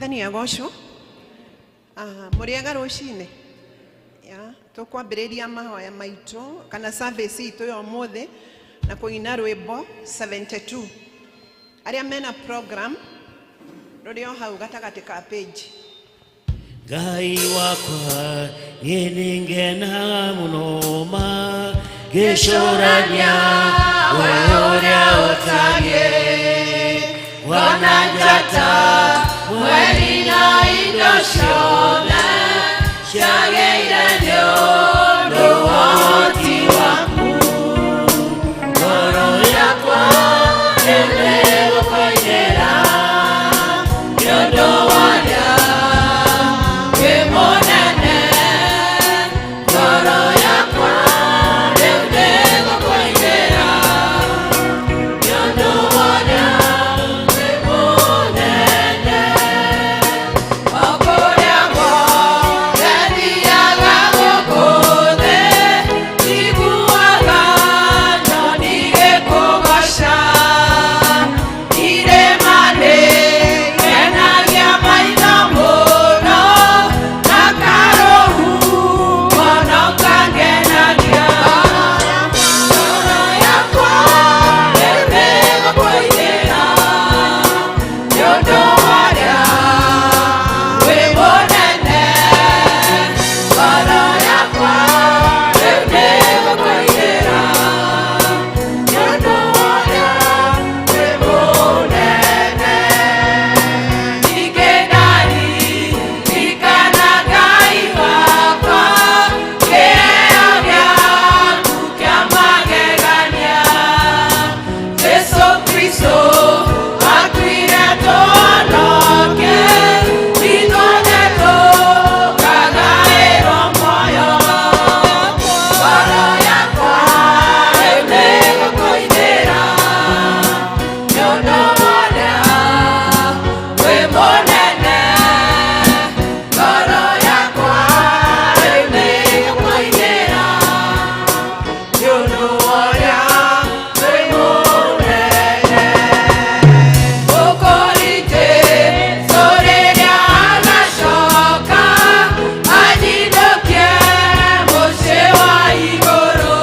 Mwathani agocwo. Mũrĩega rũcinĩ. Ya, tũkwambĩrĩria mahoya maitũ kana service itũ ya ũmũthĩ na kũina rwĩmbo 72. Arĩa mena program rũrĩ o hau gatagatĩ ka page. Ngai wakwa niĩ nĩngenaga mũno ma ngĩcũrania we ũrĩa ũtariĩ ngona njata mweri na indo ciothe ciagĩire nĩ ũndũ wa ũhoti waku. Ngoro yakwa nĩĩgũkũinĩra nĩ ũndũ wa ũrĩa wĩ mũnene. Ngoro yakwa rĩu nĩĩgũkũinĩra nĩ ũndũ wa ũrĩa wĩ mũnene. O kũrĩa guothe thiaga gũkũ thĩ, njiguaga nyoni igĩkũgooca. Irĩma nĩngenagia maitho mũno, na karũhuho no kangenagia. Ngoro yakwa rĩu nĩĩgũkũinĩra nĩ ũndũ wa ũrĩa wĩ mũnene. Ngoro yakwa rĩu nĩĩgũkũinĩra nĩ ũndũ wa ũrĩa wĩ mũnene. Ningĩ ndaririkana Ngai wakwa, kĩheo gĩaku kĩa magegania. Jesũ Kristũ akuire tũhonoke, ithuothe tũkagaĩrwo muoyo. Ngoro yakwa rĩu nĩĩgũkũinĩra nĩ ũndũ wa ũrĩa wĩ mũnene. Ngoro yakwa rĩu nĩĩgũkũinĩra nĩ ũndũ wa ũrĩa wĩ mũnene. Ũkũrĩ Jesũ rĩrĩa agacoka anyinũkie mũciĩ wa igũrũ.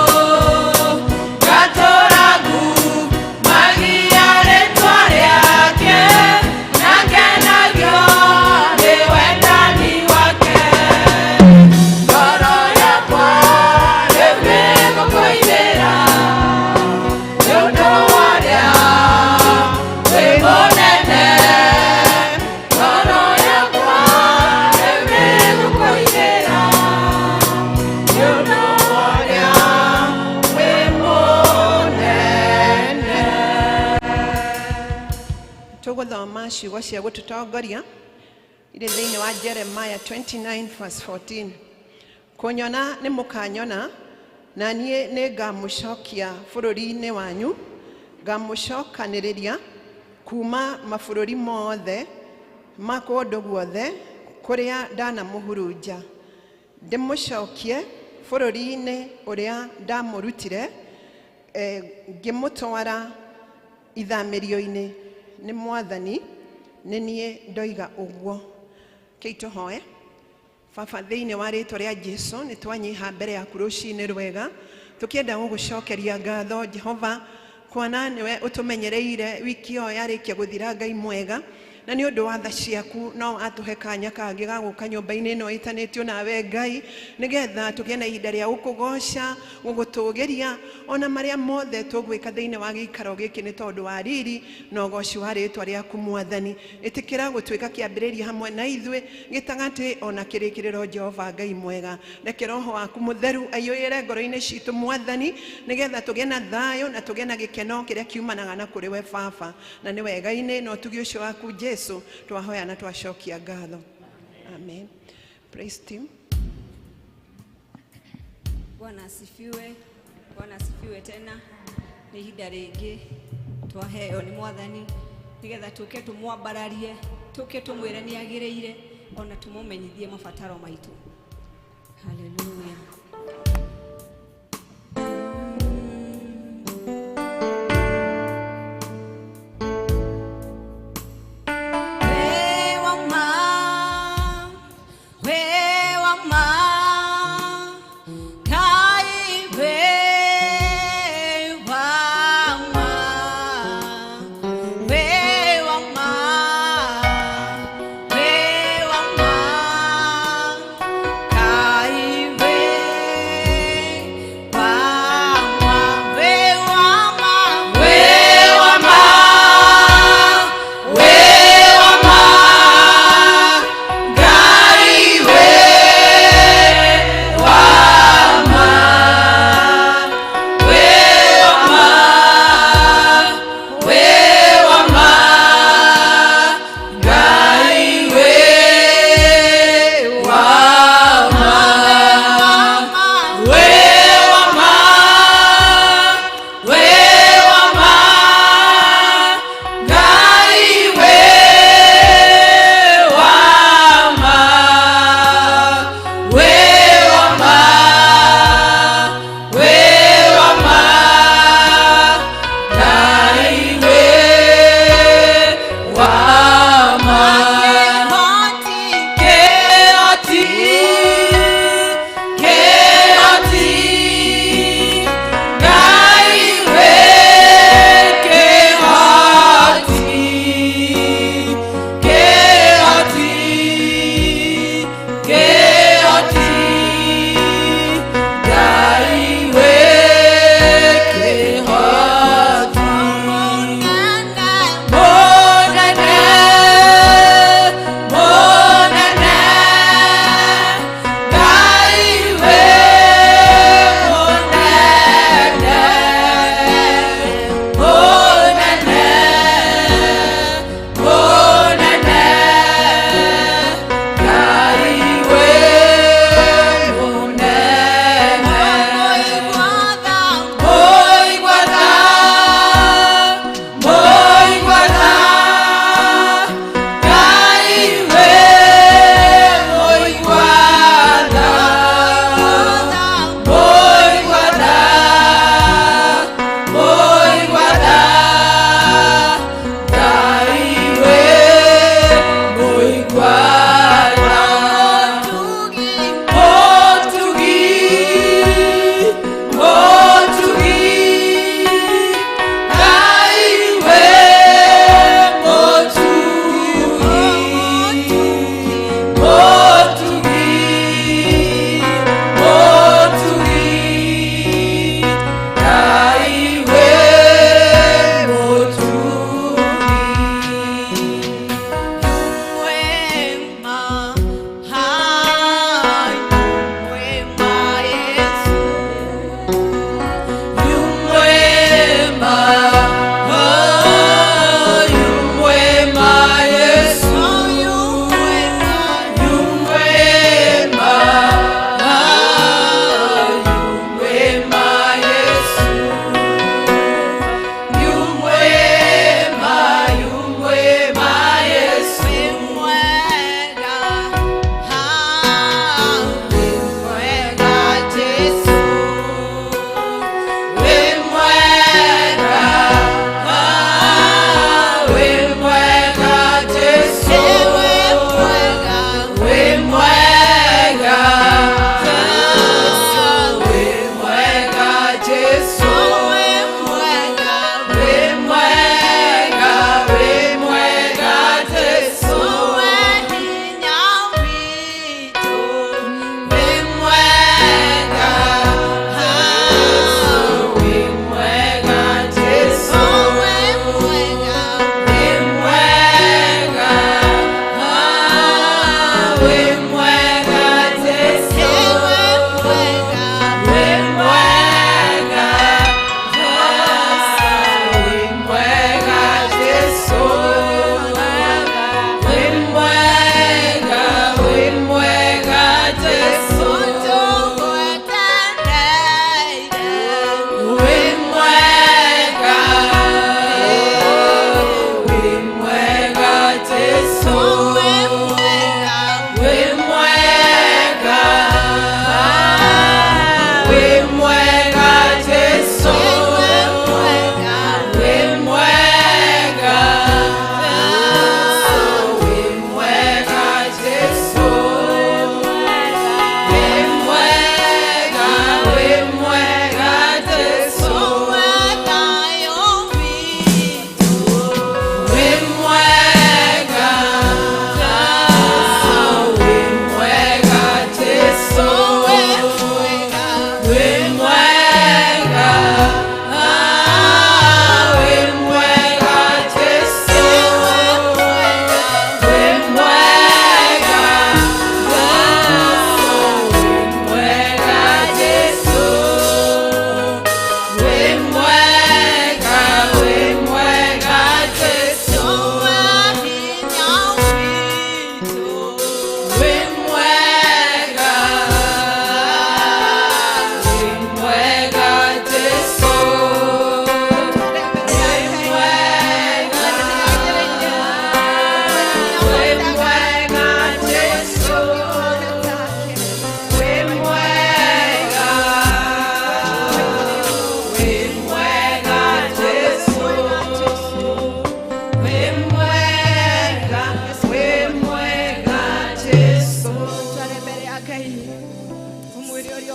Ngatũũra ngumagia rĩtwa rĩake, na ngenagio nĩ wendani wake. Ngoro yakwa rĩu nĩĩgũkũinĩra nĩ ũndũ wa ũrĩa wĩ mũnene. Ngoro yakwa rĩu nĩĩgũkũinĩra nĩ ũndũ wa ũrĩa wĩ mũnene. Tũgũthoma ciugo cia gũtũtongoria irĩ thĩinĩ wa Jeremiah 29 verse 14. Kũnyona nĩ mũkanyona, na niĩ nĩ ngamũcokia bũrũri-inĩ wanyu, ngamũcokanĩrĩria kuma mabũrũri mothe ma kũndũ guothe kũrĩa ndanamũhurunja, ndĩmũcokie bũrũri-inĩ ũrĩa ndamũrutire, ngĩmũtwara ithamĩrio-inĩ. Nĩ Mwathani nĩ niĩ ndoiga ũguo. Kĩi tũhoe. Baba, thĩinĩ wa rĩtwa rĩa Jesu nĩ twanyiha mbere yaku rũcinĩ rwega, tũkĩenda gũgũcokeria ngatho Jehova, kuona nĩwe ũtũmenyereire wiki ĩyo yarĩkia gũthira. Ngai mwega, na nĩ ũndũ wa tha ciaku no atũhe kanya kangĩ ga gũka nyũmba-inĩ ĩno ĩtanĩtio nawe Ngai, nĩgetha tũgĩe na ihinda rĩa gũkũgoca, gũgũtũgĩria, ona marĩa mothe tũgwĩka thĩinĩ wa gĩikaro gĩkĩ nĩ tondũ wa riri na ũgoci wa rĩtwa rĩaku. Mwathani, ĩtĩkĩra gũtuĩka kĩambĩrĩria hamwe na ithuĩ, gĩtagatĩ ona kĩrĩkĩrĩro. Jehova Ngai mwega, reke Roho waku Mũtheru aiyũrĩre ngoro-inĩ citũ, Mwathani, nĩgetha tũgĩe na thayũ na tũgĩe na gĩkeno kĩrĩa kiumanaga na kũrĩ we Baba, na nĩ wega-inĩ na ũtugi ũcio waku Jesu twahoya na twacokia ngatho. Amen. Praise team. Bwana asifiwe. Bwana asifiwe tena. Nĩ ihinda rĩngĩ twaheo nĩ Mwathani nĩgetha tũke tũmwambararie, tũke tũmwĩre nĩ agĩrĩire, ona tũmũmenyithie mabataro maitũ. Haleluya. Wĩ wa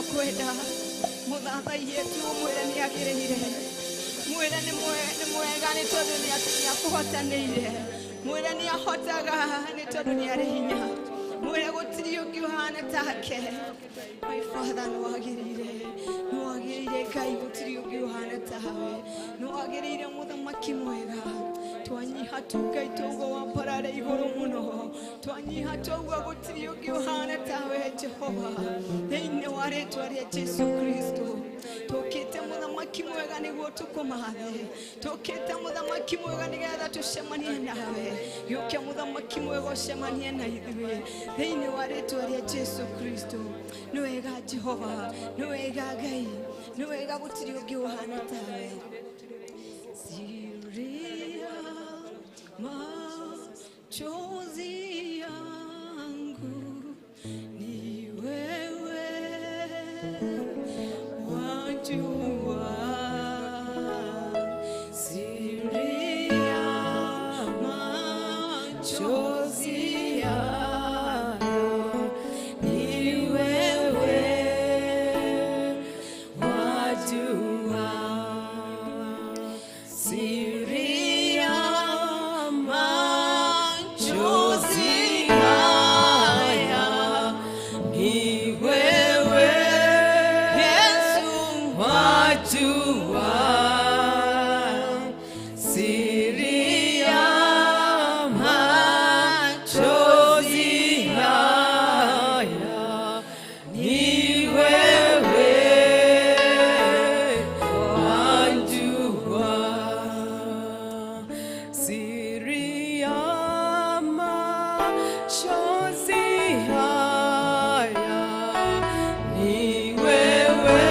Tũkwenda mũthathaiye tu mwĩre nĩ agĩrĩire, mwĩre nĩ mwega nĩ tondũ nĩ akũhotanĩire, mwĩre nĩ ahotaga nĩ tondũ nĩ arĩ hinya, mwĩre gũtirĩ ũngĩ ũhana take. My Father, nĩ wagĩrĩire, nĩ wagĩrĩire Ngai, gũtirĩ ũngĩ ũhana tawe, nĩ wagĩrĩire mũthamaki mwega. Twanyiha tu Ngai twauga wambarare igũrũ mũno, twanyiha twauga gũtirĩ ũngĩ ũhana tawe Jehova, thĩinĩ wa rĩtwa rĩa Jesu Kristo. Tũkĩte mũthamaki mwega nĩguo tũkũmathe, tũkĩte mũthamaki mwega nĩgetha tũcemanie nawe. Gĩũke mũthamaki mwega ũcemanie na ithuĩ thĩinĩ wa rĩtwa rĩa Jesu Kristo. Nĩ wega Jehova, nĩ wega Ngai, nĩ wega gũtirĩ ũngĩ ũhana tawe. Siri ya machozi yangu ni wewe wajua, siri ya machozi yangu ni wewe wajua, siri ya machozi haya ni wewe Yesu wajua, siri ya machozi haya ni wewe wajua, siri ya machozi haya ni wewe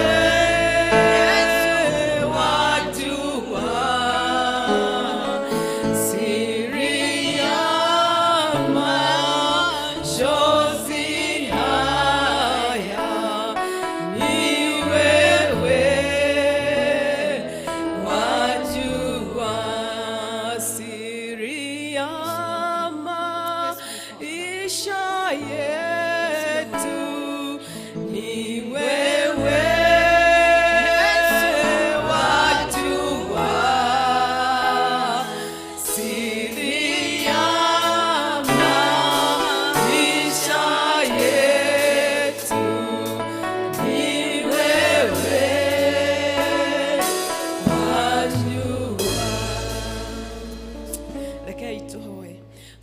wajua, siri ya machozi haya ni wewe wajua, siri ya maisha yetu ni wewe wajua, siri ya maisha yetu ni wewe wajua. Rekei tũhoe.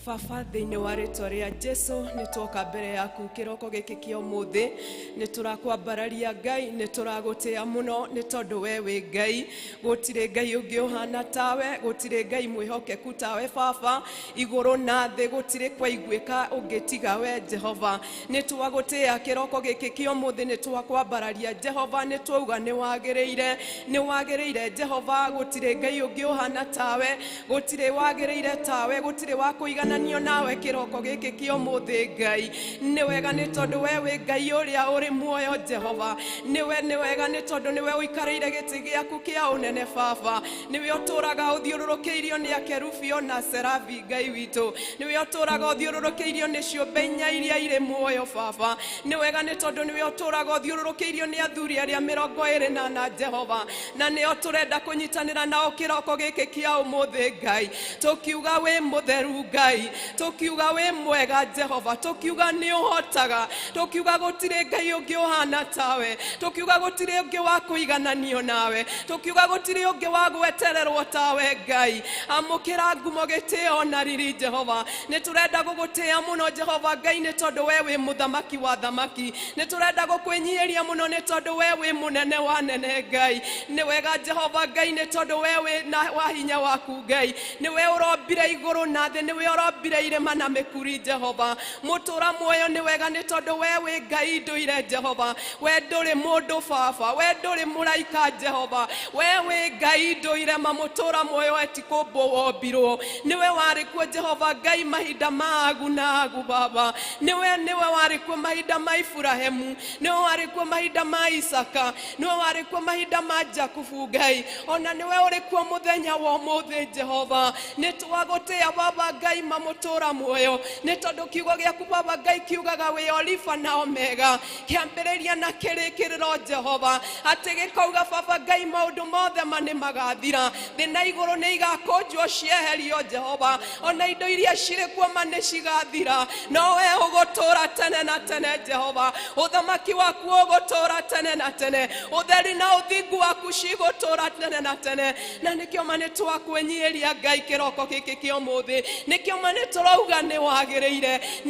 Baba, thĩinĩ wa rĩtwa rĩa Jesu nĩ twoka mbere yaku kĩroko gĩkĩ kĩa ũmũthĩ, nĩ tũrakwambararia Ngai, nĩ tũragũtĩa mũno nĩ tondũ we wĩ Ngai, gũtirĩ Ngai ũngĩ ũhana tawe, gũtirĩ Ngai mwĩhokeku tawe Baba, igũrũ na thĩ gũtirĩ kwaiguĩka ũngĩ tiga we Jehova. Nĩ twagũtĩa kĩroko gĩkĩ kĩa ũmũthĩ, nĩ twakwambararia Jehova, nĩ twauga nĩ wagĩrĩire, nĩ wagĩrĩire Jehova, gũtirĩ Ngai ũngĩ ũhana tawe, gũtirĩ wagĩrĩire tawe, gũtirĩ wa kũigananio nawe kĩroko gĩkĩ kĩa ũmũthĩ Ngai. Nĩ wega nĩ tondũ we wĩ Ngai ũrĩa ũrĩ muoyo Jehova, nĩwe nĩ wega nĩ tondũ nĩwe ũikarĩire gĩtĩ gĩaku kĩa ũnene Baba, nĩwe ũtũũraga ũthiũrũrũkĩirio nĩ akerubi ona serabi Ngai witũ, nĩwe ũtũũraga ũthiũrũrũkĩirio nĩ ciũmbe inya iria irĩ muoyo Baba, nĩ wega nĩ tondũ nĩwe ũtũũraga ũthiũrũrũkĩirio nĩ athuri arĩa 24 Jehova, na nĩo tũrenda kũnyitanĩra nao kĩroko gĩkĩ kĩa ũmũthĩ Ngai, tũkiuga wĩ mũtheru Ngai, tũkiuga wĩ mwega Jehova, tũkiuga nĩ ũhotaga, tũkiuga gũtirĩ Ngai ũngĩ ũhana tawe, tũkiuga gũtirĩ ũngĩ wa kũigananio nawe, tũkiuga gũtirĩ ũngĩ wa gwetererwo tawe Ngai. Amũkĩra ngumo gĩtĩo na riri Jehova, nĩ tũrenda gũgũtĩa mũno Jehova Ngai nĩ tondũ we wĩ mũthamaki wa thamaki, nĩ tũrenda gũkwĩnyihĩria mũno nĩ tondũ we wĩ mũnene wa nene Ngai. Nĩ wega Jehova Ngai nĩ tondũ we wĩ na wa hinya waku Ngai, nĩwe ũrombire igũrũ na thĩ, nĩwe ũrombire irĩma na mĩkuri Jehova. Mũtũra muoyo nĩ wega nĩ tondũ we wĩ Ngai ndũire Jehova, we ndũrĩ mũndũ Baba, we ndũrĩ mũraika Jehova, we wĩ Ngai ndũire ma mũtũra muoyo etikũmbwo wombirwo, nĩwe warĩ kuo Jehova Ngai mahinda ma agu na agu Baba, nĩwe warĩ kuo mahinda ma Iburahĩmu, nĩwe warĩ kuo mahinda ma Isaka, nĩwe warĩ kuo mahinda ma Jakubu Ngai, ona nĩwe ũrĩ kuo mũthenya wa ũmũthĩ Jehova. Nĩ twagũtĩa Baba Ngai ma mũtũra muoyo, nĩ tondũ kiugo gĩaku Baba Ngai kiugaga wĩ Olifa na Omega, Kĩambĩrĩria na kĩrĩkĩrĩro Jehova atĩ gĩkauga baba Ngai maũndũ mothe ma nĩ magathira thĩ na igũrũ nĩ igakũnjwo cieherio Jehova ona indo iria cirĩ kuo ma nĩ cigathira no we ũgũtũũra tene na tene Jehova ũthamaki waku ũgũtũũra tene na tene ũtheri na ũthingu waku cigũtũũra tene na tene na nĩkĩo ma nĩ twakwĩnyihĩria Ngai kĩroko gĩkĩ kĩa ũmũthĩ nĩkĩo ma nĩ tũrauga nĩ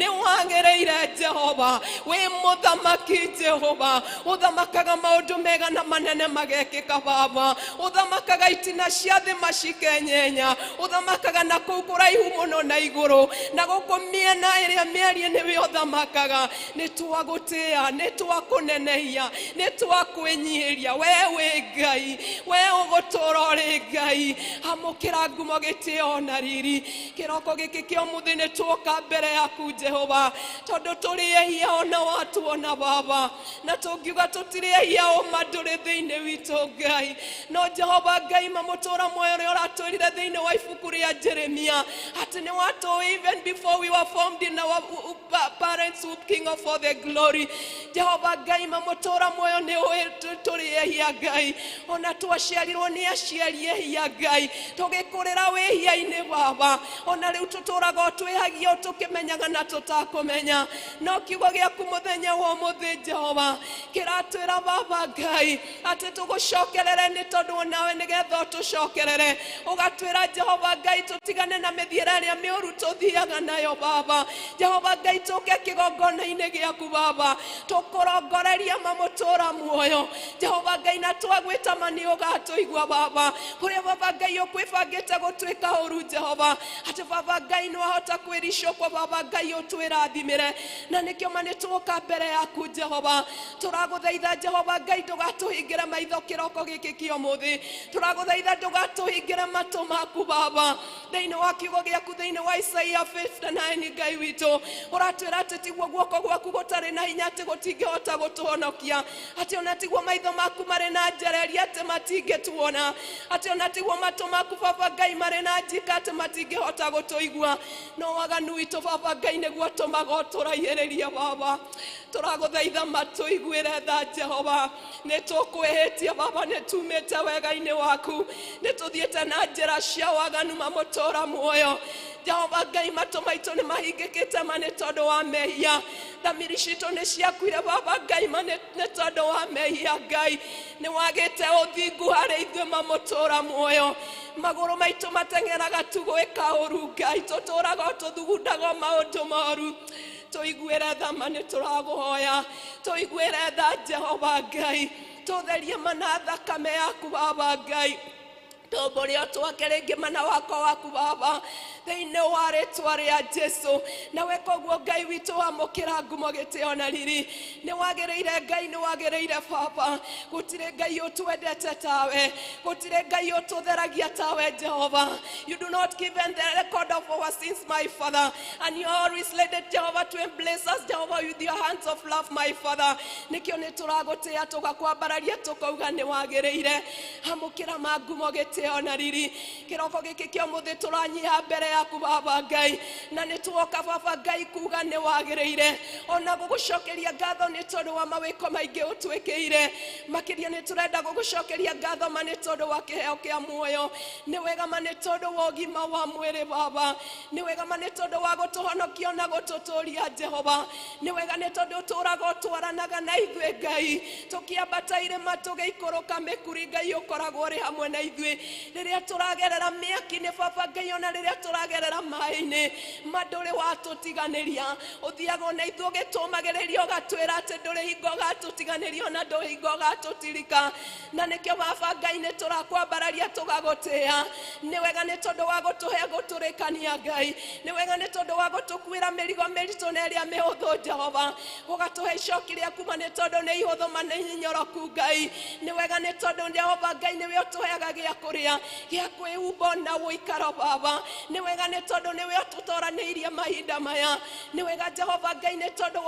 wagĩrĩire Jehova wĩ mũthamaki Jehova ũthamakaga maũndũ mega na manene magekĩka baba ũthamakaga itina cia thĩ macikenyenya ũthamakaga na kũu kũraihu mũno na igũrũ na gũkũ mĩena ĩrĩa mĩarie nĩwe ũthamakaga nĩ twagũtĩa nĩ twakũnenehia nĩ twakwĩnyihĩria we wĩ Ngai we ũgũtũũra ũrĩ Ngai amũkĩra ngumo gĩtĩo na riri kĩroko gĩkĩ kĩa ũmũthĩ nĩ tuoka mbere yaku Jehova tondũ tũrĩ ehia ona watuona baba na tũngiuga tũtirĩ ehia ũma ndũrĩ thĩinĩ witũ Ngai no Jehova Ngai mamũtũũra muoyo ũrĩa ũratwĩrire thĩinĩ wa ibuku rĩa Jeremia atĩ nĩ watũĩ even before we were formed in our parents womb, King of all the glory. Jehova Ngai mamũtũũra muoyo nĩ ũĩ tũrĩ ehia Ngai ona twaciarirwo nĩ aciari ehia Ngai tũgĩkũrĩra wĩhia-inĩ baba ona rĩu tũtũũraga o twĩhagia o tũkĩmenyaga na tũtakũmenya no kiugo gĩaku mũthenya wa ũmũthĩ Jehova kĩratwĩra baba Ngai atĩ tũgũcokerere nĩ tondũ onawe nĩgetha ũtũcokerere ũgatwĩra Jehova Ngai tũtigane na mĩthiĩre ĩrĩa mĩũru tũthiaga nayo baba Jehova Ngai tũke kĩgongona-inĩ gĩaku baba tũkũrongoreria mamũtũũra muoyo Jehova Ngai na twagwĩta ma nĩ ũgatũigua baba kũrĩa baba Ngai ũkwĩbangĩte gũtuĩka ũru Jehova atĩ baba Ngai nĩ wahota kwĩricũkwo baba Ngai ũtwĩrathimĩre na nĩkĩo ma nĩ tuoka mbere yaku Jehova tũragũthaitha Jehova Ngai ndũgatũhingĩre maitho kĩroko gĩkĩ kĩa ũmũthĩ tũragũthaitha ndũgatũhingĩre matũ maku baba thĩinĩ wa kiugo gĩaku thĩinĩ wa Isaia 59 Ngai witũ ũratwĩra atĩ tiguo guoko gwaku gũtarĩ na hinya atĩ gũtingĩhota gũtũhonokia atĩ ona tiguo maitho maku marĩ na njereria atĩ matingĩtuona atĩ ona tiguo matũ maku baba Ngai marĩ na njika atĩ matingĩhota gũtũigua no waganu witũ baba Ngai nĩguo tũmaga ũtũraihĩrĩrie baba tũragũthaitha matũiguĩre tha Jehova nĩ tũkwĩhĩtie baba nĩ tumĩte wega-inĩ waku nĩ tũthiĩte na njĩra cia waganu mamũtũũra muoyo Jehova Ngai matũ maitũ nĩ mahingĩkĩte ma nĩ tondũ wa mehia thamiri citũ nĩ ciakuire baba Ngai ma nĩ tondũ wa mehia Ngai nĩ wagĩte ũthingu harĩ ithuĩ mamũtũũra muoyo magũrũ maitũ mateng'eraga tu gwĩka ũru Ngai tũtũũraga o tũthugundaga maũndũ moru tũiguĩre tha ma nĩ tũragũhoya tũiguĩre tha Jehova Ngai tũtherie mana thakame yaku baba Ngai tũmbũre twake rĩngĩ mana wakwa waku baba thĩinĩ wa rĩtwa rĩa Jesu na we koguo Ngai witũ wamũkĩra ngumo gĩtĩo na riri nĩ wagĩrĩire Ngai nĩ wagĩrĩire baba gũtirĩ Ngai ũtwendete tawe gũtirĩ Ngai ũtũtheragia tawe Jehova. You do not give the record of our sins, my Father, and you always led it, Jehovah, to embrace us, Jehovah, with your hands of love, my Father. Nĩkĩo nĩ tũragũtĩa tũgakwambararia tũkauga nĩ wagĩrĩire amũkĩra ma ngumo gĩtĩo na riri kĩroko gĩkĩ kĩa ũmũthĩ tũranyiha mbere yaku baba Ngai na nĩ tuoka baba Ngai kuga nĩ wagĩrĩire ona gũgũcokeria ngatho nĩ tondũ wa mawĩko maingĩ ũtwĩkĩire makĩria nĩ tũrenda gũgũcokeria ngatho ma nĩ tondũ wa kĩheo kĩa muoyo nĩ wega ma nĩ tondũ wa ũgima wa mwĩrĩ baba nĩ wega ma nĩ tondũ wa gũtũhonokia na gũtũtũria Jehova nĩ wega nĩ tondũ ũtũũraga ũtwaranaga na ithuĩ Ngai tũkĩambata irĩma tũgĩikũrũka mĩkuri Ngai ũkoragwo ũrĩ hamwe na ithuĩ rĩrĩa tũragerera mĩaki-inĩ baba Ngai ona rĩrĩa tũragerera maĩ-inĩ ma ndũrĩ watũtiganĩria ũthiaga ona ithuĩ ũgĩtũmagĩrĩria ũgatwĩra atĩ ndũrĩ hingo ũgatũtiganĩria ona ndũrĩ hingo ũgatũtirika na nĩkĩo baba Ngai nĩ tũrakwambararia tũgagũtĩa nĩ wega nĩ tondũ wa gũtũhe gũtũrĩkania Ngai nĩ wega nĩ tondũ wa gũtũkuĩra mĩrigo mĩritũ na ĩrĩa mĩhũthũ Jehova ũgatũhe icoki rĩaku ma nĩ tondũ nĩ ihũthũ ma nĩ inyoroku Ngai nĩ wega nĩ tondũ Jehova Ngai nĩwe ũtũheaga gĩa kũrĩa Kũrĩa, gĩa kwĩhumba na ũikaro. Baba, nĩ wega nĩ tondũ nĩwe ũtũtoranĩirie mahinda maya. Nĩ wega, Jehova Ngai, nĩ tondũ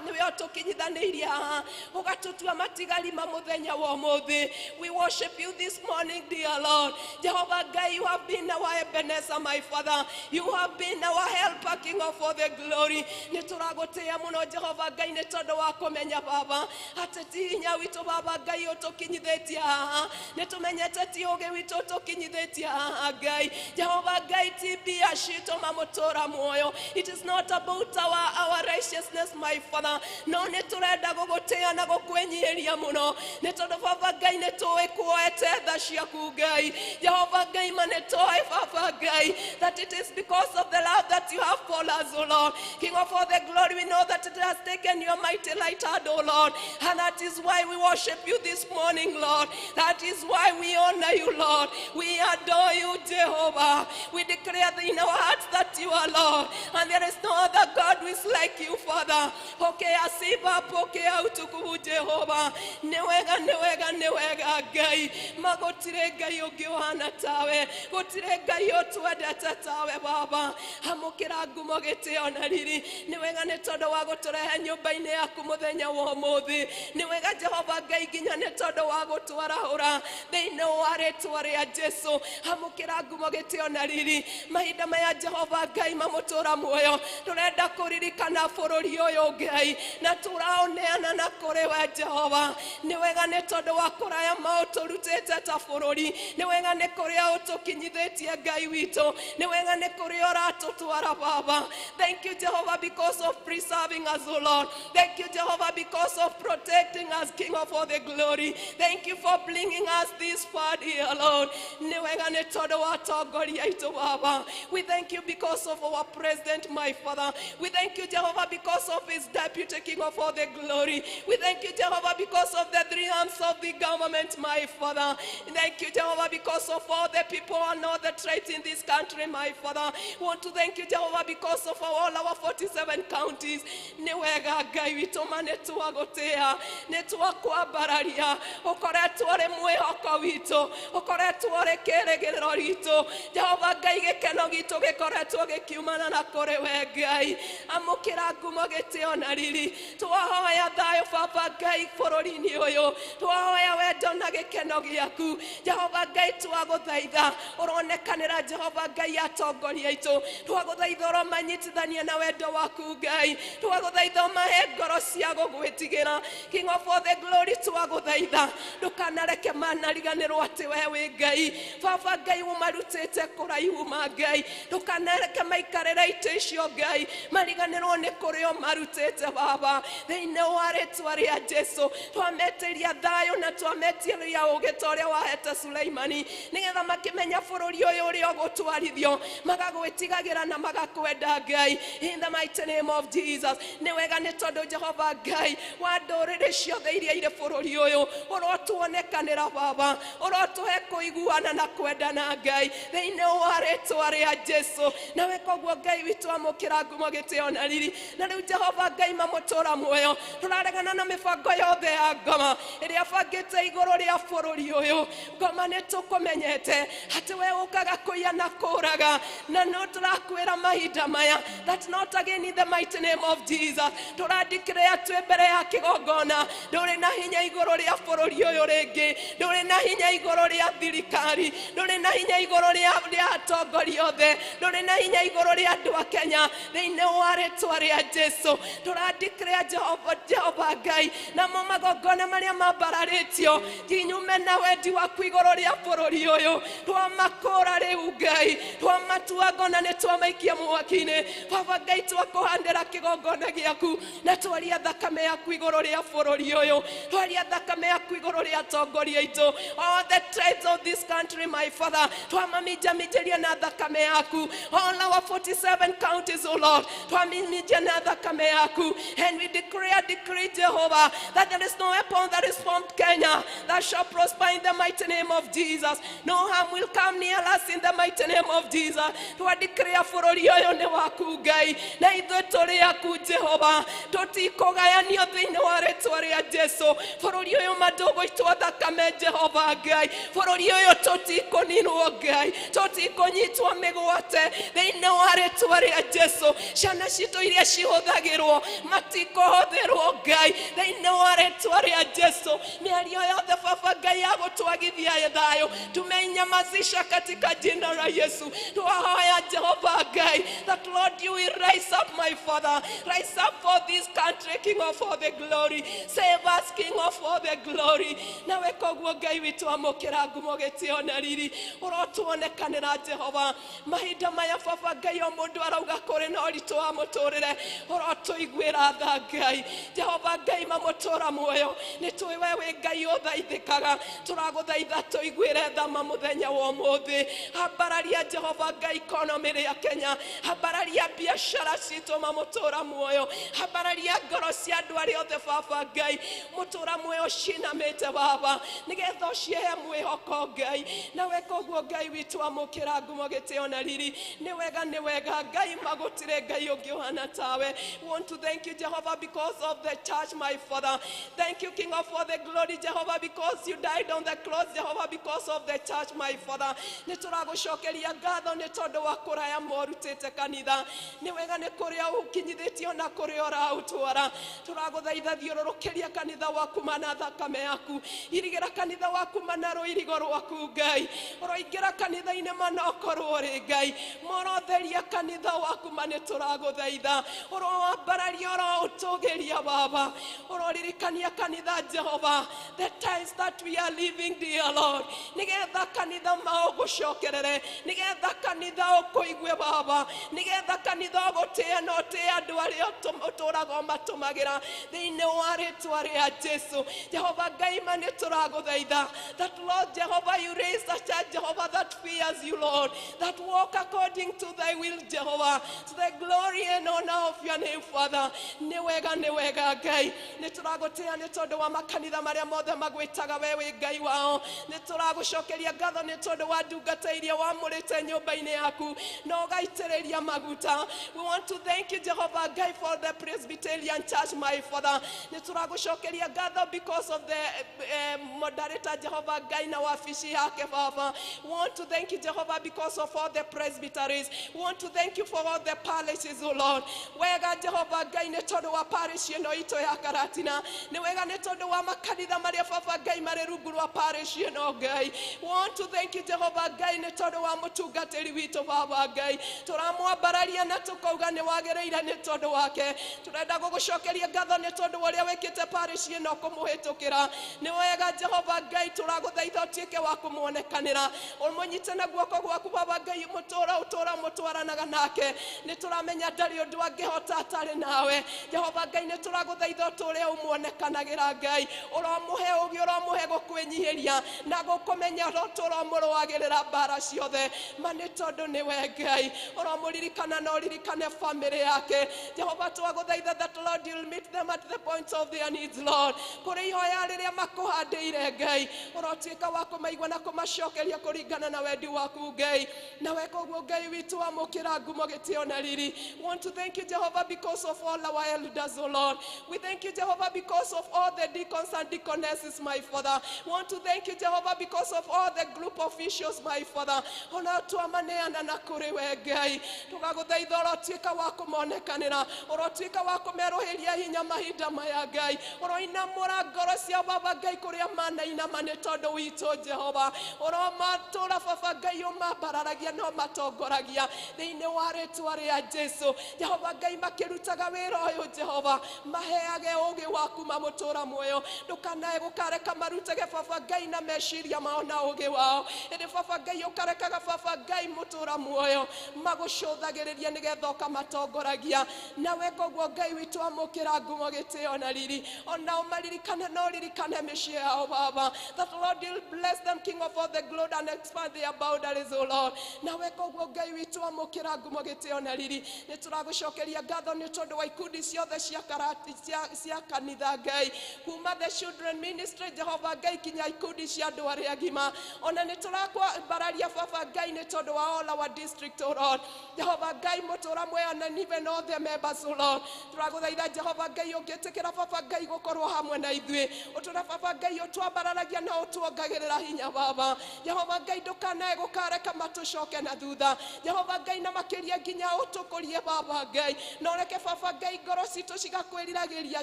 nĩwe ũtũkinyithanĩirie haha, ũgatũtua matigari ma mũthenya wa ũmũthĩ. We worship you this morning, dear Lord. Jehova Ngai, you have been our Ebenezer, my Father. You have been our helper, King of all the glory. Nĩ tũragũtĩĩa mũno, Jehova Ngai, nĩ tondũ wa kũmenya, Baba, atĩ ti hinya witũ, Baba Ngai, ũtũkinyithĩtie haha. Nĩ tũmenyete ti ũgĩ witũ ũtũkinyithĩtie haha, Ngai. Jehova Ngai, ti mbia citũ mamũtũra muoyo. It is not about our righteousness, my Father, no nĩ tũrenda gũgũtĩĩa na gũkwĩnyihĩria mũno, nĩ tondũ, Baba Ngai, nĩ tũĩ kuoete tha ciaku, Ngai. Jehova Ngai, ma nĩ tũĩ, Baba Ngai, that it is because of the love that you have for us, O Lord. King of all the glory, we know that it has taken your mighty right hand, O Lord, and that is why we worship you this morning, Lord. That is why we honor you, Lord. We adore you, Jehovah. We declare in our hearts that you are Lord, and there is no other God who is like you, Father. Pokea sifa, pokea utukufu, Jehova. Nĩ wega, nĩ wega, nĩ wega, Ngai. Ma gũtirĩ Ngai ũngĩ ũhana tawe, gũtirĩ Ngai ũtwendete tawe, Baba. Amũkĩra ngumo, gĩtĩo na riri. Nĩ wega nĩ tondũ wa gũtũrehe nyũmba-inĩ yaku mũthenya wa ũmũthĩ. Nĩ wega, Jehova Ngai, nginya nĩ tondũ wa gũtwarahũra thĩinĩ wa rĩtwa rĩa Jesu. Amũkĩra ngumo, gĩtĩo na riri. Mahinda maya, Jehova Ngai mamũtũra muoyo, tũrenda kũririkana bũrũri ũyũ, Ngai, na tũraũneana na kũrĩ we, Jehova. Nĩ wega nĩ tondũ wa kũraya maũtũrutĩte ta bũrũri. Nĩ wega nĩ kũrĩa ũtũkinyithĩtie, Ngai witũ. Nĩ wega nĩ kũrĩa ũratũtwara, Baba. Thank you, Jehovah, because of preserving us, O Lord. Thank you, Jehovah, because of protecting us, King of all the glory. Thank you for bringing us this far, dear Lord. Nĩ wega nĩ tondũ wa atongoria aitũ, Baba. We thank you because of our president, my Father. We thank you, Jehovah, because of his deputy, King of all the glory. We thank you, Jehovah, because of the three arms of the government, my Father. Thank you, Jehovah, because of all the people and all the tribes in this country, my Father. We want to thank you, Jehovah, because of all our 47 counties. Nĩ wega, Ngai witũ, ma nĩ twagũtĩĩa, nĩ twakwambararia. Ũkoretwo ũrĩ mwĩhoko witũ, ũkoretwo ũrĩ kĩĩrĩgĩrĩro gitũ, Jehova Ngai. Gĩkeno gitũ gĩkoretwo gĩkiumana na kũrĩ we, Ngai. Amũkĩra ngumo, gĩtĩo na riri. Twahoya thayũ, Baba Ngai, bũrũri-inĩ ũyũ. Twahoya wendo na gĩkeno gĩaku, Jehova Ngai. Twagũthaitha ũronekanĩra, Jehova Ngai, atongoria aitũ. Twagũthaitha ũromanyitithania na wendo waku, Ngai. Twagũthaitha ũmahe ngoro cia gũgwĩtigĩra, King of all the glory. Twagũthaitha ndũkanareke manariganĩrwo atĩ we wĩ Ngai. Baba Ngai, ũmarutĩte kũraihu ma Ngai, ndũkanareke maikarĩre itĩ icio, Ngai, mariganĩrwo nĩ kũrĩa ũmarutĩte, Baba. Thĩinĩ wa rĩtwa rĩa Jesu, twametĩria thayũ na twametĩria ũgĩ ta ũrĩa wahete Suleimani, nĩgetha makĩmenya bũrũri ũyũ ũrĩa ũgũtwarithio, magagwĩtigagĩra na magakwenda, Ngai, in the mighty name of Jesus. Nĩ wega nĩ tondũ, Jehova Ngai wa ndũrĩrĩ ciothe iria irĩ bũrũri ũyũ, ũrotuonekanĩra, Baba, ũrotũhe kũiguana na kwendana, Ngai, thĩinĩ wa rĩtwa rĩa Jesu. Nawe koguo, Ngai witũ, amũkĩra ngumo, gĩtĩo na riri. Na rĩu, Jehova Ngai mamũtũra muoyo, tũraregana na mĩbango yothe ya ngoma ĩrĩa bangĩte igũrũ rĩa bũrũri ũyũ. Ngoma, nĩ tũkũmenyete atĩ we ũkaga kũiya na kũraga, na no tũrakwĩra mahinda maya that not again, in the mighty name of Jesus. Tũrandikĩrĩa twĩ mbere ya kĩgongona, ndũrĩ na hinya igũrũ rĩa bũrũri ũyũ rĩngĩ, ndũrĩ na hinya igũrũ rĩa thirikari, ndũrĩ na hinya igũrũ rĩa atongoria othe, ndũrĩ na hinya igũrũ rĩa andũ a Kenya. Thĩinĩ wa rĩtwa rĩa Jesu, tũrandikĩrĩa, Jehova, Jehova Ngai, namo magongona marĩa mambararĩtio kinyume na wendi waku igũrũ rĩa bũrũri ũyũ, twamakũra rĩu, Ngai, twamatua ngona nĩ twamaikia mwaki-inĩ. Baba Ngai, twakũhandĩra kĩgongona gĩaku na twaria thakame yaku igũrũ rĩa bũrũri ũyũ, twaria thakame yaku igũrũ rĩa atongoria aitũ, all the tribes of this country, my Father. Twamaminjaminjĩria na thakame yaku, all our 47 counties, O Lord, twamiminjia na thakame yaku. And we declare, decree, Jehovah, that there is no weapon that is formed Kenya that us shall prosper in the mighty name of Jesus. No harm will come near us in the mighty name of Jesus. Twadeclare bũrũri ũyũ nĩ waku Ngai, na ithuĩ tũrĩ aku Jehova, tũtikũgayanio thĩinĩ wa rĩtwa rĩa Jesu. Bũrũri ũyũ mandũgũitwo thakame Jehova Ngai, bũrũri ũyũ tũtikũninwo Ngai, tũtikũnyitwo mĩgwate thĩinĩ wa rĩtwa rĩa Jesu. Ciana citũ iria cihũthagĩrwo matikũhũthĩrwo Ngai thĩinĩ wa rĩtwa rĩa Jesu. Mĩario yothe Baba Ngai ya gũtwagithia thayũ tumeinyamazisha katika jina la Yesu. Twahoya Jehova Ngai that Lord you will rise up, my Father, rise up for this country, King of all the glory. Save us, King of all the glory. Nawe koguo Ngai witũ amũkĩra ngumo gĩtĩo na riri, ũrotuonekanĩra Jehova mahinda maya. Baba Ngai, o mũndũ arauga kũrĩ na ũritũ wa mũtũrĩre, ũrotũiguĩra tha Ngai. Jehova Ngai mamũtũra muoyo, nĩ tũĩ we wĩ Ngai ũthaithĩkaga, tũragũthaitha tũiguĩre tha ma mũthenya wa ũmũthĩ. Ambararia Jehova Ngai economy ya Kenya, ambararia biashara citũ mamũtũra muoyo, ambararia ngoro cia andũ arĩa othe Baba Ngai mũtũra muoyo cinamĩte Baba, nĩgetha ũcihe mwĩhoko Ngai. Nawe koguo Ngai witũ amũkĩra ngumo gĩtĩo na riri. Nĩ wega, nĩ wega Ngai, magũtirĩ Ngai ũngĩ ũhana tawe. We want to thank you, Jehovah, because of the church, my Father. Thank you, King of all the glory, Jehovah, because you died on the cross, Jehovah, because of the church, my Father. Nĩ tũragũcokeria ngatho nĩ tondũ wa kũraya morutĩte kanitha. Nĩ wega nĩ kũrĩa ũkinyithĩtio na kũrĩa ũraũtwara. Tũragũthaitha thiũrũrũkĩria kanitha waku mana thakame yaku, irigĩra kanitha waku mana rũirigo rwaku Ngai, ũroingĩra kanitha-inĩ mana ũkorwo rĩ Ngai, morotheria kanitha waku ma nĩ tũragũthaitha, ũrowambararia, ũroũtũgĩria Baba, ũroririkania kanitha Jehova the times that we are living, dear Lord, nĩgetha kanitha maũgũcokerere, nĩgetha kanitha ũkũigue Baba, nĩgetha kanitha ũgũtĩe na ũtĩe andũ arĩa ũtũraga ũmatũmagĩra thĩinĩ wa rĩtwa rĩa Jesu. Jehova Ngai ma nĩ tũragũthaitha that Lord Jehovah you raise a church, Jehovah, that fears you, Lord, that walk according to thy will, Jehovah, to the glory and honor of your name, Father. Nĩ wega, nĩ wega Ngai, nĩ tũragũtĩa nĩ tondũ wa makanitha marĩa mothe magwĩtaga we wĩ Ngai wao. Nĩ tũragũcokeria ngatho nĩ tondũ wa ndungata iria wamũrĩte nyũmba-inĩ yaku na ũgaitĩrĩria maguta. We want to thank you, Jehovah Ngai, for the Presbyterian Church, my Father. Nĩ tũragũcokeria ngatho because of the moderator, Jehovah Ngai, na wabici yake Baba. We want to thank you, Jehovah, because of all the presbyteries. We want to thank you for all the parishes, O Lord. Wega Jehovah Ngai nĩ tondũ wa parish ĩno itũ ya Karatina. Nĩ wega nĩ tondũ wa makanitha marĩa Baba Ngai marĩ rungu rwa parish ĩno Ngai. We want to thank you, Jehovah Ngai, nĩ tondũ wa mũtungatĩri witũ Baba Ngai. Tũramwambararia na tũkauga nĩ wagĩrĩire nĩ tondũ wake. Tũrenda gũgũcokeria ngatho nĩ tondũ wa ũrĩa wĩkĩte parish ĩno kũmũhĩtũkĩra. Nĩ wega Jehova Ngai, tũragũthaitha ũtuĩke wa kũmuonekanĩra, ũmũnyite na guoko gwaku Baba Ngai, mũtũra ũtũra mũtwaranaga nake. Nĩ tũramenya ndarĩ ũndũ angĩhota atarĩ nawe Jehova Ngai. Nĩ tũragũthaitha ũtũre ũmuonekanagĩra Ngai, ũromũhe ũgĩ, ũromũhe gũkwĩnyihĩria na gũkũmenya, ũrotũra ũmũrũagĩrĩra mbara ciothe ma nĩ tondũ nĩwe Ngai. Ũromũririkana na ũririkane famĩlĩ yake Jehova. Twagũthaitha that Lord you'll meet them at the point of their needs, Lord. Kũrĩ ihoya rĩrĩa makũhandĩire Ngai, ũrotuĩka wa kũmaigua na kũmacokeria kũringana na wendi waku Ngai. Nawe koguo Ngai witũ amũkĩra ngumo gĩtĩo na riri. We want to thank you, Jehovah, because of all our elders, O Lord. We thank you, Jehovah, because of all the deacons and deaconesses, my Father. We want to thank you, Jehovah, because of all the group officials, my Father. Ona twamaneana na kũrĩ we Ngai, tũgagũthaitha ũrotuĩka wa kũmonekanĩra, ũrotuĩka wa kũmerũhĩria hinya mahinda maya Ngai, ũroinamũra ngoro cia Baba Ngai kũrĩa manainama nĩ tondũ witũ Jehova, ũromatũra Baba Ngai ũmambararagia no matongoragia thĩinĩ wa rĩtwa rĩa Jesu. Jehova Ngai, makĩrutaga wĩra ũyũ Jehova, maheage ũgĩ waku mamũtũra muoyo, ndũkanae gũkareka marutage Baba Ngai na meciria mao na ũgĩ wao, ĩndĩ Baba Ngai ũkarekaga Baba Ngai mũtũra muoyo magũcũthagĩrĩria nĩgetha ũkamatongoragia. Nawe koguo Ngai witũ amũkĩra ngumo gĩtĩo na riri. Onao maririkane na ũririkane mĩciĩ yao Baba, that Lord you'll bless them, King of all the glory, and expand their boundaries, O Lord. Nawe koguo Ngai witũ amũkĩra ngumo gĩtĩo na riri. Nĩ tũragũcokeria ngatho nĩ tondũ wa ikundi ciothe cia karati cia kanitha Ngai, kuma the children ministry Jehova Ngai nginya ikundi cia andũ arĩa agima. Ona nĩ tũrakwambararia Baba Ngai nĩ tondũ wa all our district, O Lord. Jehova Ngai mũtũra muoyo na even all the members, O Lord. Tũragũthaitha Jehova Ngai ũngĩtĩkĩra Baba Ngai gũkorwo hamwe na ithuĩ, ũtũra Baba Ngai ũtwambararagia na ũtuongagĩrĩra hinya Baba. Jehova Ngai ndũkanae gũkareka matũcoke na thutha. Jehova Ngai na makĩria nginya ũtũkũrie Baba Ngai, na ũreke Baba Ngai ngoro citũ cigakwĩriragĩria,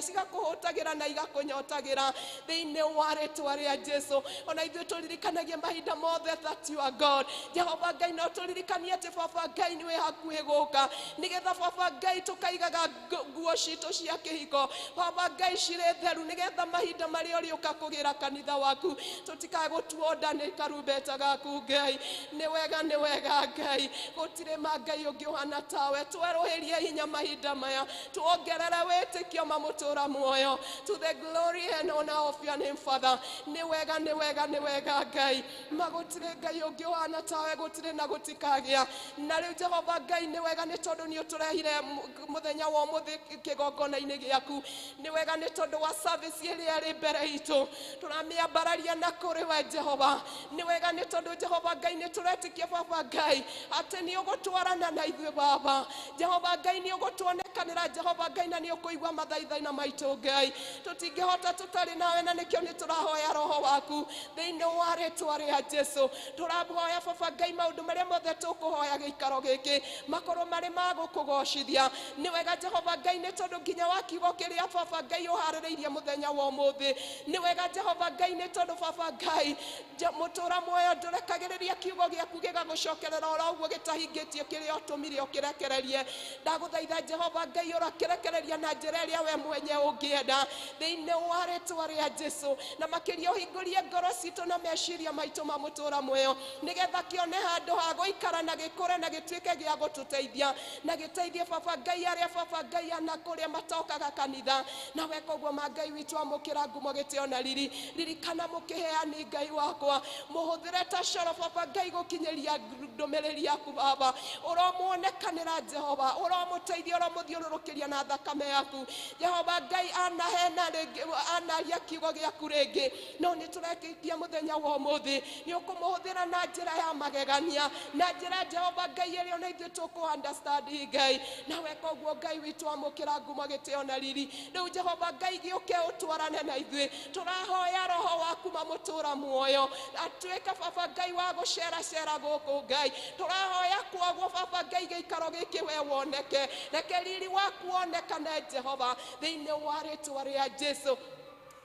cigakũhũtagĩra na igakũnyotagĩra thĩinĩ wa rĩtwa rĩa Jesu. Ona ithuĩ tũririkanagie mahinda mothe that you are God. Jehova Ngai no tũririkanie atĩ Baba Ngai nĩwe hakuhĩ gũka, nĩgetha Baba Ngai tũkaigaga nguo citũ cia kĩhiko Baba Ngai cirĩ theru, nĩgetha mahinda marĩa ũrĩũka kũgĩra kanitha waku tũtikae gũtuo nda nĩ karumbeta gaku Ngai. Nĩ wega, nĩ wega Ngai, gũtirĩ ma Ngai ũngĩ ũhana tawe. Twerũhĩrie hinya mahinda maya, tuongerere wĩtĩkio mamũtũra muoyo, to the glory and honor of your name, Father. Nĩ wega, nĩ wega, nĩ wega Ngai, ma gũtirĩ Ngai ũngĩ ũhana tawe, gũtirĩ na gũtikagĩa. Na rĩu Jehova Ngai nĩ wega nĩ tondũ nĩ ũtũrehire mũthenya wa ũmũthĩ kĩgongona-inĩ gĩaku. Nĩ wega nĩ tondũ wa service ĩrĩa ĩrĩ mbere itũ, tũramĩambararia na kũrĩ we Jehova. Nĩ wega nĩ tondũ Jehova Ngai nĩ tũretĩkia Baba Ngai atĩ nĩ ũgũtwarana na ithuĩ Baba. Jehova Ngai nĩ ũgũtuonekanĩra Jehova Ngai, na nĩ ũkũigua mathaithaina maitũ Ngai. Tũtingĩhota tũtarĩ nawe, na nĩkĩo nĩ tũrahoya roho waku thĩinĩ wa rĩtwa rĩa Jesu. Tũrahoya Baba Ngai maũndũ marĩa mothe tũkũhoya gĩikaro gĩkĩ makorwo marĩ ma gũkũgocithia. Nĩ wega Jehova Ngai nĩ tondũ nginya wa kiugo kĩrĩa Baba Ngai ũharĩrĩirie mũthenya wa ũmũthĩ. Nĩ wega Jehova Ngai nĩ tondũ Baba Ngai mũtũra muoyo ndũrekagĩrĩria kiugo gĩaku gĩgagũcokerera oro ũguo gĩtahingĩtie kĩrĩa ũtũmire ũkĩrekererie. Ndagũthaitha Jehova Ngai ũrakĩrekereria na njĩra ĩrĩa we mwenye ũngĩenda thĩinĩ wa rĩtwa rĩa Jesu, na makĩria ũhingũrie ngoro citũ na meciria maitũ ma mũtũra muoyo, nĩgetha kĩone handũ ha gũikara na gĩkũre na gĩtuĩke gĩa gũtũteithia, na gĩteithie Baba Ngai arĩa Baba Ngai ana kũrĩa matokaga kanitha. Na weka ũguo ma Ngai witũ amũkĩra ngumo gĩtĩo na riri. Ririkana mũkĩheani Ngai wakwa, mũhũthĩre ta coro Baba Ngai gũkinyĩria ndũmĩrĩri yaku Baba. Ũromuonekanĩra Jehova, ũromũteithia, ũromũthiũrũrũkĩria na thakame yaku Jehova Ngai. Anahena rĩngĩ, anaria kiugo gĩaku rĩngĩ, no nĩ tũrekĩtia mũthenya wa ũmũthĩ nĩ ũkũmũhũthĩra na njĩra ya magegania, na njĩra Jehova Ngai ĩrĩa ona ithuĩ tũkũ understand Ngai. Na weka ũguo Ngai witũ amũkĩra ngumo gĩtĩo na riri. Rĩu Jehova Ngai gĩũke ũtwarane na ithuĩ, tũrahoya roho waku mamũtũra muoyo atuĩke Baba Ngai wa gũceracera gũkũ Ngai. Tũrahoya kwoguo Baba Ngai gĩikaro gĩkĩ we woneke, reke riri waku wonekane Jehova thĩinĩ wa rĩtwa rĩa Jesu.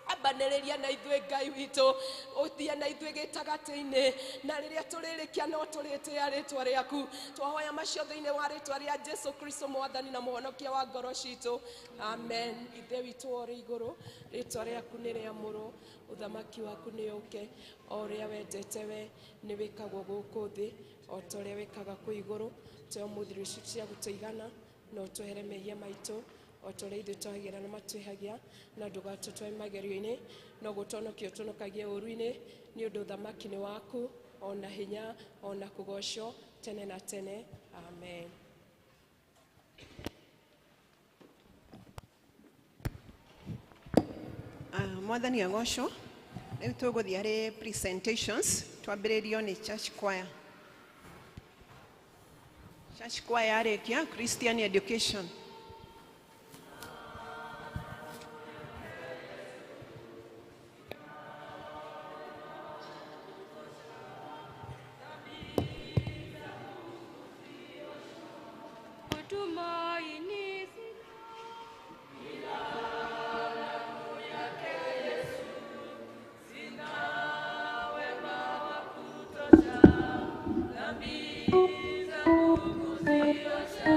Ambanĩrĩria na ithuĩ Ngai witũ, ũthiĩ na ithuĩ gĩtagatĩ-inĩ, na rĩrĩa tũrĩrĩkia no tũrĩtĩĩa rĩtwa rĩaku. Twahoya macio thĩinĩ wa rĩtwa rĩa Jesu Kristo mwathani na mũhonokia wa ngoro citũ, amen. Ithe witũ ũrĩ igũrũ, rĩtwa rĩaku nĩ rĩamũrwo, ũthamaki waku nĩ ũke, o ũrĩa wendete we nĩ wĩkagwo gũkũ thĩ o ta ũrĩa wĩkaga kũu igũrũ. Tũhe ũmũthĩ irio ici cia gũtũigana, na ũtwehere mehia maitũ o ta ũrĩa ithuĩ twahagĩra na matwĩhagia, na ndũgatũtware magerio-inĩ, no gũtũhonokia ũtũhonokagie ũũru-inĩ, nĩ ũndũ ũthamaki nĩ waku, ona hinya, ona kũgocwo tene na tene, amen. Mwathani agocwo. Rĩu tũgũthiĩ harĩ presentations, twambĩrĩrio nĩ church choir. Church choir yarĩkia Christian education. Tumaini Dhambi zangu kuziosha.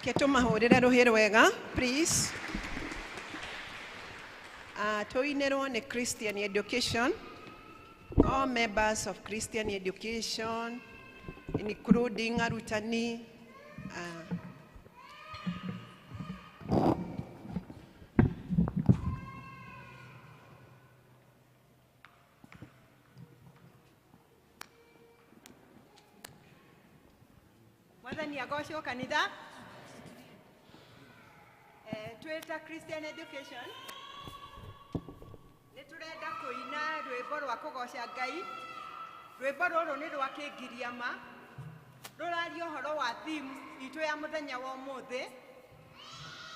Ke tũmahũrĩre rũhĩ rwega, please. Tũinĩrwo nĩ Christian Education, all members of Christian Education, including arutani. Mwathani agocwo kanitha. Twĩta Christian Education nĩ tũrenda kũina rwĩmbo rwa kũgoca Ngai. Rwĩmbo rũrũ nĩ rwa kĩngiriama, rũraria ũhoro wa theme itũ ya mũthenya wa ũmũthĩ,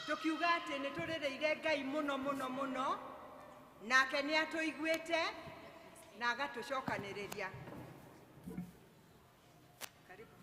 tũkiuga atĩ nĩ tũrĩrĩire Ngai mũno mũno mũno, nake nĩ atũiguĩte na agatũcokanĩrĩria. Karibu.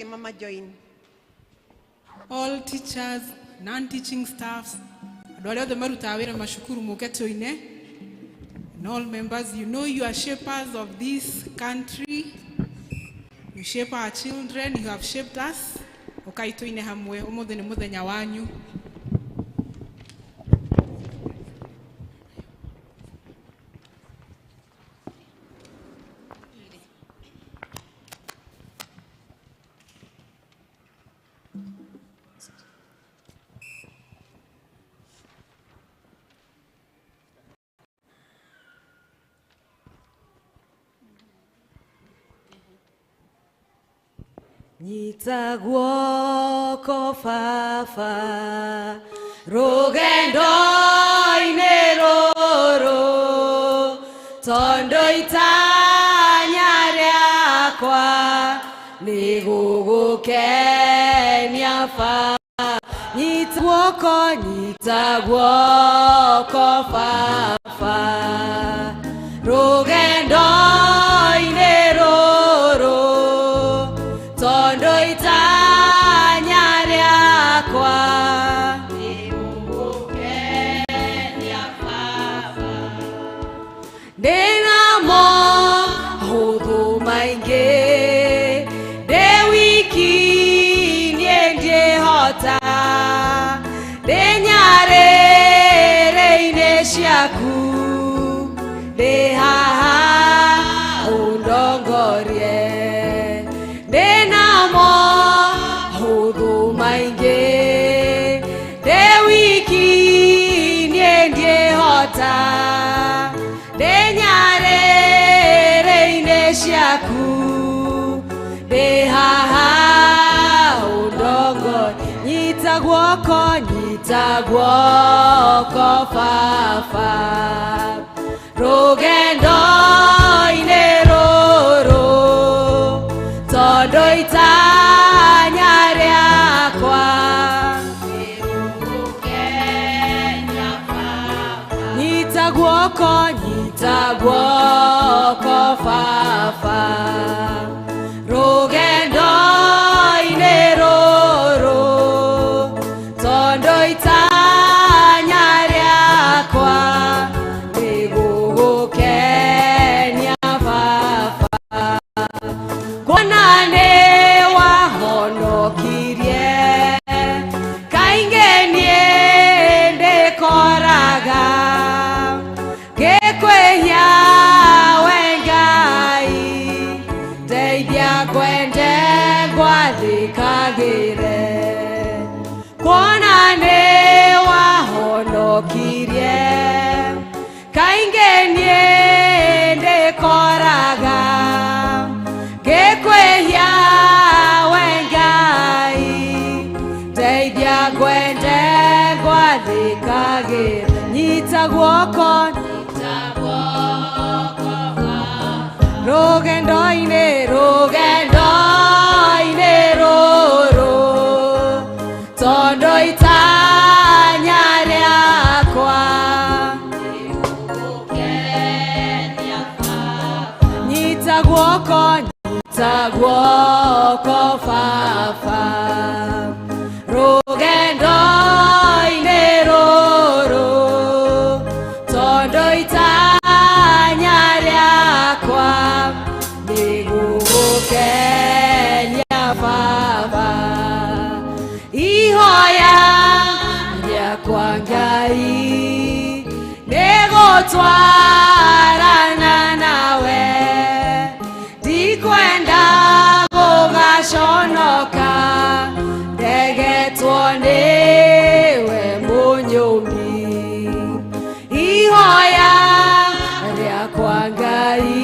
Mama join. All teachers, non-teaching staffs, Andũ arĩa othe marutaga wĩra macukuru mũke tũine. And all members, you know you are shapers of this country. You shape our children, you have shaped us. Ũkai tũine hamwe, ũmũthĩ nĩ mũthenya wanyu. Nyita guoko baba rũgendo-inĩ rũrũ tondũ itanya rĩakwa nĩ gũgũkenia baba. Nyita guoko baba rũgendo-inĩ rũrũ tondũ itanya rĩakwa nĩ gũgũkenia baba. Ndĩna mohũthũ maingĩ ndĩ wiki niĩ ndiĩhota ndĩ nyarĩrĩ-inĩ ciaku ndĩ haha ũndongorie. Ndĩna mohũthũ maingĩ ndĩ wiki niĩ ndiĩhota ndĩ nyarĩrĩ-inĩ ciaku ndĩ haha ũndongorie. Nyita guoko baba rũgendo-inĩ rũrũ tondũ itanya rĩakwa nĩ gũgũkenia baba. Nyita guoko baba rũgendo-inĩ rũrũ tondũ itanya rĩakwa nĩ gũgũkenia baba. Kuona nĩ wahonokirie kaingĩ niĩ ndĩkoraga ngĩkwĩhia we Ngai ndeithia ngwende ngwathĩkagĩre. Kuona nĩ wahonokirie kaingĩ niĩ ndĩkoraga ngĩkwĩhia we Ngai ndeithia ngwende ngwathĩkagĩre. Nyita guoko rũgendo-inĩ rũgendo-inĩ rũrũ tondũ itanya rĩakwa nĩ gũgũkenia baba. Nyita guoko baba rũgendo-inĩ rũrũ tondũ itanya rĩakwa nĩ gũgũkenia baba. Ihoya rĩakwa Ngai nĩ gũtwarana nawe ndikwenda gũgaconoka ndegetwo nĩwe mũnyũmbi. Ihoya rĩakwa Ngai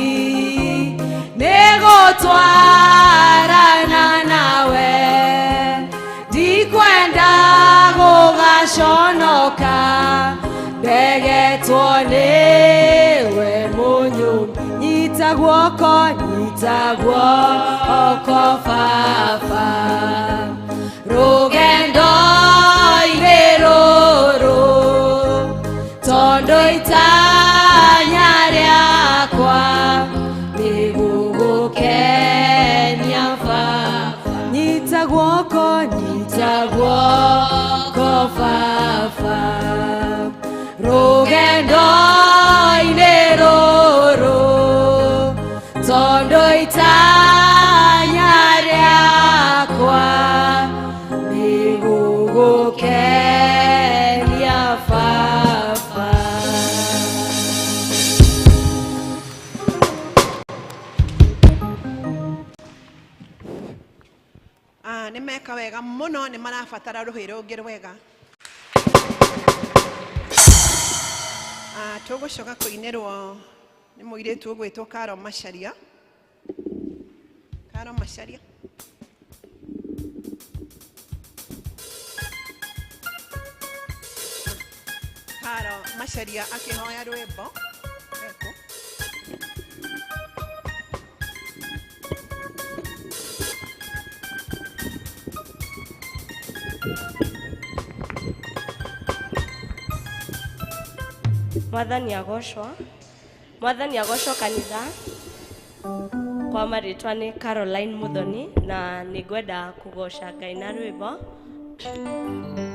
nĩ gũtwarana nawe ndikwenda gũgaconoka ndegetwo nĩwe mũnyũmbi. Nyita guoko baba rũgendo-inĩ rũrũ tondũ itanya rĩakwa nĩ gũgũkenia baba. Nyita guoko baba Wega mũno, nĩ marabatara rũhĩ rũngĩ rwega. Tũgũcoka kũinĩrwo nĩ mũirĩtu ũgwĩtwo Karo Macharia. Karo Macharia. Karo Macharia akĩhoya rwĩmbo. Eko. Mwathani agocwo. Mwathani agocwo kanitha. Kwa marĩtwa nĩ Caroline Muthoni na nĩngwenda kũgoca Ngai na rwĩmbo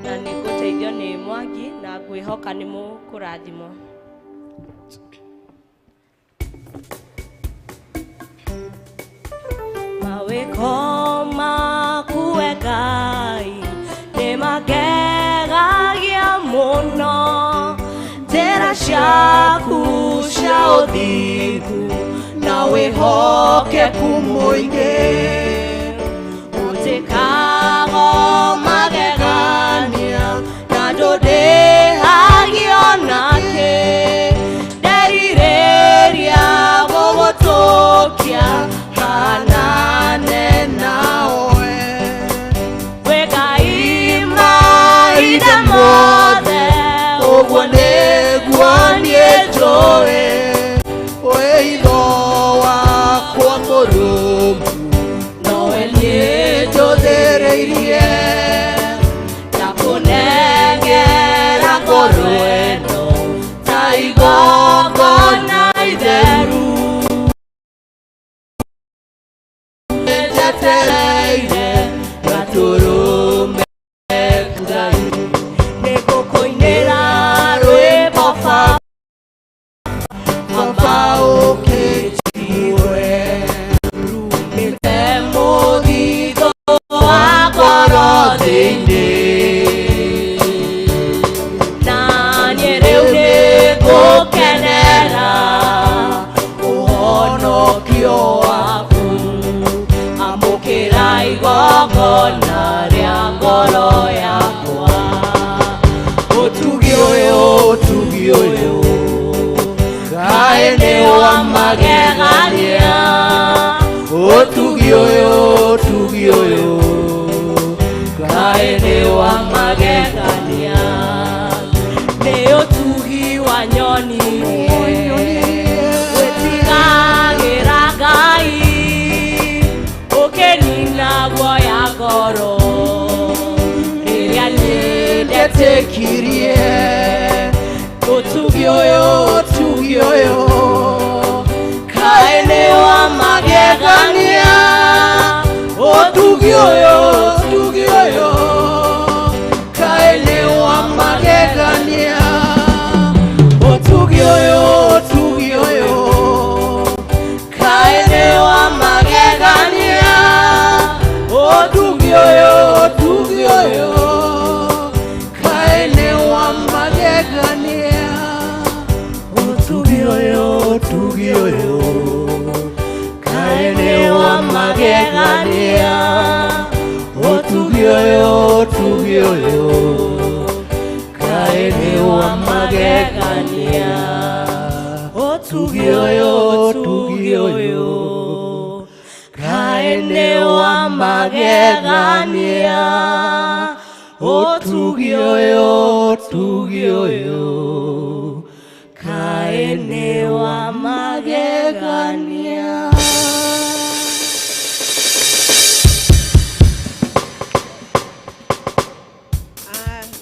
na nĩngũteithio nĩ Mwangi na ngwĩhoka nĩ mũkũrathimwo. Mawĩko maku we Ngai nĩ magegagia mũno, njĩra ciaku cia ũthingu na wĩhokeku mũingĩ, ũtĩkago magegania na ndũndĩhagio nakĩ, nderirĩria gũgũtũkia hanane nawe. Wĩ Ngai mahinda mothe, ũguo nĩguo niĩ njũĩ, wĩitho wakwa mũrũmu nowe niĩ njũthĩrĩirie, ndakũnengera ngoro ĩno ta igongona itheru, njetereire gatũrũme Ngai. Nĩngũkũinĩra rwĩmbo Baba, Baba ũkĩnjigue, rumĩte mũthithũ wa ngoro thĩinĩ, na niĩ rĩu nĩngũkenera ũhonokio waku, amũkĩra igongona rĩa ngoro yakwa. Ũtugi ũyũ, ũtugi ũyũ kaĩ nĩ wa magegania, ũtugi ũyũ, ũtugi ũyũ kaĩ nĩ wa magegania, nĩ ũtugi wa nyonirie wĩtigagĩra Ngai, ũkĩnina guoya ngoro rĩrĩa niĩ ndetĩkirie. Ũtugi ũyũ, ũtugi ũyũ kaĩ nĩ wa magegania, ũtugi ũyũ, ũtugi ũyũ kaĩ nĩ wa magegania, ũtugi ũyũ, ũtugi ũyũ kaĩ nĩ wa magegania, ũtugi ũyũ, ũtugi ũyũ kaĩ nĩ wa magegania, ũtugi ũyũ, ũtugi ũyũ kaĩ nĩ wa magegania, ũtugi ũyũ, ũtugi ũyũ kaĩ nĩ wa magegania, ũtugi ũyũ, ũtugi ũyũ kaĩ nĩ wa magegania, ũtugi ũyũ, ũtugi ũyũ kaĩ nĩ wa magegania.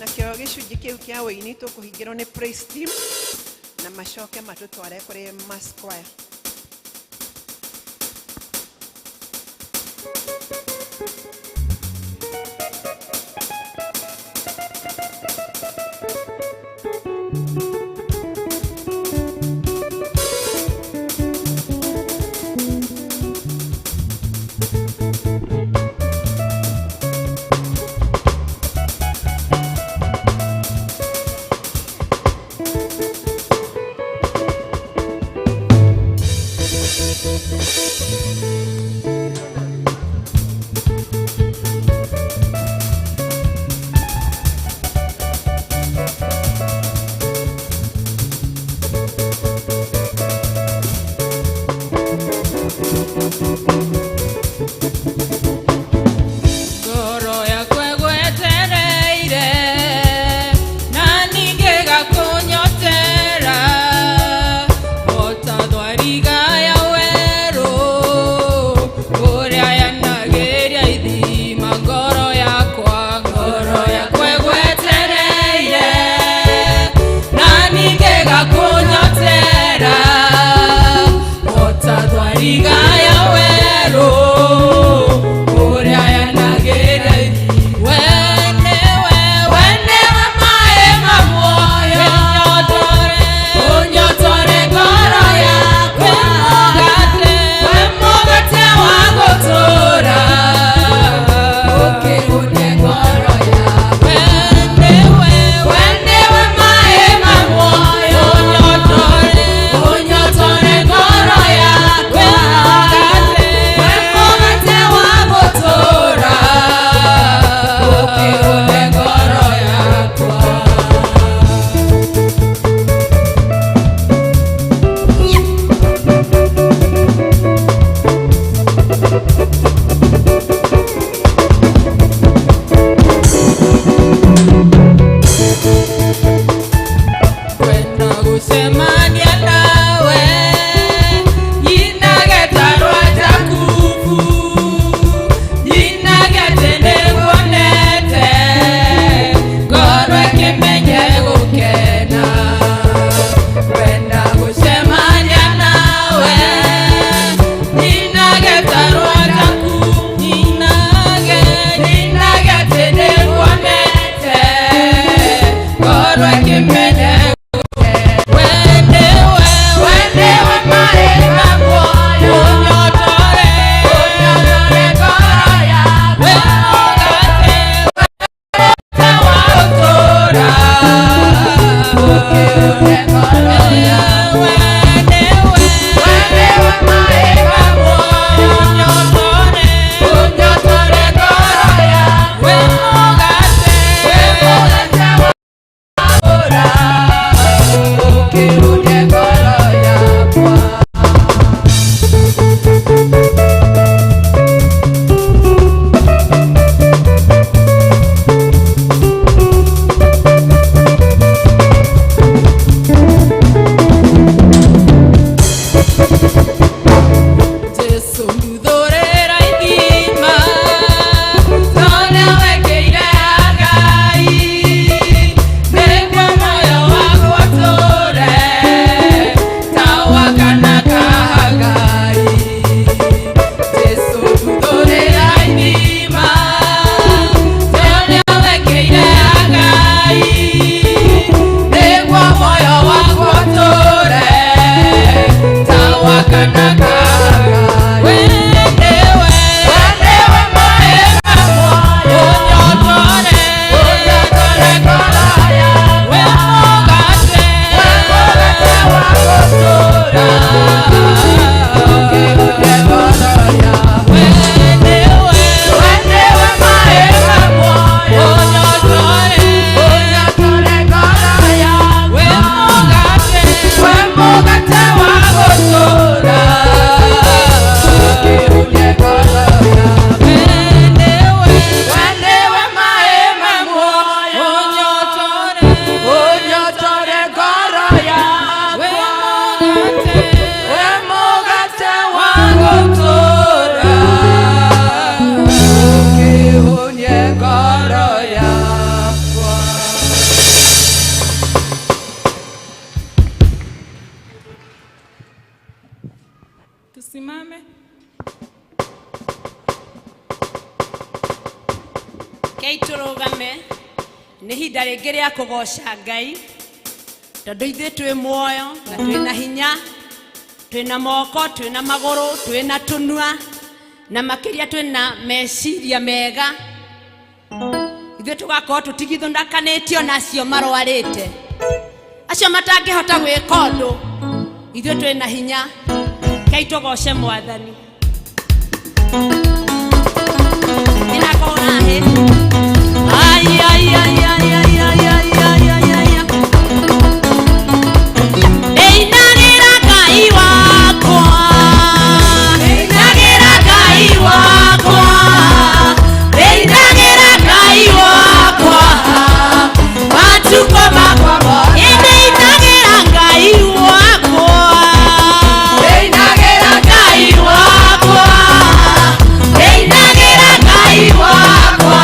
Nakĩo gĩcunjĩ kĩu kĩa wĩini tũkũhingĩrwo nĩ praise team na macoke matũtware kũrĩ mass choir. Tũrũgame nĩ ihinda rĩngĩ rĩa kũgoca Ngai, tondũ ithuĩ twĩ muoyo na twĩ na hinya, twĩ na moko, twĩ na magũrũ, twĩ na tũnua, na makĩria twĩ na meciria mega. Ithuĩ tũgakorwo tũtigithũkanĩtio na acio marwarĩte, acio matangĩhota gwĩka ũndũ. Ithuĩ twĩ na hinya. Kei tũgoce Mwathani. Nĩnakonahe. Ai, ai, ai, ai, ai, ai, ai, ai, ai, ai. Ndĩinagĩra Ngai wakwa, ndĩinagĩra Ngai wakwa, ndĩinagĩra Ngai wakwa, matukũ makwa mothe. Ndĩinagĩra Ngai wakwa, ndĩinagĩra Ngai wakwa, ndĩinagĩra Ngai wakwa.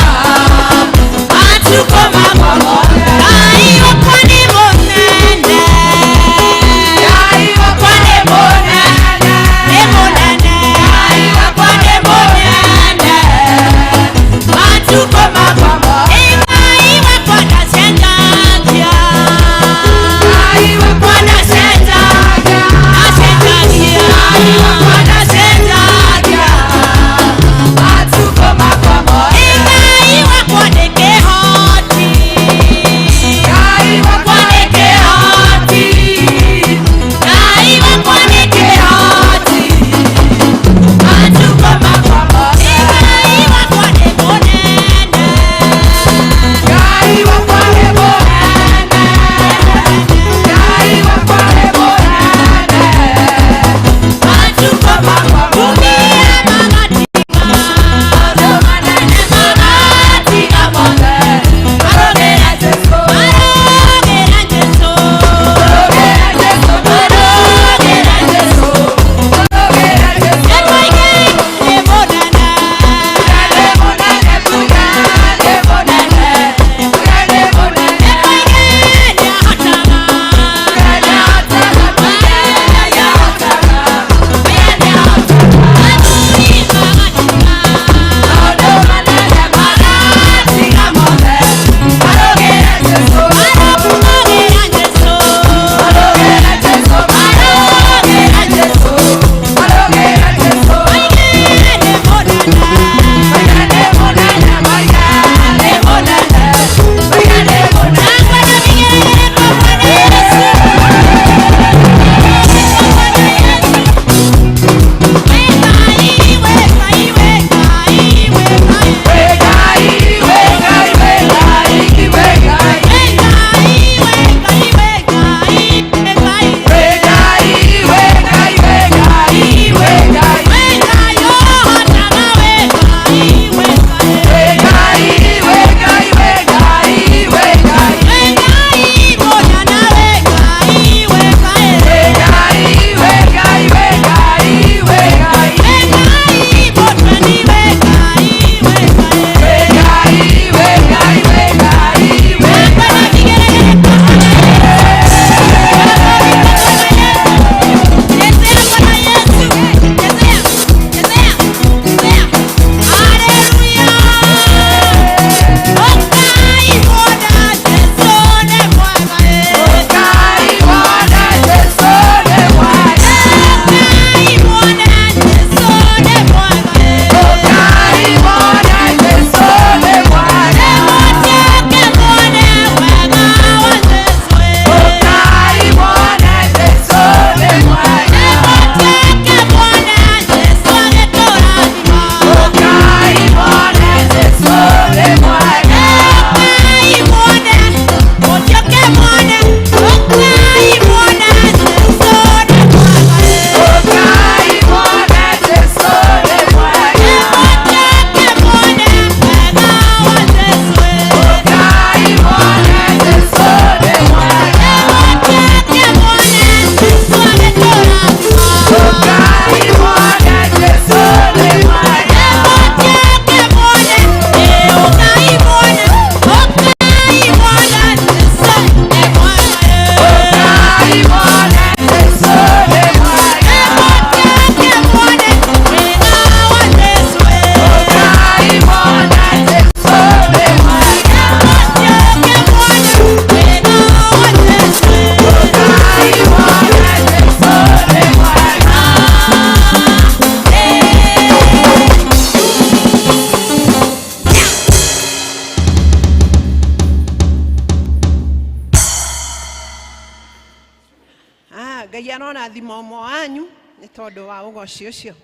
Ngai arorathima ũmwe wanyu nĩ tondũ wa ũgoci ũcio.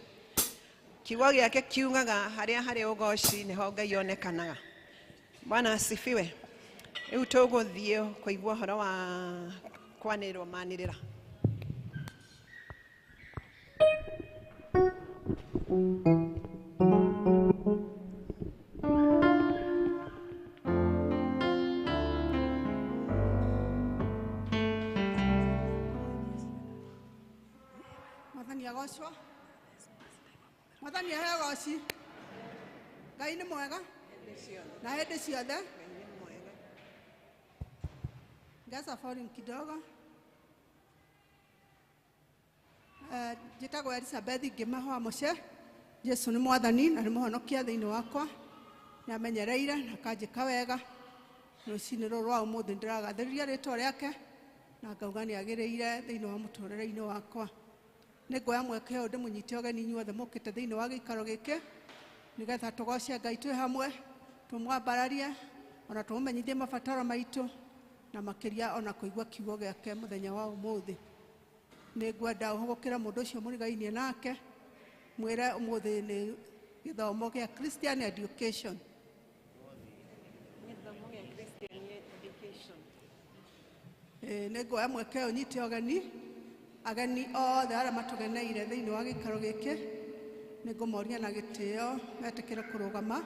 Kiugo gĩake kiugaga harĩa harĩ ũgoci nĩho Ngai onekanaga. Bwana asifiwe. Rĩu tũgũthiĩ kũigua ũhoro wa kwanĩrĩrwo manĩrĩra. Mwathani agocwo. Mwathani aheo goci. Ngai nĩ mwega na hĩndĩ ciothe. Ngeza volume kidogo. Njĩtagwo Elizabeth Ngĩma wa Mũce. Jesu nĩ mwathani na nĩ mũhonokia thĩinĩ wakwa. Nĩ amenyereire na akanjĩka wega. Rũcinĩ rũrũ rwa ũmũthĩ ndĩragathĩrĩria rĩtwa rĩake na ngauga nĩ agĩrĩire thĩinĩ wa mũtũrĩre-inĩ wakwa. Nĩ nguoya mweke ũyũ ndĩmũnyite ũgeni inyuothe mũkĩte thĩinĩ wa gĩikaro gĩkĩ nĩgetha tũgoce Ngai twĩ hamwe, tũmwambararie ona tũmũmenyithie mabataro maitũ na makĩria ona kũigua kiugo gĩake mũthenya wa ũmũthĩ. Nĩ ngwenda ũhũgũkĩre mũndũ ũcio mũrigainie nake mwĩre ũmũthĩ nĩ gĩthomo gĩa Christian Education. Gĩthomo gĩa Christian Education. Nĩ nguoya mweke ũyũ nyite ũgeni ageni othe arĩa matũgeneire thĩinĩ wa gĩikaro gĩkĩ. Nĩ ngũmoria na gĩtĩo metĩkĩre kũrũgama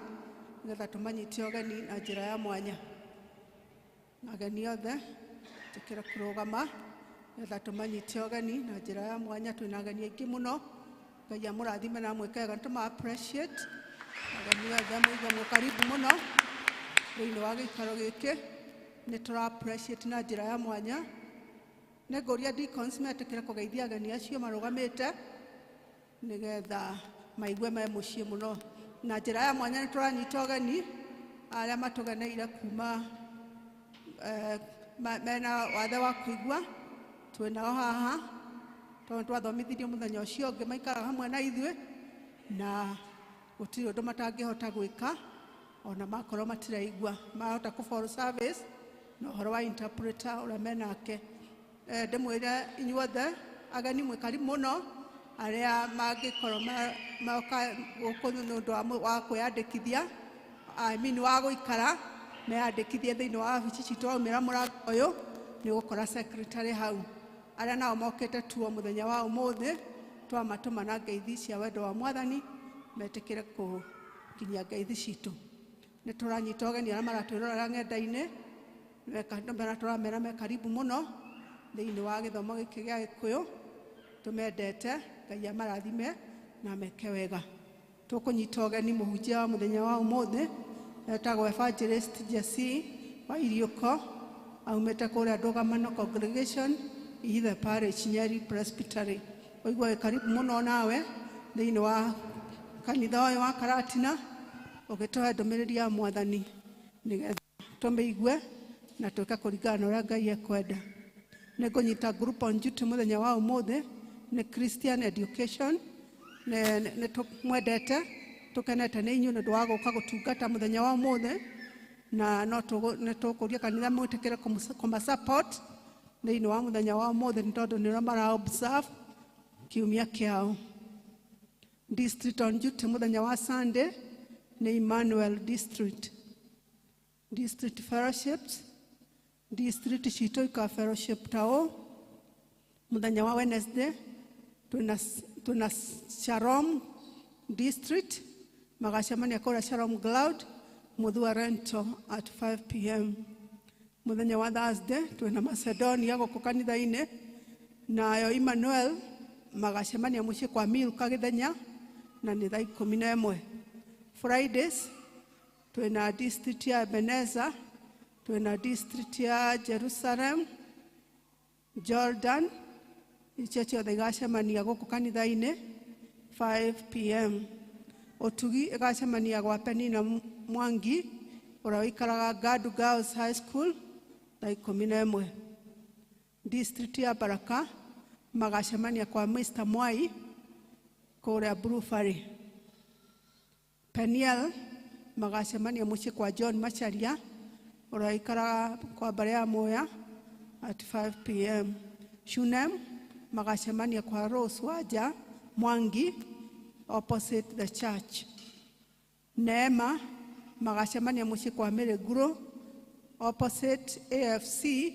nĩgetha tũmanyite ũgeni na njĩra ya mwanya. Ageni othe tĩkĩre kũrũgama nĩgetha tũmanyite ũgeni na njĩra ya mwanya. Twĩna ageni aingĩ mũno. Ngai amũrathime na amwĩke wega. Nĩtũma appreciate ageni othe, mũigue mwĩ karibu mũno thĩinĩ wa gĩikaro gĩkĩ. Nĩ tũra appreciate na njĩra ya mwanya. Nĩ ngũria deacons metĩkĩre kũgeithia ageni acio marũgamĩte nĩgetha maigue me mũciĩ mũno. Na njĩra ya mwanya nĩ tũranyita ũgeni arĩa matũgeneire kuma mena wathe wa kũigua. Twĩ nao haha tondũ twathomithirio mũthenya ũcio ũngĩ, maikaraga hamwe na ithuĩ na gũtirĩ ũndũ matangĩhota gwĩka ona makorwo matiraigua. Mahota kũ follow service na ũhoro wa interpreter ũrĩa menake. Ndĩmwĩre inyuothe ageni mwĩ karibu mũno arĩa mangĩkorwo moka gũkũ nĩ ũndũ wa kwĩyandĩkithia, I mean wa gũikara, meyandĩkithie thĩinĩ wa wabici citũ. Waumĩra mũrango ũyũ nĩ ũgũkora secretary hau. Arĩa nao mokĩte tuo mũthenya wa ũmũthĩ twamatũma na ngeithi cia wendo wa mwathani metĩkĩre kũkinyia ngeithi citũ. Nĩ tũranyita ũgeni arĩa maratwĩrorera ng'enda-inĩ, tũramera me karibu mũno thĩinĩ wa gĩthomo gĩkĩ gĩa Gĩkũyũ. Tũmendete, Ngai amarathime na meke wega. Tũkũnyita ũgeni mũhunjia wa mũthenya wa ũmũthĩ etagwo Evangelist Jesse wa Iriũko, aumĩte kũrĩa Ndũgamano Congregation, Ihithe Parish, Nyeri Presbytery. Ũigue wĩ karibu mũno nawe thĩinĩ wa kanitha ũyũ wa Karatina ũgĩtũhe ndũmĩrĩri ya mwathani nĩgetha tũmĩigue na twĩke kũringana na ũrĩa Ngai ekwenda. Nĩ ngũnyita group on duty mũthenya wa ũmũthĩ nĩ Christian Education. Nĩ tũmwendete, tũkenete nĩ inyuĩ nĩ ũndũ wa gũka gũtungata mũthenya wa ũmũthĩ, na no nĩ tũkũria kanitha mwĩtĩkĩre kũma support thĩinĩ wa mũthenya wa ũmũthĩ nĩ tondũ nĩo mara observe kiumia kĩao. District on duty mũthenya wa Sunday nĩ Emmanuel District. District fellowships, district citũ ika fellowship ta ũũ. Mũthenya wa Wednesday twĩna Shalom District magacemania kũrĩa Shalom Cloud Muthua Rental at 5 p.m. Mũthenya wa Thursday twĩna Macedonia gũkũ kanitha-inĩ, nayo Emmanuel magacemania mũciĩ kwa Milka Gĩthenya na nĩ thaa 11. Fridays twĩna district ya Ebenezer, twĩna district ya Jerusalem, Jordan, icio ciothe igacemania gũkũ kanitha-inĩ 5 p.m. Ũtugi ĩgacemania gwa Penina Mwangi ũrĩa ũikaraga Gadu Girls High School thaa 11. District ya Baraka magacemania kwa Mr. Mwai kũrĩa Blue Valley. Peniel magacemania mũciĩ kwa John Macharia ũrĩa ũikaraga kwa Mbarĩ ya Muya at 5 p.m. Shunem Magacemania kwa Rose Waja Mwangi opposite the church. Neema magacemania muciĩ kwa Mĩrĩngũrũ opposite AFC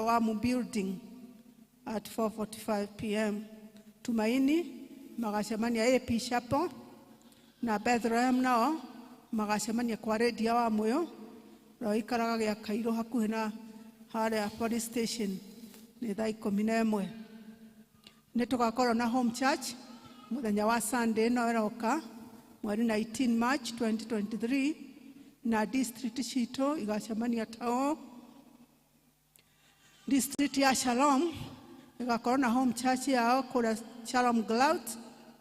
Wamu building at 4:45 p.m. Tumaini magacemania AP Chapel na Bethlehem nao magacemania kwa Redia wa Muyo ũrĩa ũikaraga gĩa Kairũ hakuhĩ na harĩa police station nĩ thaa 11. Nĩ tũgakorwo na home church mũthenya wa Sunday ĩno ĩroka mweri 19 March 2023 na district citũ igacemania tao. District ya Shalom ĩgakorwo na home church yao kũrĩa Shalom Cloud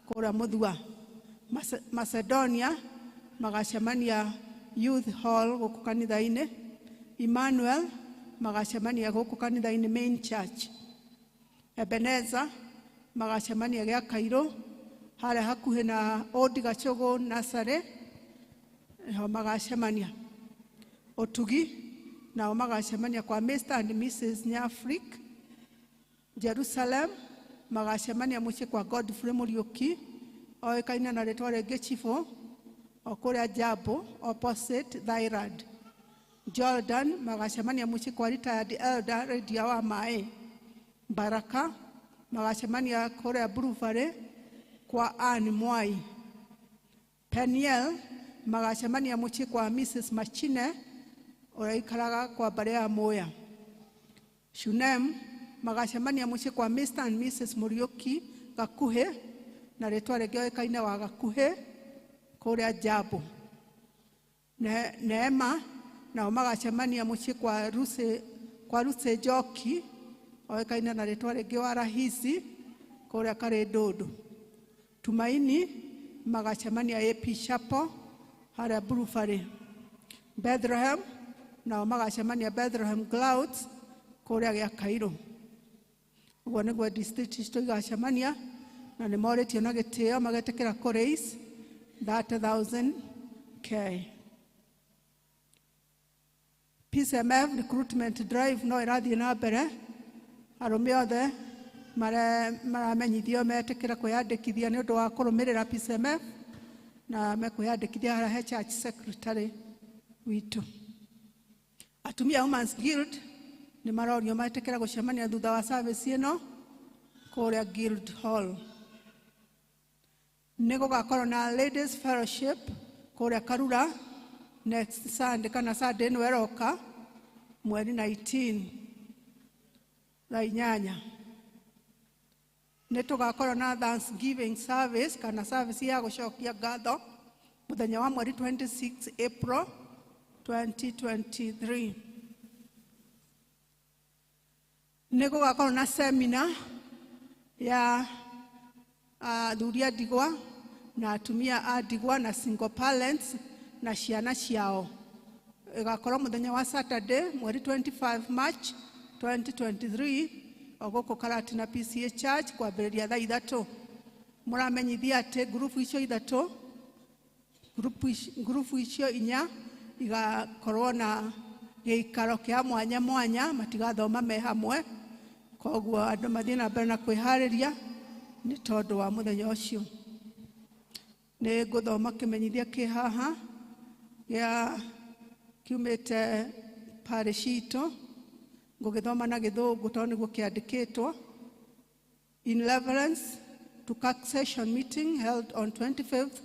kũrĩa Mũthua. Macedonia magacemania Youth Hall gũkũ kanitha-inĩ. Emmanuel magacemania gũkũ kanitha-inĩ main church. Ebenezer magacemania gĩa Kairũ harĩa hakuhĩ na Old Gachũgũ Nursery nĩho magacemania. Ũtugi nao magacemania kwa Mr and Mrs Nyafrik. Jerusalem magacemania mũciĩ kwa Godfrey Mũriũki oĩkaine na rĩtwa rĩngĩ Chifo o kũrĩa Jambo opposite Thailand. Jordan magacemania mũciĩ kwa retired elder Redia wa Maĩ. Baraka magacemania kũrĩa Blue Valley kwa Ann Mwai. Peniel magacemania mũciĩ kwa Mrs Machine ũrĩa ũikaraga kwa mbarĩ ya Muya. Shunem magacemania mũciĩ kwa Mr and Mrs Mũriũki Gakuhĩ na rĩtwa rĩngĩ oĩkaine wa Gakuhĩ kũrĩa Jambo. Neema nao magacemania mũciĩ kwa Ruse Njoki oĩkaine na rĩtwa rĩngĩ wa Rahisi kũrĩa Karĩndũndũ. Tumaini magacemania AP Chapel harĩa Blue Valley. Bethlehem nao magacemania Bethlehem Clouds kũrĩa gĩa Kairũ. Ũguo nĩguo district citũ igacemania na nĩ morĩtio na gĩtĩo magetĩkĩra kũ raise 30,000 K. PCMF recruitment drive no ĩrathiĩ na mbere. Arũme othe maramenyithio metĩkĩra kwĩyandĩkithia nĩ ũndũ wa kũrũmĩrĩra PCMF na mekwĩyandĩkithia harĩa he church secretary witũ. Atumia Women's Guild nĩ marorio metĩkĩra gũcemania thutha wa service ĩno kũrĩa Guild Hall. Nĩ gũgakorwo na Ladies Fellowship kũrĩa Karura next Sunday kana Sunday ĩno ĩroka mweri 19 thaa 8. Nĩ tũgakorwo na Thanksgiving service kana service ya gũcokia ngatho mũthenya wa mweri 26 April 2023. Nĩ gũgakorwo na seminar ya athuri a ndigwa na atumia a ndigwa na single parents na ciana ciao. Ĩgakorwo mũthenya wa Saturday mweri 25 March 2023 o gũkũ Karatina PCA Church kwambĩrĩria thaa 3. Mũramenyithia atĩ ngurubu icio ithatũ, ngurubu icio inya igakorwo na gĩikaro kĩa mwanya mwanya, matigathoma me hamwe, koguo andũ mathiĩ na mbere na kwĩharĩria nĩ tondũ wa mũthenya ũcio. Nĩ ngũthoma kĩmenyithia kĩ haha gĩa kiumĩte parish itũ, ngũgĩthoma na gĩthũngũ tondũ nĩguo kĩandĩkĩtwo. In reference to succession meeting held on 25th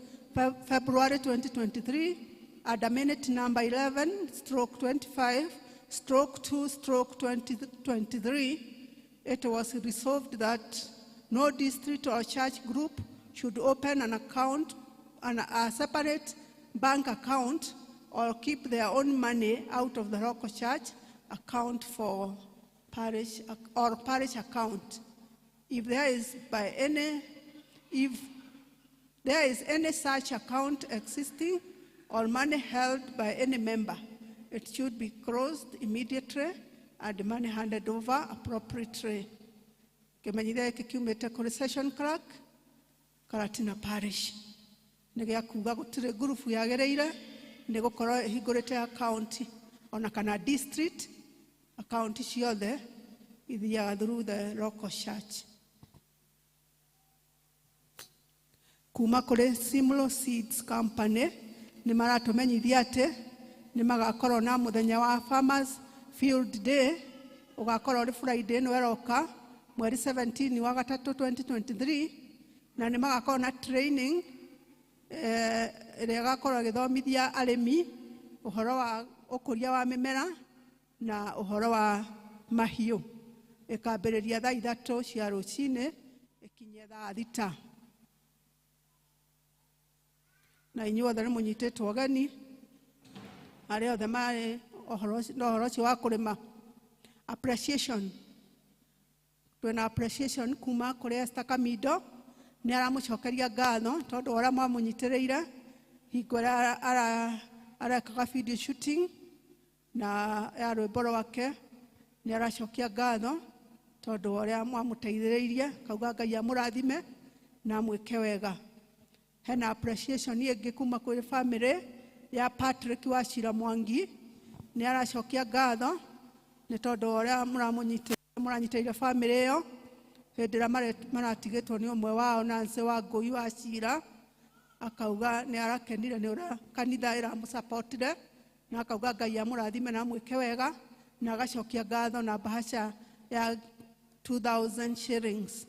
February 2023 at the minute number 11/25/2/2023, it was resolved that no district or church group should open an account, a separate bank account, or keep their own money out of the local church account for parish or parish account. If there is if there is any such account existing or money held by any member, it should be closed immediately and the money handed over appropriately. Kĩmenyithia gĩkĩ kiumĩte kũrĩ session clerk Karatina Parish. Nĩ gĩa kuga gũtirĩ ngurubu yagĩrĩire nĩ gũkorwo ĩhingũrĩte account ona kana district account ciothe. Ithiaga through the local church. Kuma kũrĩ Simlo Seeds Company nĩ maratũmenyithia atĩ nĩ magakorwo na mũthenya wa Farmers Field Day ũgakorwo ũrĩ Friday ĩno ĩroka mweri 17 wa gatatũ 2023, na nĩ magakorwo na training ĩrĩa ĩgakorwo ĩgĩthomithia arĩmi ũhoro wa ũkũria wa mĩmera na ũhoro wa mahiũ. Ĩkambĩrĩria thaa 3 cia rũcinĩ ĩkinye thaa 6. Na inyuothe nĩ mũnyitĩtwo ũgeni arĩa othe marĩ ũhoro ũcio wa kũrĩma. Appreciation, twĩna appreciation kuma kũrĩ Esther Kamindo, nĩ aramũcokeria ngatho tondũ ũrĩa mwamũnyitĩrĩire hingo ĩrĩa arekaga video shooting na ya rwĩmbo rwake, nĩ aracokia ngatho tondũ ũrĩa mwamũteithĩrĩirie, kauga Ngai amũrathime na amwĩke wega. Hena appreciation ĩngĩ kuma kũrĩ family ya Patrick Wachira Mwangi, nĩ aracokia ngatho nĩ tondũ ũrĩa mũranyitĩrĩire family ĩyo hĩndĩ ĩrĩa maratigĩtwo nĩ ũmwe wao Nancy Wangũi Wachira, akauga nĩ arakenire nĩ ũrĩa kanitha ĩramũsapotire, na akauga Ngai amũrathime na amwĩke wega, na agacokia ngatho na bahasha ya 2000 shillings.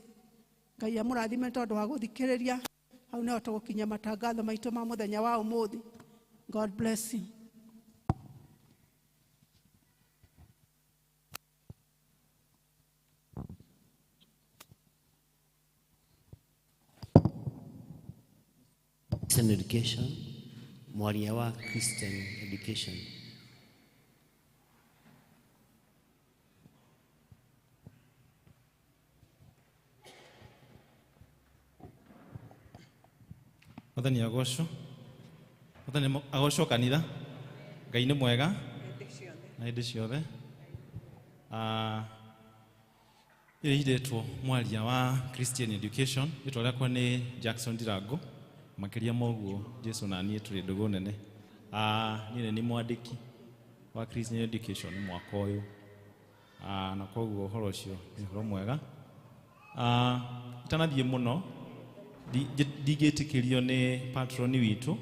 Ngai amũrathime tondũ wa gũthikĩrĩria. Hau nĩho tũgũkinyia matangatho maitũ ma mũthenya wa ũmũthĩ. God bless you. Christian Education, mwaria wa Christian Education. Mwathani agocwo. Mwathani agocwo kanitha. Ngai nĩ mwega na hĩndĩ ciothe. Ĩrĩitĩtwo mwaria wa Christian Education, rĩtwa rĩakwa nĩ Jackson Ndirango. Makĩria ma ũguo Jesu na niĩ tũrĩ ndũgũ nene. Niĩ nĩ mwandĩki wa Christian Education mwaka ũyũ, na koguo ũhoro ũcio nĩ ũhoro mwega. Itanathiĩ mũno ndingĩtĩkĩrio nĩ patroni witũ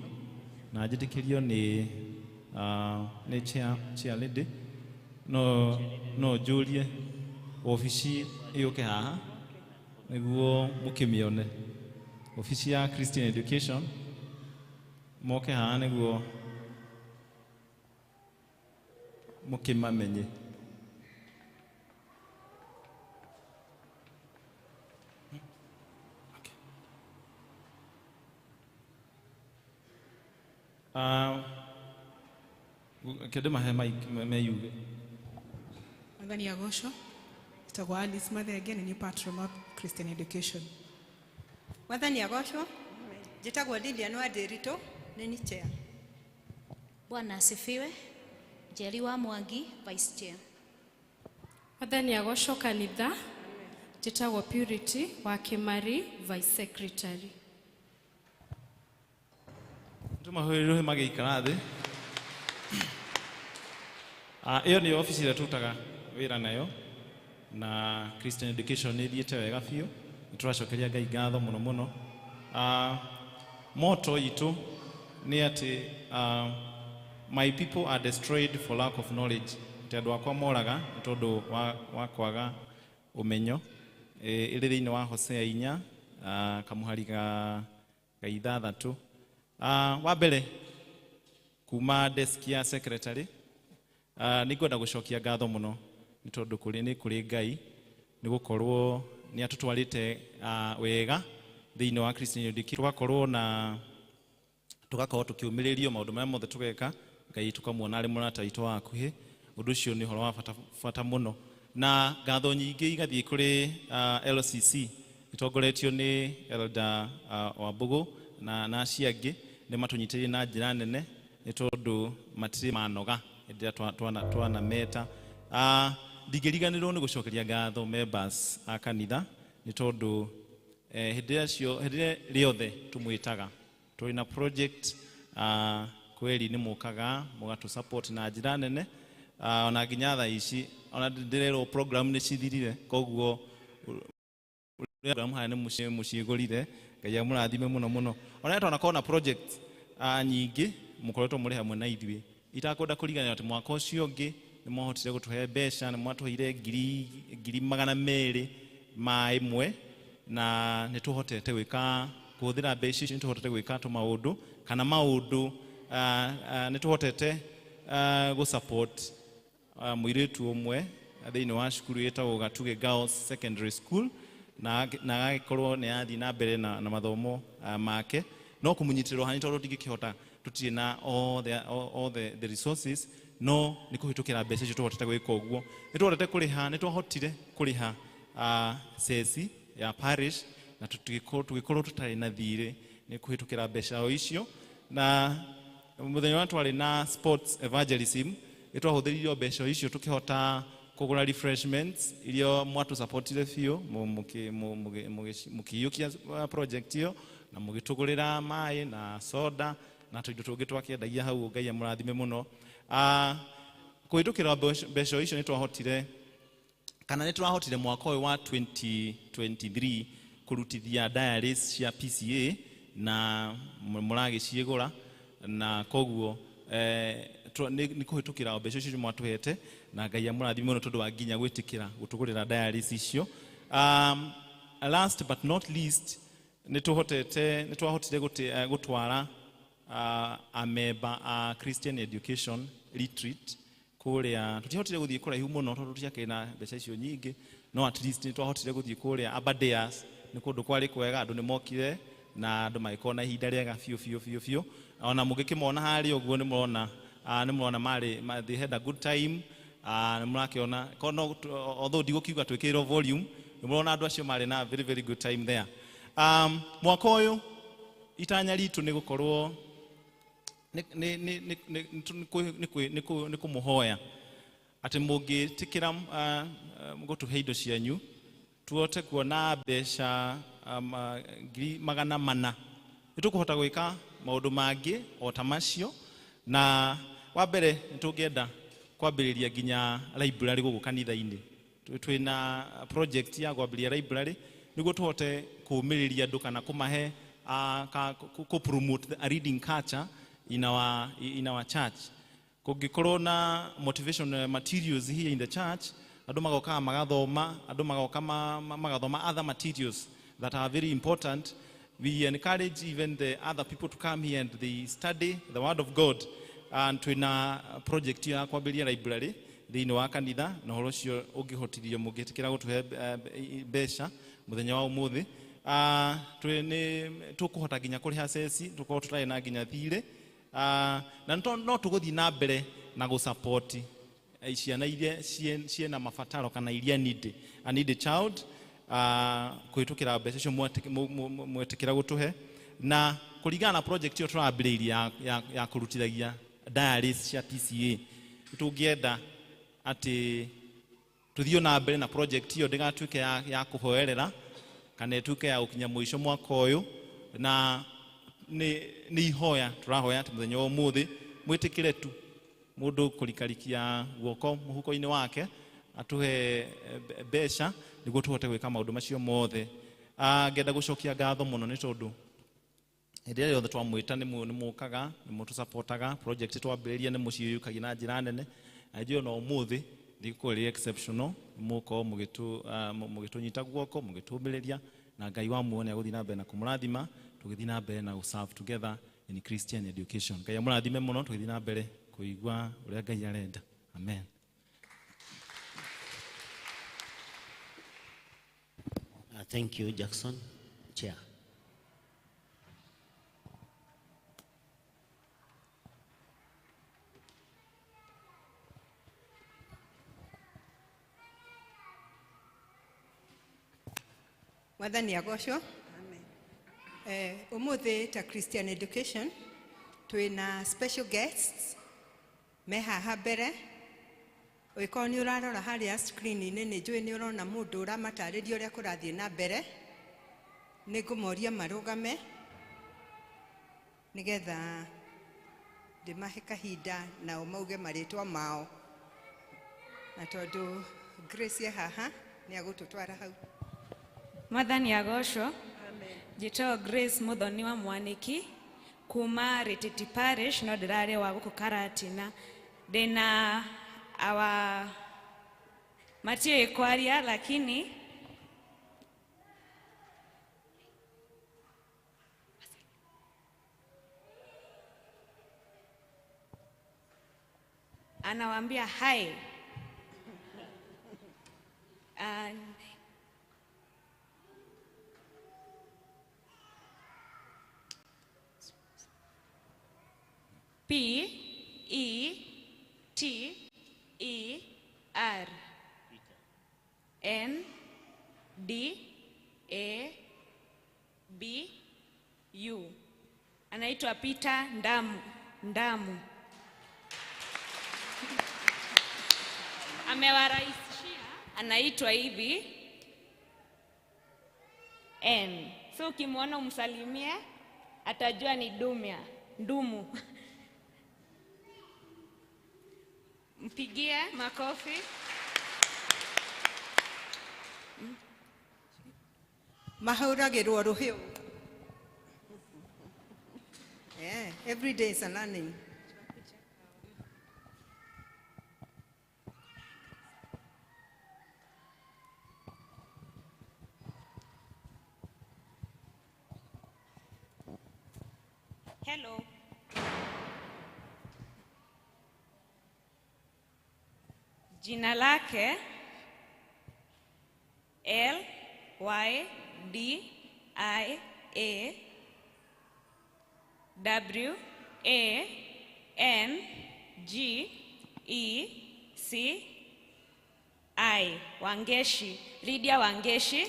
na njĩtĩkĩrio nĩ chair lady, no njũrie obici ĩũke haha nĩguo mũkĩmĩone. Obici ya Christian Education moke haha nĩguo mũkĩmamenye. Kĩndũ mahe meyuge. Mwathani agocwo. Njĩtagwo Alice Mathenge, nĩ niĩ patron wa Christian Education. Mwathani agocwo. Njĩtagwo Lilian Wanderitũ, nĩ ni chair. Bwana asifiwe. Njeri wa Mwangi, vice chair. Mwathani agocwo kanitha. Njĩtagwo Purity wa Kimari, vice secretary. Tũmahũrĩre magĩikara thĩ. Ĩyo nĩyo obici ĩrĩa tũrutaga wĩra nayo, na Christian Education nĩ ĩthiĩte wega biũ. Nĩ tũracokeria Ngai ngatho mũno mũno. Motto itũ nĩ atĩ my people are destroyed for lack of knowledge. Atĩ andũ akwa moraga nĩ tondũ wa kwaga ũmenyo. Ĩrĩ thĩinĩ wa Hosea 4 kamũhari ga 6. Wa mbere kuma desk ya secretary, nĩ ngwenda gũcokia ngatho mũno nĩ tondũ nĩ kũrĩ Ngai nĩ gũkorwo nĩ atũtwarĩte wega thĩinĩ wa Christian Education. Tũgakorwo na tũgakorwo tũkĩũmĩrĩrio maũndũ marĩa mothe tũgeka, Ngai tũkamuona arĩ mũrata witũ wa hakuhĩ. Ũndũ ũcio nĩ ũhoro wa bata mũno. Na ngatho nyingĩ igathiĩ kũrĩ LCC ĩtongoretio nĩ Elder Wambũgũ na acio angĩ, nĩ matũnyitĩrĩire na njĩra nene nĩ tondũ matirĩ manoga hĩndĩ ĩrĩa twanameta. Ndingĩriganĩrwo nĩ gũcokeria ngatho members a kanitha nĩ tondũ hĩndĩ ĩrĩa rĩothe tũmwĩtaga tũrĩ na project, kweli nĩ mũkaga mũgatũ support na njĩra nene. Ona nginya thaa ici ona ndĩrerwo program nĩ cithirire, koguo program haya nĩ mũciĩgũrire. Ngai amũrathime mũno mũno. Ona twanakorwo na project nyingĩ mũkoretwo mũrĩ hamwe na ithuĩ. Itakwenda kũriganĩrwo atĩ mwaka ũcio ũngĩ nĩ mwahotire gũtũhe mbeca, nĩ mwatũheire 200,000 ma ĩmwe, na nĩ tũhotete gwĩka kũhũthĩra mbeca icio, nĩ tũhotete gwĩka tũmaũndũ kana maũndũ, nĩ tũhotete gũ support mũirĩtu ũmwe thĩinĩ wa cukuru ĩtagwo Gatuge Girls Secondary School, na agagĩkorwo nĩ athiĩ na mbere na mathomo make, no kũmũnyitĩrĩra hanini tondũ ndingĩkĩhota, tũtirĩ na all the resources, no nĩ kũhĩtũkĩra mbeca icio tũhotete gwĩka ũguo. Nĩ tũhotete kũrĩha, nĩ twahotire kũrĩha ceci ya parish, na tũgĩkorwo tũtarĩ na thirĩ nĩ kũhĩtũkĩra mbeca o icio. Na mũthenya ũrĩa twarĩ na sports evangelism, nĩ twahũthĩrire mbeca icio tũkĩhota kũgũra refreshments iria mwatũsupportire biũ, mũkĩiyũkia project ĩyo na mũgĩtũgũrĩra maĩ na soda na tũindo tũngĩ twakĩendagia hau. Ngai amũrathime mũno. Kũhĩtũkĩra mbeca icio nĩ twahotire, kana nĩ tũrahotire mwaka ũyũ wa 2023 kũrutithia diaries cia PCA na mũragĩciĩgũra, na koguo nĩ kũhĩtũkĩra mbeca icio mwatũhete, na Ngai amũrathime mũno tondũ wa nginya gwĩtĩkĩra gũtũgũrĩra diaries icio. Last but not least, nĩ twahotire gũtwara amemba a Christian Education Retreat kũrĩa. Tũtiahotire gũthiĩ kũraihu mũno tondũ tũtiakĩrĩ na mbeca icio nyingĩ, no at least nĩ twahotire gũthiĩ kũrĩa Aberdares. Nĩ kũndũ kwarĩ kwega, andũ nĩ mokire na andũ magĩkorwo na ihinda rĩega biũ biũ biũ biũ. Ona mũngĩkĩmona harĩa ũguo nĩ mũrona marĩ, they had a good time. Nĩ mũrakĩona, although ndigũkiuga twĩkĩrĩrwo volume, nĩ mũrona andũ acio marĩ na very very good time there. Mwaka ũyũ itanya ritũ nĩ gũkorwo nĩ kũmũhoya atĩ mũngĩtĩkĩra gũtũhe indo cianyu tuote kuona mbeca 400,000, nĩ tũkũhota gwĩka maũndũ mangĩ o ta macio. Na wa mbere nĩ tũngĩenda kwambĩrĩria nginya library gũkũ kanitha-inĩ. Twĩna project ya kwambĩrĩria library nĩguo tũhote kũũmĩrĩria andũ kana kũmahe kũ promote the reading culture in our church. Kũngĩkorwo na motivational materials here in the church, andũ magoka magathoma, andũ magoka magathoma other materials that are very important. We encourage even the other people to come here and they study the word of God. And twina project ya kwambĩrĩria library thĩinĩ wa kanitha, na ũhoro ũcio ũngĩhotithio mũngĩtĩkĩra gũtũhe mbeca mũthenya wa ũmũthĩ, tũkũhota nginya kũrĩha ceci, tũkorwo tũtarĩ na nginya thirĩ, na no tũgũthiĩ na mbere na gũsupport ciana iria ciena mabataro kana iria needy, a needy child, kũhĩtũkĩra mbeca icio mwetĩkĩra gũtũhe. Na kũringana na project ĩyo tũrambĩrĩirie ya kũrutithagia diaries cia PCA, tũngĩenda atĩ tũthiĩ na mbere na project ĩyo ndĩgatuĩke ya kũhoerera kana ĩtuĩke ya gũkinya mũico mwaka ũyũ. Na nĩ ihoya tũrahoya atĩ mũthenya wa ũmũthĩ mwĩtĩkĩre tu mũndũ kũrikarikia guoko mũhuko-inĩ wake atũhe mbeca nĩguo tũhote gwĩka maũndũ macio mothe. Ngenda gũcokia ngatho mũno nĩ tondũ hĩndĩ ĩrĩa yothe twamwĩta nĩ mũkaga, nĩ mũtũsupportaga project twambĩrĩria, nĩ mũciũyũkagia na njĩra nene. Na njũĩ ona ũmũthĩ rĩgũkorwo rĩ exceptional, mũkorwo mũgĩtũnyita guoko, mũgĩtũmĩrĩria, na Ngai wa muoyo nĩ agũthiĩ na mbere na kũmũrathima, tũgĩthiĩ na mbere na gũ-serve together in Christian education. Ngai amũrathime mũno, tũgĩthiĩ na mbere kũigua ũrĩa Ngai arenda. Amen. Thank you, Jackson. Chair. Mwathani agocwo. Amen. Umuthi ta Christian Education twina special guests me haha mbere. Ũngĩkorwo nĩ ũrarora harĩa screen-inĩ nĩ njũĩ nĩ ũrona mũndũ ũramatarĩria ũrĩa kũrathiĩ na mbere. Nĩ ngũmoria marũgame nĩgetha ndĩmahe kahinda nao mauge marĩtwa mao. Na tondũ Grace e haha nĩ agũtũtwara hau. Mwathani agocwo. Njĩtagwo Grace Muthoni wa Mwaniki kuma Rititi Parish, no ndĩrarĩ wa gũkũ Karatina. Ndĩna awa matiũĩ kwaria, lakini anawaambia hi. And P E T E R N D A B U. Anaitwa Peter Ndamu. Ndamu. Amewarahisishia, anaitwa hivi N. So ukimwona umsalimie, atajua ni Dumia, Ndumu. Mpigie makofi. Mahũragĩrwo rũhĩ. Yeah, every day is a learning. Hello. Jina lake L Y D I A W A N G E C I, Wangeshi, Lydia Wangeshi.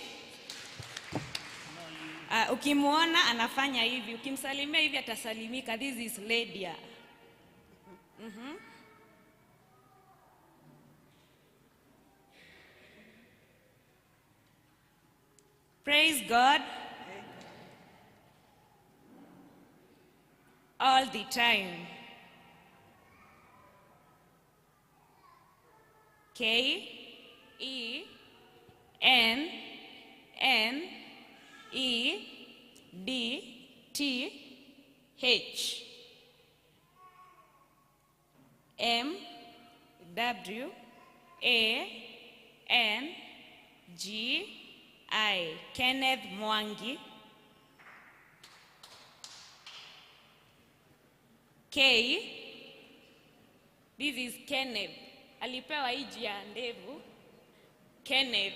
Ukimuona anafanya hivi, ukimsalimia hivi atasalimika. This is Lydia. Praise God all the time. K E N N E D T H M W A N G I, Kenneth Mwangi. K, this is Kenneth. Alipewa hii ya ndevu. Kenneth.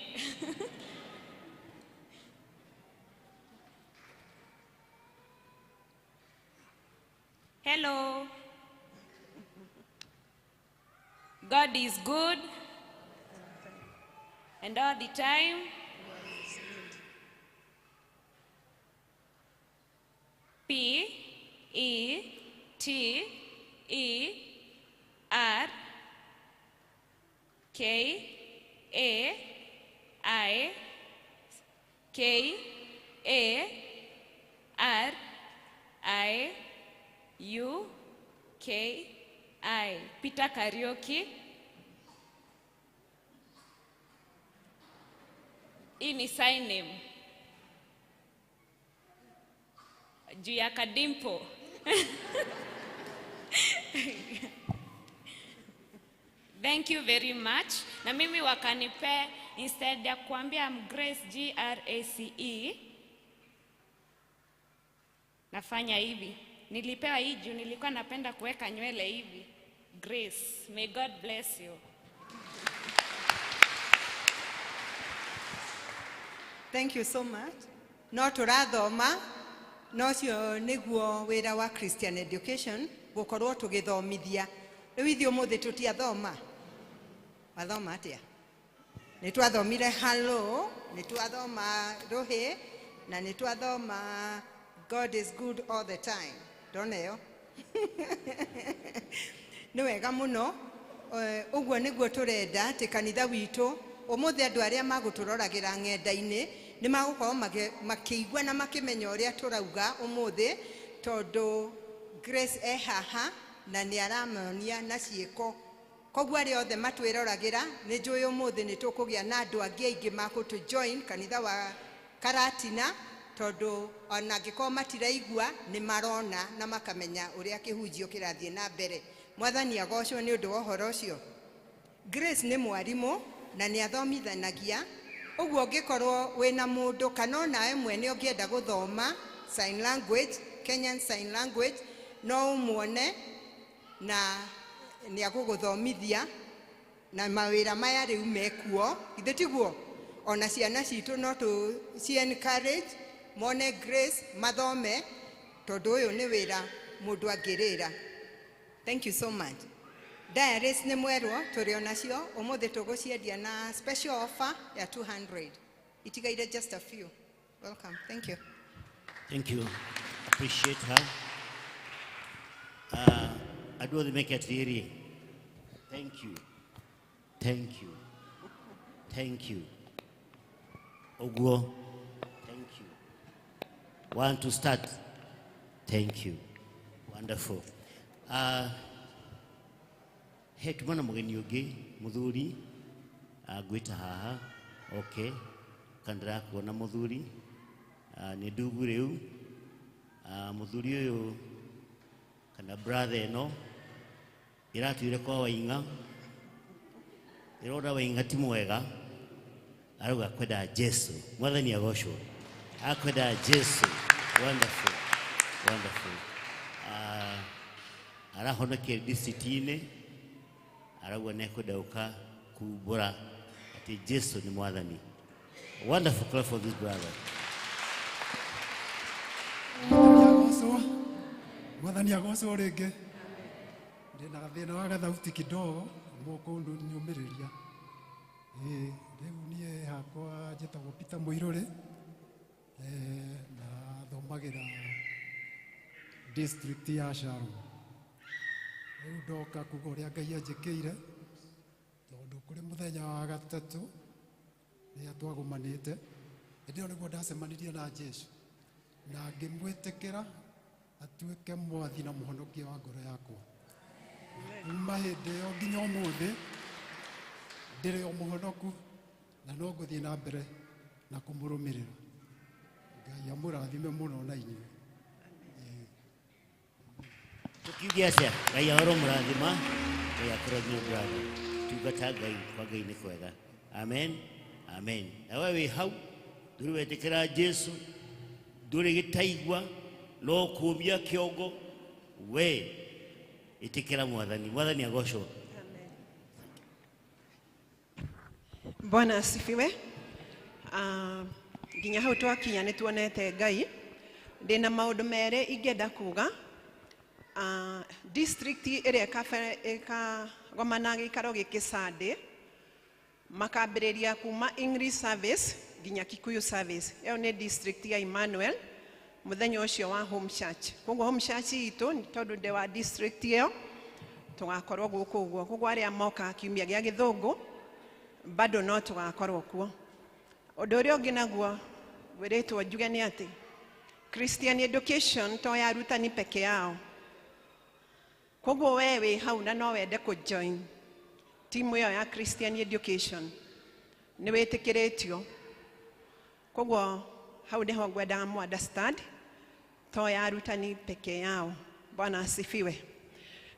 Hello. God is good and all the time. P E T E R K A I K A R I U K I, Peter Kariuki. Hii ni sign name juu ya kadimpo. Thank you very much. Na mimi wakanipe, instead ya kuambia I'm Grace G R A C E, nafanya hivi. Nilipewa hii juu nilikuwa napenda kuweka nywele hivi. Grace, may God bless you. Thank you so much. No tũrathoma, no cio nĩguo wĩra wa Christian education gũkorwo tũgĩthomithia. Rĩu ithuĩ ũmũthĩ tũtiathoma. Wathoma atĩa? Nĩ twathomire hello, nĩ twathoma rũhĩ, na nĩ twathoma God is good all the time. Ndona ĩyo? Nĩ wega mũno. Ũguo nĩguo tũrenda atĩ kanitha witũ ũmũthĩ andũ arĩa magũtũroragĩra ng'enda-inĩ nĩ magũkorwo makĩigua na makĩmenya ũrĩa tũrauga ũmũthĩ, tondũ Grace e haha na nĩ aramonia na ciĩko Koguo arĩa othe matwĩroragĩra nĩ njũĩ ũmũthĩ nĩ tũkũgĩa na andũ angĩ aingĩ makũtũ join kanitha wa Karatina, tondũ ona angĩkorwo matiraigua nĩ marona na makamenya ũrĩa kĩhunjio kĩrathiĩ na mbere. Mwathani agocwo nĩ ũndũ wa ũhoro ũcio. Grace nĩ mwarimũ na nĩ athomithanagia, ũguo ũngĩkorwo wĩna mũndũ kana onawe mwene ũngĩenda gũthoma sign language, Kenyan sign language, no ũmuone na nĩ agũgũthomithia, na mawĩra maya rĩu mekuo, githĩ tiguo? Ona ciana citũ no tũ ci encourage mone Grace mathome, tondũ ũyũ nĩ wĩra mũndũ angĩrĩra. Thank you so much. Diaries nĩ mwerwo tũrĩ onacio ũmũthĩ tũgũciendia na special offer ya 200. Itigaire just a few. Welcome. Thank you. Thank you. Appreciate her. Andũ othe meke atĩrĩrĩ. Thank you. Thank you. Thank you. Ũguo. Thank you. Want to start? Thank you. Wonderful. He tumana mũgeni ũngĩ mũthuri ngwĩta haha. Okay. Kandara kuona mũthuri nĩ ndugu rĩu. Mũthuri ũyũ kana brother ĩno ĩratuire kwa Waing'a, ĩrona Waing'a ti mwega, arauga kwenda Jesu. Mwathani agocwo, akwenda Jesu. Wonderful, wonderful. Arahonokia district-inĩ, arauga nĩ ekwenda gũka kumbũra atĩ Jesu nĩ Mwathani. Wonderful clap for this brother. Mwathani agocwo rĩngĩ. Ndĩna gathĩna wa gathauti kidogo mũkũnyũmĩrĩria. Rĩu niĩ hakwa njĩtagwo Peter Mũirũrĩ, na thomagĩra district ya Sharon. Rĩu ndoka kuga ũrĩa Ngai anjĩkĩire, tondũ kũrĩ mũthenya wa gatatũ rĩrĩa twagomanĩte, hĩndĩ ĩyo nĩguo ndacemanirie na Jesu na ngĩmwĩtĩkĩra atuĩke mwathi na mũhonokia wa ngoro yakwa. Kuma hĩndĩ ĩyo nginya ũmũthĩ ndĩrĩ o mũhonoku na no ngũthiĩ na mbere na kũmũrũmĩrĩra. Ngai amũrathime mũno na inyuĩ. Tukiuge atĩa? Ngai ahoro mũrathima, Ngai akũrathime brother. Tungata Ngai kwa Ngai nĩ kwega. Amen. Amen. Na we wĩ hau ndũrĩ wetĩkĩra Jesu, ndũrĩ gĩtaigua, no kũmia kĩongo, we ĩtĩkĩra Mwathani. Mwathani agocwo. Bwana asifiwe. Nginya hau twakinya nĩ tuonete Ngai. Ndĩna maũndũ merĩ ingĩenda kuga. District ĩrĩa ĩkagomana gĩikaro gĩkĩ Sunday, makambĩrĩria kuma English service nginya Kikuyu service. Ĩyo nĩ district ya Emmanuel mũthenya ũcio wa home church. Koguo home church itũ tondũ ndĩ wa district ĩyo tũgakorwo gũkũ ũguo. Koguo arĩa moka kiumia gĩa gĩthũngũ bado no tũgakorwo kuo. Ũndũ ũrĩa ũngĩ naguo ngwĩrĩtwo njuge nĩ atĩ Christian education to ya arutani peke yao. Koguo we wĩ hau na no wende kũ join timu ĩyo ya Christian education nĩ wĩtĩkĩrĩtio. Koguo hau nĩho ngwendaga mu understand to ya arutani peke yao. Bwana asifiwe.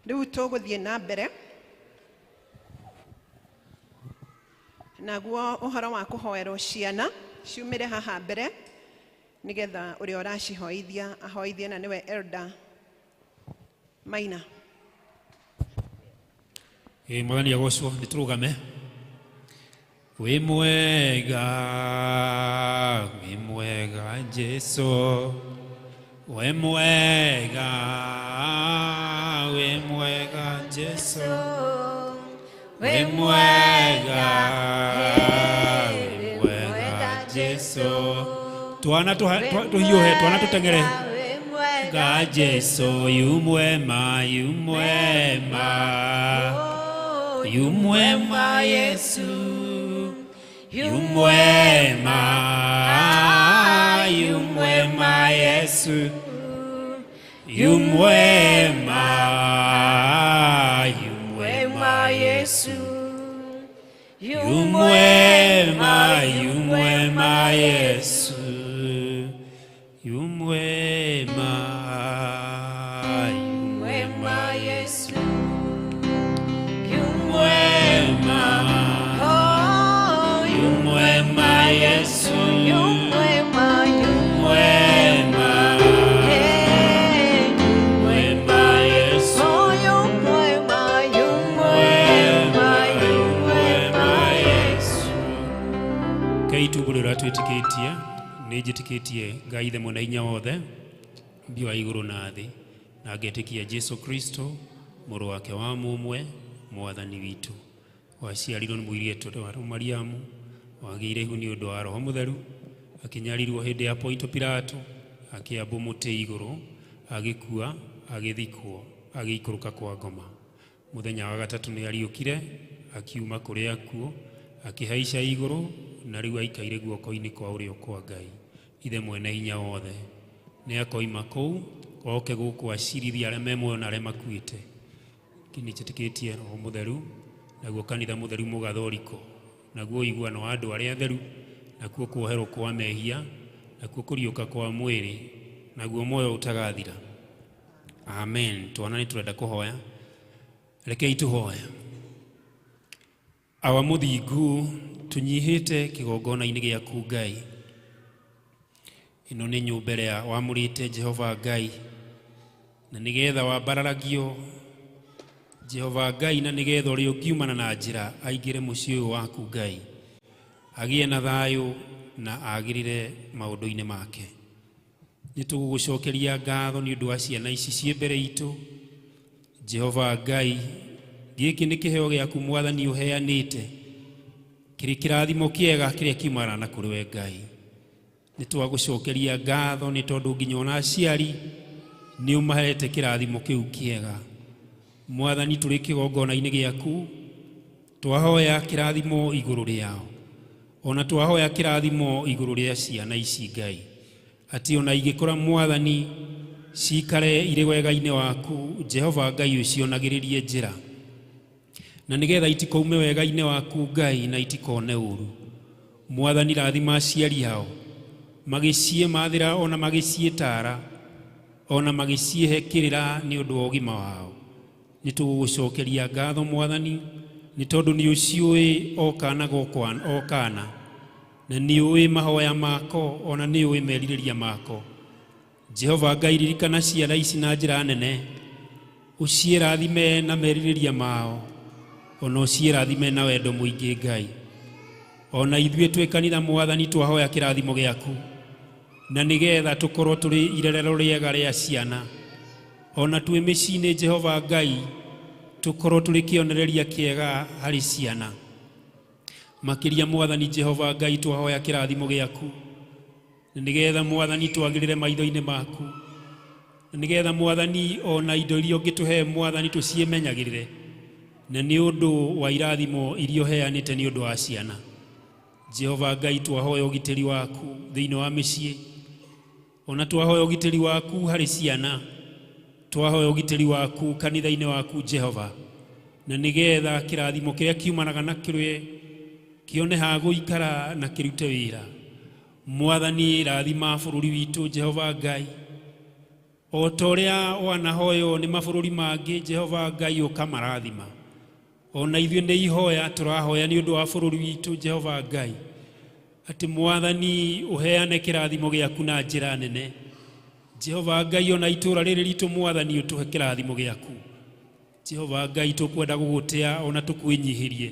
Rĩu tũgũthiĩ na mbere naguo ũhoro wa kũhoerwo ciana ciumĩre haha mbere nĩgetha ũrĩa ũracihoithia ahoithie, na nĩwe Elder Maina. Mwathani agocwo, nĩ tũrũgame. Wĩ mwega Jesu, wĩ mwega Jesu, wĩ mwega Jesu. Twana tũhiũhe, twana tũteng'ere. Ga Jesu, yu mwema, yu mwema, yu mwema Yesu, yu mwema, yu mwema Yesu, yu mwema, yu mwema Yesu. Yesu, yumwema, yumwema Yesu, yumwema, yumwema Yesu, yumwema, yumwema Yesu, yumwema, yumwema, yumwema Yesu, yumwema, yumwema, yumwema Yesu. Kei tumbũrĩ ũrĩa twĩtĩkĩtie nĩ njĩtĩkĩtie Ngai ithe mwene hinya wothe mbi wa igũrũ na thĩ, na ngetĩkia Jesu Kristo mũrũ wake wa mũmwe mwathani witũ, waciarirwo nĩ mũirĩtu wa Mariamu, wagĩire ihu nĩ ũndũ wa Roho Mũtheru, akĩnyarirwo hĩndĩ ya Ponto Pilato, akĩambwo mũtĩ igũrũ, agĩkua, agĩthikwo, agĩikũrũka kwa ngoma. Mũthenya wa gatatũ nĩ ariũkire, akiuma kũrĩ akuũ, akĩhaica igũrũ, na rĩu aikaire guoko-inĩ kwa ũrĩo kwa Ngai ithe mwene hinya wothe. Nĩ akoima kũu oke gũkũ acirithie arĩa me muoyo na arĩa makuĩte. Nĩnjĩtĩkĩtie Roho Mũtheru, naguo kanitha mũtheru mũgathoriko, naguo ũiguano wa andũ arĩa atheru, nakuo kuoherwo kwa mehia, nakuo kũriũka kwa mwĩrĩ, naguo muoyo ũtagathira. Amen. Twana nĩ tũrenda kũhoya, rekei tũhoe. Awa mũthingu, tũnyihĩte kĩgongona-inĩ gĩaku Ngai. Ĩno nĩ nyũmba ĩrĩa wamũrĩte Jehova Ngai, na nĩgetha wambararagio Jehova Ngai, na nĩgetha ũrĩa ũngiumana na njĩra aingĩre mũciĩ ũyũ waku Ngai, agĩe na thayũ na agĩrĩre maũndũ-inĩ make. Nĩ tũgũgũcokeria ngatho nĩ ũndũ wa ciana ici ciĩ mbere itũ. Jehova Ngai, gĩkĩ nĩ kĩheo gĩaku mwathani ũheanĩte, kĩrĩ kĩrathimo kĩega kĩrĩa kiumanaga na kũrĩ we Ngai. Nĩ twagũcokeria ngatho nĩ tondũ nginya ona aciari nĩ ũmahete kĩrathimo kĩu kĩega. Mwathani, tũrĩ kĩgongona-inĩ gĩaku twahoya kĩrathimo igũrũ rĩao, ona twahoya kĩrathimo igũrũ rĩa ciana ici Ngai, atĩ ona igĩkũra mwathani cikare irĩ wega-inĩ waku Jehova Ngai, ũcionagĩrĩrie njĩra, na nĩgetha itikaume wega-inĩ waku Ngai na itikone ũru. Mwathani, rathima aciari ao magĩciĩmathĩra ona magĩciĩtara ona magĩciĩhe kĩrĩra nĩ ũndũ wa ũgima wao. Nĩ tũgũgũcokeria ngatho mwathani nĩ tondũ nĩ ũciũĩ o kana o kana, na nĩ ũĩ mahoya mako ona nĩ ũĩ merirĩria mako. Jehova Ngai, ririkana ciana ici na njĩra nene, ũciĩrathime na merirĩria mao, ona ũciĩrathime na wendo mũingĩ Ngai. Ona ithuĩ twĩ kanitha mwathani twahoya kĩrathimo gĩaku, na nĩgetha tũkorwo tũrĩ irerero rĩega rĩa ciana, ona twĩ mĩciĩ-inĩ Jehova Ngai tũkorwo tũrĩ kĩonereria kĩega harĩ ciana. Makĩria mwathani Jehova Ngai twahoya kĩrathimo gĩaku, na nĩgetha mwathani twagĩrĩre maitho-inĩ maku, na nĩgetha mwathani ona indo iria ũngĩtũhe mwathani tũciĩmenyagĩrĩre, na nĩ ũndũ wa irathimo iria ũheanĩte nĩ ũndũ wa ciana. Jehova Ngai, twahoya ũgitĩri waku thĩinĩ wa mĩciĩ, ona twahoya ũgitĩri waku harĩ ciana, twahoya ũgitĩri waku kanitha-inĩ waku Jehova, na nĩgetha kĩrathimo kĩrĩa kiumanaga na kĩrĩ kĩone ha gũikara na kĩrute wĩra. Mwathani, rathima bũrũri witũ Jehova Ngai, o ta ũrĩa wanahoywo nĩ mabũrũri mangĩ Jehova Ngai ũkamarathima. Ona ithuĩ nĩ ihoya tũrahoya nĩ ũndũ wa bũrũri witũ Jehova Ngai, atĩ mwathani ũheane kĩrathimo gĩaku na njĩra nene. Jehova Ngai, ona itũũra rĩrĩ ritũ mwathani ũtũhe kĩrathimo gĩaku. Jehova Ngai, tũkwenda gũgũtĩa ona tũkwĩnyihĩrie,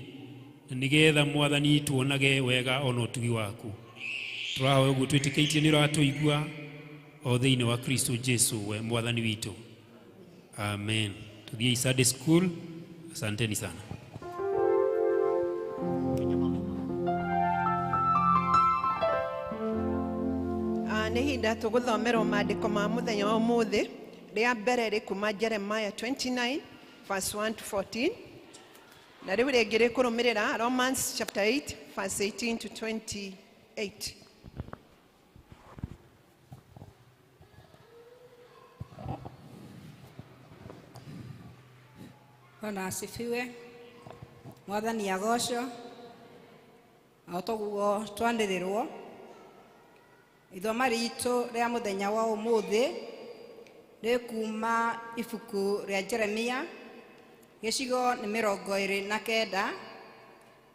na nĩgetha mwathani tuonage wega ona ũtugi waku. Tũrahoya ũguo twĩtĩkĩtie nĩ ũratũigua o thĩinĩ wa Kristo Jesu we mwathani witũ. Amen. Tuthiĩ Sunday school. Asanteni sana. Nĩ ihinda tũgũthomerwo maandĩko ma mũthenya wa ũmũthĩ. Rĩa mbere rĩ kuma Jeremiah 29 verse 1 to 14, na rĩu rĩngĩ rĩkũrũmĩrĩra Romans chapter 8 verse 18 to 28. Bwana asifiwe. Mwathani agocwo o toguo twanĩrĩrwo ithoma ritũ rĩa mũthenya wa ũmũthĩ rĩ kuma ibuku rĩa Jeremia gĩcigo nĩ 29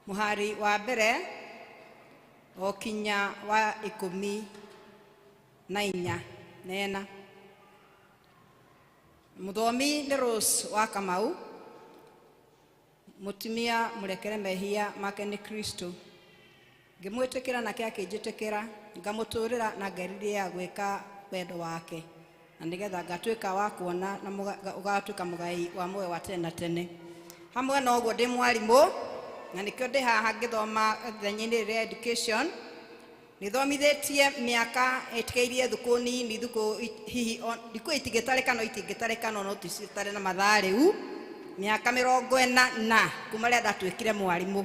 mũhari wa mbere o kinya wa 14 nena. Mũthomi nĩ Rose wa Kamau, mũtumia mũrekere mehia make nĩ Kristo. Ngĩmwĩtĩkĩra nake akĩnjĩtĩkĩra, ngamũtũrĩra na ngerirĩa gwĩka wendo wake, na nĩgetha ngatuĩka wa kuona na ũgatuĩka mũgai wa muoyo wa tene na tene. Hamwe na ũguo ndĩ mwarimũ, na nĩkĩo ndĩ haha ngĩthoma ithenya-inĩ rĩa education. Nĩthomithĩtie mĩaka ĩtigairie thukũ nini, thukũ hihi thikũ itingĩtarĩka no itingĩtarĩka no no tũcitare na mathaa rĩu, mĩaka 40 na kuma rĩrĩa ndatuĩkire mwarimũ,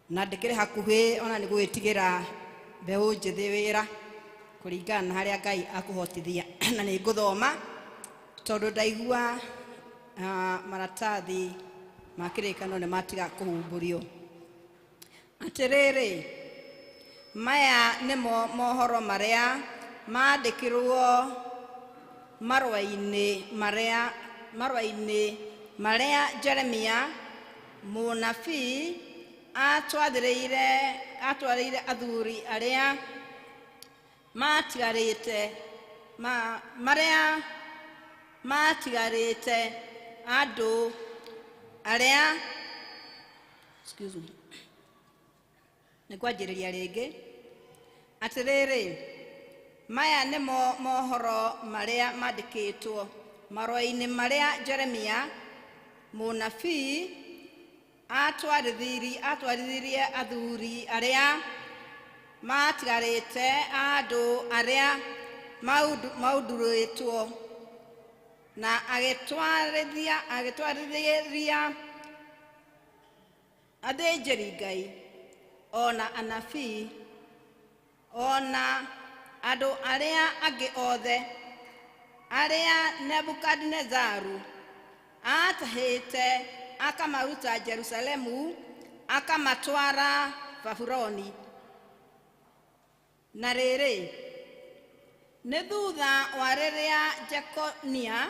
na ndĩkĩrĩ hakuhĩ ona nĩ gwĩtigĩra mbeũ njĩthĩ wĩra kũringana na harĩa Ngai akũhotithia. Na nĩ ngũthoma tondũ ndaigua maratathi ma kĩrĩkanĩro nĩ matiga kũhumbũrio. Atĩrĩrĩ, maya nĩmo mohoro marĩa maandĩkirwo marũa-inĩ marĩa Jeremia mũnabii atwarĩire athuri arĩa matigarĩte marĩa matigarĩte andũ arĩa, excuse me, nĩ kwanjĩrĩria rĩngĩ. Atĩrĩrĩ, maya nĩmo mohoro marĩa maandĩkĩtwo marũa-inĩ marĩa Jeremia mũnabii atwarithirie athuri arĩa matigarĩte andũ arĩa maundurĩtwo, na agĩtwarithĩria athĩnjĩri-Ngai ona anabii ona andũ arĩa angĩ othe arĩa Nebukadinezaru aatahĩte akamaruta Jerusalemu akamatwara Babuloni. Na rĩrĩ, nĩ thutha wa rĩrĩa Jekonia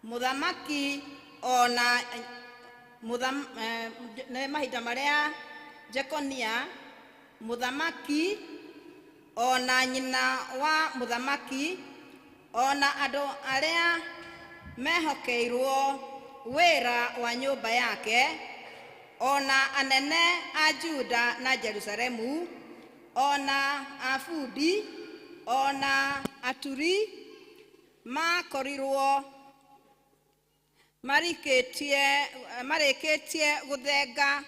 mũthamaki ona nĩ mahinda marĩa Jekonia mũthamaki ona nyina wa mũthamaki ona andũ arĩa mehokeirwo wĩra wa nyũmba yake ona anene a Juda na Jerusalemu ona abundi ona aturi makorirwo marĩkĩtie gũthenga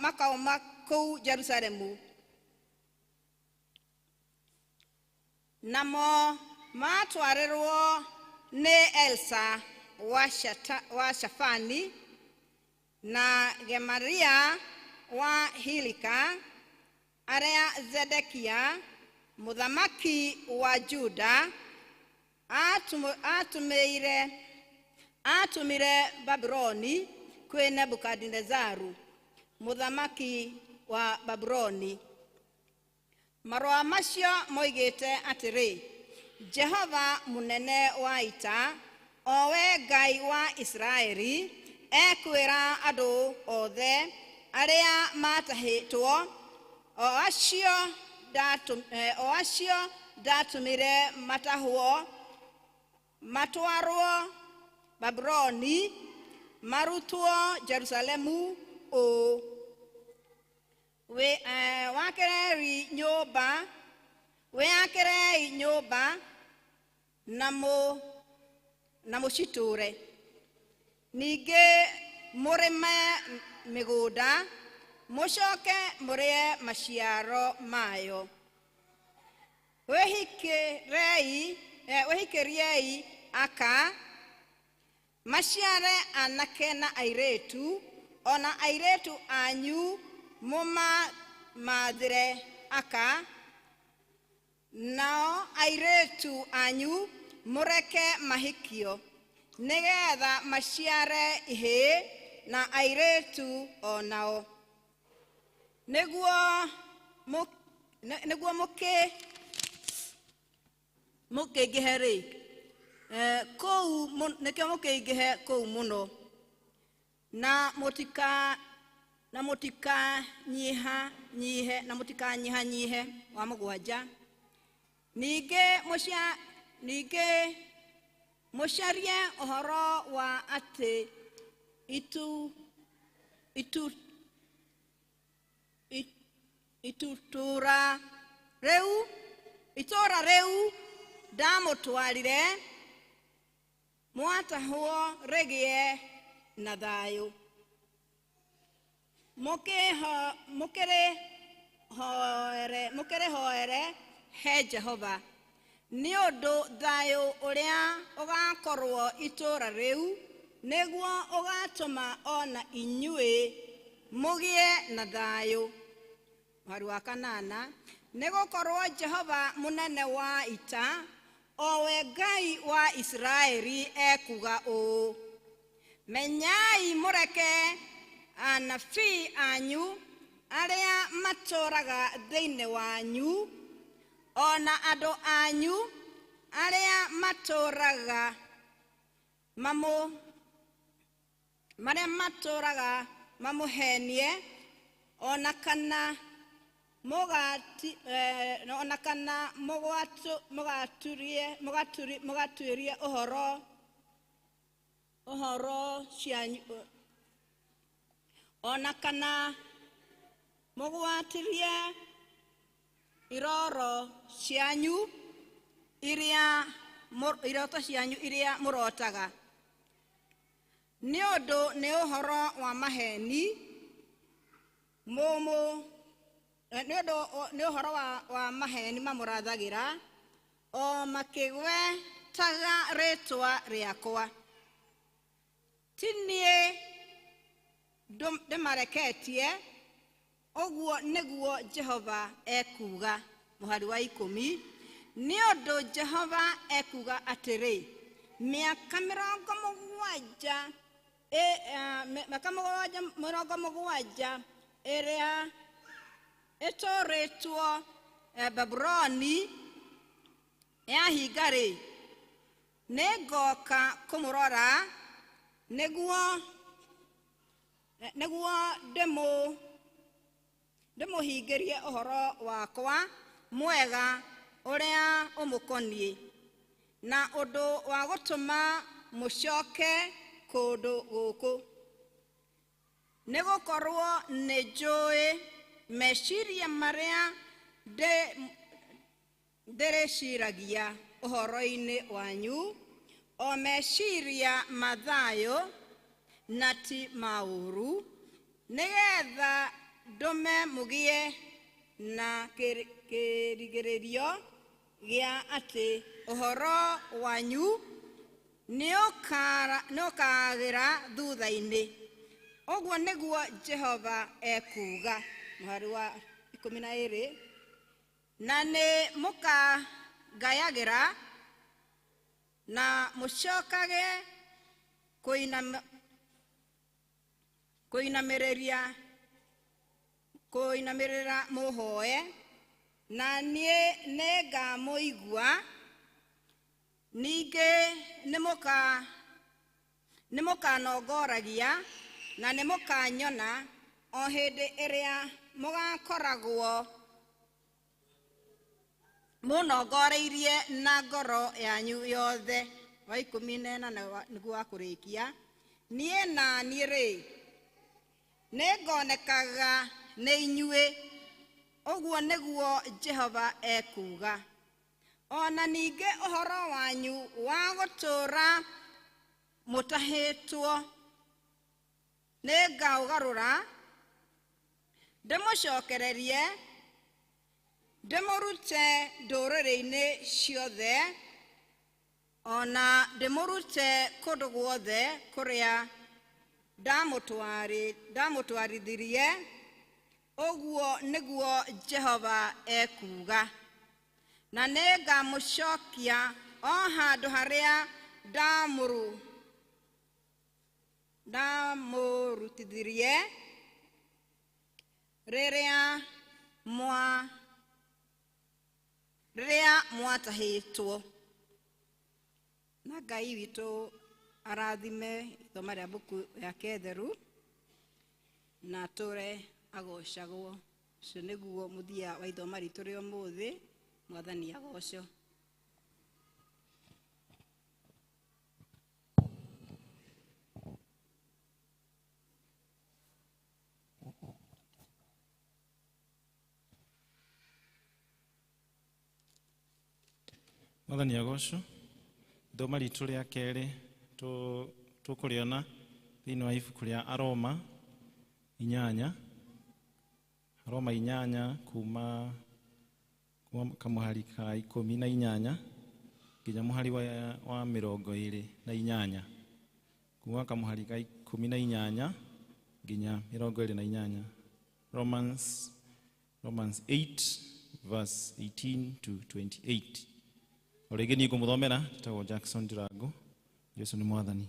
makauma kũu Jerusalemu, namo matwarĩrwo nĩ Elsa wa Shafani na Gemaria wa Hilika arĩa Zedekia mũthamaki wa Juda atumire Babuloni kwĩ Nebukadinezaru mũthamaki wa Babuloni. Marũa macio moigĩte atĩrĩ, Jehova mũnene wa ita, o we Ngai wa Isiraeli, ekwĩra andũ othe arĩa matahĩtwo, o acio ndatũmire matahwo matwarwo Babuloni marutwo Jerusalemu ũũ: wĩakĩrei nyũmba na mũcitũre, ningĩ mũrĩme mĩgũnda mũcoke mũrĩe maciaro mayo. Wĩhikĩriei aka maciare anake na airĩtu, ona airĩtu anyu mũmamathĩre aka, nao airĩtu anyu mũreke mahikio, nĩgetha maciare ihĩĩ na airĩtu o nao nĩguo mũkĩingĩhe rĩ kũu nĩkĩo mũkĩingĩhe kũu mũno na mũtikanyihanyihe wa mũgwanja. Ningĩ mũcarie ũhoro wa atĩ itũũra rĩu ndamũtwarire mwatahwo rĩgĩe na thayũ. Mũkĩrĩhoere he Jehova nĩ ũndũ thayũ ũrĩa ũgakorwo itũũra rĩu nĩguo ũgatũma ona inyuĩ mũgĩe na thayũ. Mũhari wa kanana, nĩgũkorwo Jehova mũnene wa ita o we Ngai wa Isiraeli ekuuga ũũ, menyai mũreke anabii anyu arĩa matũũraga thĩinĩ wanyu ona andũ anyu arĩa matũũraga mamũhenie ona kana mũgatuĩrie ũhoro cianyu ona kana mũgwatirie iroro cianyu iria iroto cianyu iria mũrotaga nĩ ũndũ nĩ ũhoro wa maheni nĩ ũndũ nĩ ũhoro wa maheni mamũrathagĩra o makĩgwetaga rĩtwa rĩakwa. Ti niĩ ndĩmareketie, ũguo nĩguo Jehova ekuuga. Mũhari wa 10, nĩ ũndũ Jehova ekuuga atĩrĩ, mĩaka 70 ĩrĩa ĩtũũrĩtwo Babuloni yahinga rĩ, nĩngoka kũmũrora nĩguo ndĩmũhingĩrie ũhoro wakwa mwega ũrĩa ũmũkoniĩ na ũndũ wa gũtũma mũcoke kũndũ gũkũ. Nĩgũkorwo nĩnjũĩ meciria marĩa ndĩrĩciragia ũhoro-inĩ wanyu, o meciria ma thayũ na ti ma ũũru, nĩgetha ndũme mũgĩe na kĩrigĩrĩrio gĩa atĩ ũhoro wanyu nĩũkagĩra thutha-inĩ. Ũguo nĩguo Jehova ekuuga. Mũhari wa 12, na nĩ mũkangayagĩra na mũcokage kũinamĩrĩra mũhooe, na niĩ nĩngamũigua. Ningĩ nĩmũkanongoragia na nĩmũkanyona o hĩndĩ ĩrĩa mũgakoragwo mũnongoreirie na ngoro yanyu yothe. Wa 14 nĩguo wa kũrĩkia, niĩ na niĩ rĩ nĩngonekaga nĩ inyuĩ, ũguo nĩguo Jehova ekuuga. Ona ningĩ ũhoro wanyu wa gũtũũra mũtahĩtwo nĩngaũgarũra ndĩmũcokererie ndĩmũrute ndũrĩrĩ-inĩ ciothe ona ndĩmũrute kũndũ guothe kũrĩa ndamũtwarithirie, ũguo nĩguo Jehova ekuuga. Na nĩngamũcokia o handũ harĩa Ndamũrutithirie rĩrĩa mwatahĩtwo. Na Ngai witũ arathime ithoma rĩa mbuku yake theru na atũre agocagwo. Ũcio nĩguo mũthia wa ithoma ritũ rĩa ũmũthĩ. Mwathani agocwo. Mwathani agocwo. Ithoma ritũ rĩa kerĩ tũkũrĩona thĩinĩ wa ibuku rĩa Aroma 8. Aroma 8 kuma kamũhari ka 18 nginya mũhari wa 28. Kuma kamũhari ka 18 nginya 28. Romans 8 verse 18 to 28. O rĩngĩ niĩ ngũmũthomera, njĩtagwo Jackson Ndirango. Jesu nĩ Mwathani.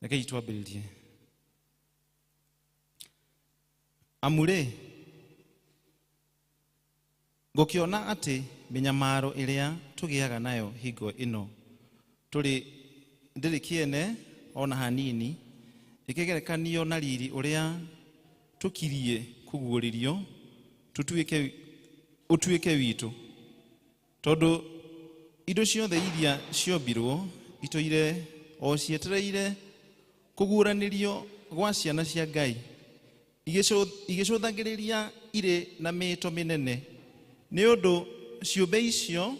Rekei twambĩrĩrie. Amu rĩ, ngũkĩona atĩ mĩnyamaro ĩrĩa tũgĩaga nayo hingo ĩno tũrĩ ndĩrĩ kĩene ona hanini, ĩkĩgerekanio na riri ũrĩa tũkirie kũguũrĩrio ũtuĩke witũ. Tondũ indo ciothe iria ciombirwo itũire o cietereire kũguũranĩrio gwa ciana cia Ngai, igĩcũthagĩrĩria irĩ na mĩĩto mĩnene. Nĩ ũndũ ciũmbe icio,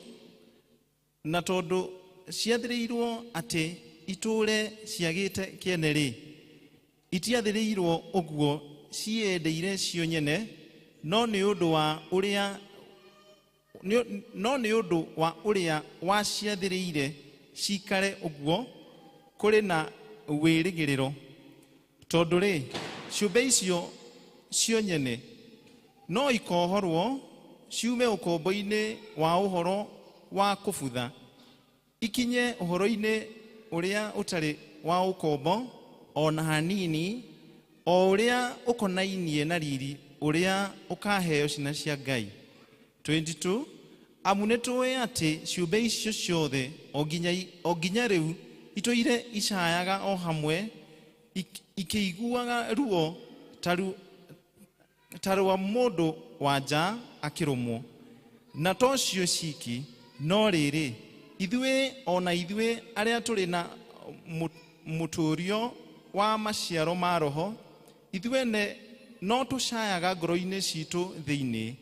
na tondũ ciathĩrĩirwo atĩ itũũre ciagĩte kĩene-rĩ, itiathĩrĩirwo ũguo ciendeire cio nyene, no nĩ ũndũ wa ũrĩa waciathĩrĩire cikare ũguo kũrĩ na wĩrĩgĩrĩro. Tondũ rĩ, ciũmbe icio cio nyene no ikohorwo ciume ũkombo-inĩ wa ũhoro wa kũbutha, ikinye ũhoro-inĩ ũrĩa ũtarĩ wa ũkombo ona hanini, o ũrĩa ũkonainie na riri ũrĩa ũkaheo ciana cia Ngai. 22. Amu nĩ tũĩ atĩ ciũmbe icio ciothe o nginya rĩu itũire icayaga o hamwe, ikĩiguaga ruo ta rwa mũndũ wa nja akĩrũmwo. Na to cio ciki, no rĩrĩ, ithuĩ ona ithuĩ arĩa tũrĩ na mũtũrio wa maciaro ma Roho, ithuene no tũcayaga ngoro-inĩ citũ thĩinĩ,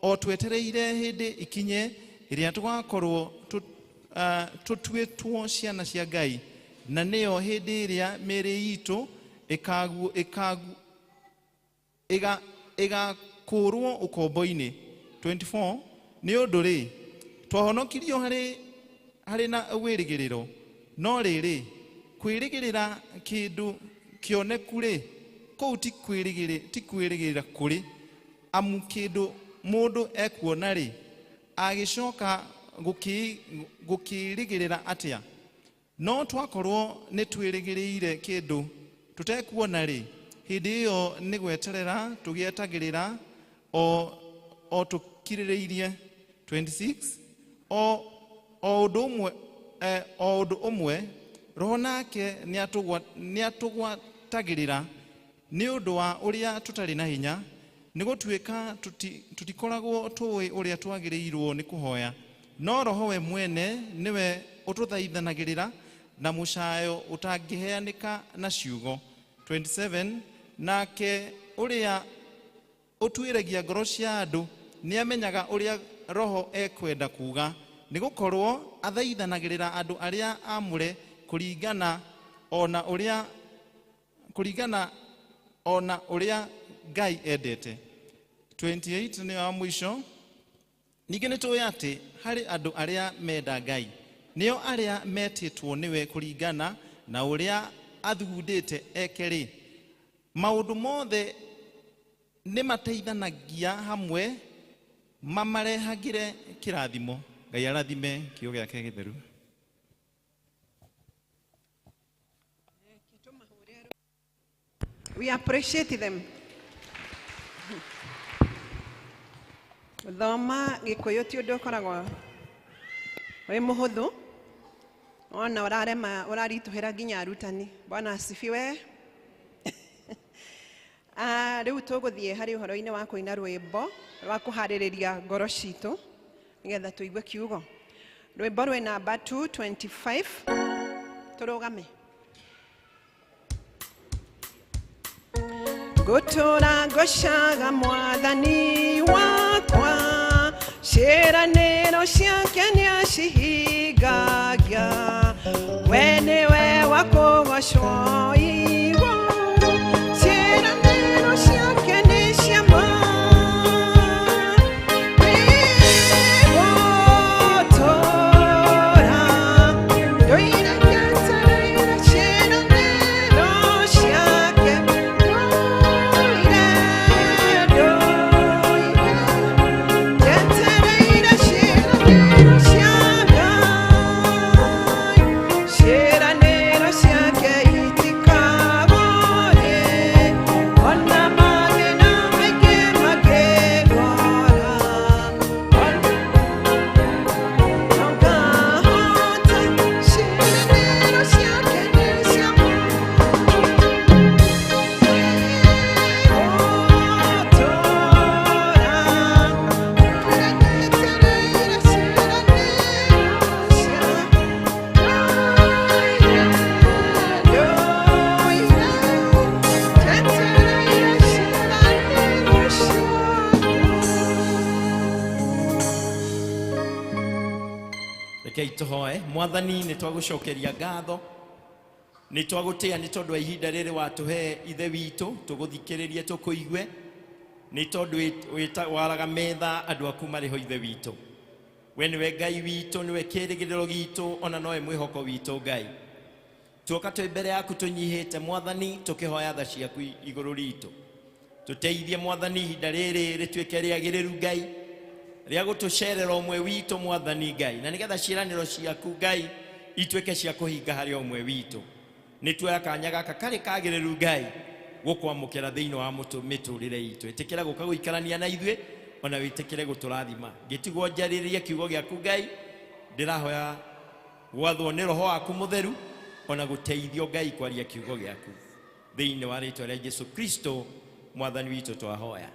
o twetereire hĩndĩ ikinye ĩrĩa tũgakorwo tũtuĩtwo ciana cia Ngai, na nĩyo hĩndĩ ĩrĩa mĩĩrĩ itũ ĩgakũrwo ũkombo-inĩ. 24. Nĩ ũndũ rĩ, twahonokirio harĩ na wĩrĩgĩrĩro, no rĩrĩ, kwĩrĩgĩrĩra kĩndũ kĩoneku rĩ, kũu ti kwĩrĩgĩrĩra kũrĩ, amu kĩndũ mũndũ ekuona rĩ, agĩcoka gũkĩrĩgĩrĩra atĩa? No twakorwo nĩ twĩrĩgĩrĩire kĩndũ tũtekuona rĩ, hĩndĩ ĩyo nĩ gweterera tũgĩetagĩrĩra o tũkirĩrĩirie. 26. O ũndũ ũmwe Roho nake nĩatũgwatagĩrĩra nĩ ũndũ wa ũrĩa tũtarĩ na hinya, nĩ gũtuĩka tũtikoragwo tũĩ ũrĩa twagĩrĩirwo nĩ kũhoya, no Roho we mwene nĩwe ũtũthaithanagĩrĩra na mũcayo ũtangĩheanĩka na ciugo. 27. Nake ũrĩa ũtuĩragia ngoro cia andũ nĩamenyaga ũrĩa Roho ekwenda kuuga, nĩ gũkorwo athaithanagĩrĩra andũ arĩa aamũre kũringana ona ũrĩa Ngai endete. 28. Nĩyo wa mũico. Ningĩ nĩ tũĩ atĩ harĩ andũ arĩa menda Ngai, nĩo arĩa metĩtwo nĩwe kũringana na ũrĩa athugundĩte eke rĩ, maũndũ mothe nĩ mateithanagia hamwe mamarehagĩre kĩrathimo. Ngai arathime kiugo gĩake gĩtheru. We appreciate them. Gũthoma Gĩkũyũ ti ũndũ ũkoragwo wĩ mũhũthũ, ona ũrarema ũraritũhĩra nginya arutani. Bwana asifiwe. Rĩu tũgũthiĩ harĩ ũhoro-inĩ wa kũina rwĩmbo rwa kũharĩrĩria ngoro citũ nĩgetha tũigue kiugo. Rwĩmbo rwĩ namba 225. Tũrũgame. Ngũtũra ngocaga mwathani wakwa, ciĩranĩro ciake nĩacihingagia. We nĩwe wa kũgocwo igũrũ, ciĩranĩro ciake nĩ cia ma. Ngũtũra ndũire njetereire ciĩranĩro ciake, ndũire, ndũire njetereire ciĩranĩro cia Ngai, ciĩranĩro ciake itikagũre, ona mathĩna maingĩ mangĩgora. Ngahota, ciĩranĩro ciake nĩ cia ma. Rekei tũhoe. Mwathani, nĩ twagũcokeria ngatho, nĩ twagũtĩa nĩ tondũ wa ihinda rĩrĩ watũhe ithe witũ tũgũthikĩrĩrie tũkũigue, nĩ tondũ waraga metha andũ aku marĩ ho ithe witũ. We nĩwe Ngai witũ, nĩwe kĩĩrĩgĩrĩro gitũ, ona nowe mwĩhoko witũ Ngai. Tuoka twĩ mbere yaku tũnyihĩte Mwathani, tũkĩhoya tha ciaku igũrũ ritũ. Tũteithie Mwathani ihinda rĩrĩ rĩtuĩke rĩagĩrĩru Ngai, rĩa gũtũcerera ũmwe witũ Mwathani Ngai, na nĩgetha ciĩranĩro ciaku Ngai ituĩke cia kũhinga harĩ ũmwe witũ. Nĩ tuoya kanya gaka karĩ kagĩrĩru Ngai gũkwamũkĩra thĩinĩ wa mĩtũrĩre itũ. Ĩtĩkĩra gũka gũikarania na ithuĩ, ona wĩtĩkĩre gũtũrathima. Ngĩtigwo njarĩrie kiugo gĩaku Ngai, ndĩrahoya gwathwo nĩ Roho waku Mũtheru, ona gũteithio Ngai kwaria kiugo gĩaku thĩinĩ wa rĩtwa rĩa Jesu Kristo Mwathani witũ twahoya.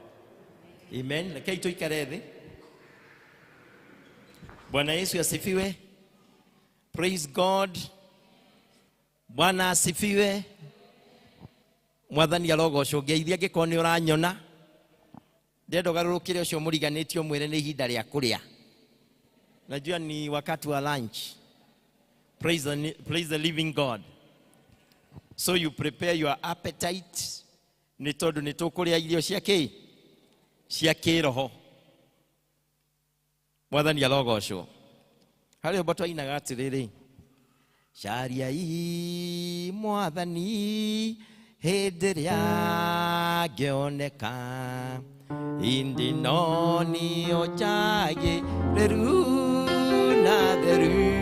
Amen. Rekei tũikare thĩ. Bwana Yesu asifiwe. Praise God. Bwana asifiwe. Mwathani arogocwo. Ngeithia angĩkorwo nĩ ũranyona. Ndĩrenda ũgarũrũkĩre ũcio mũriganĩtie ũmwĩre nĩ ihinda rĩa kũrĩa. Najua ni wakati wa lunch. Praise the living God. So you prepare your appetite nĩ tondũ nĩ tũkũrĩa irio cia kĩ? Cia kĩroho. Mwathani arogocwo. Harĩ ũmbo twainaga atĩrĩrĩ, cariai Mwathani hĩndĩ ĩrĩa angĩoneka, ĩndĩ no nĩo njagĩrĩru na theru.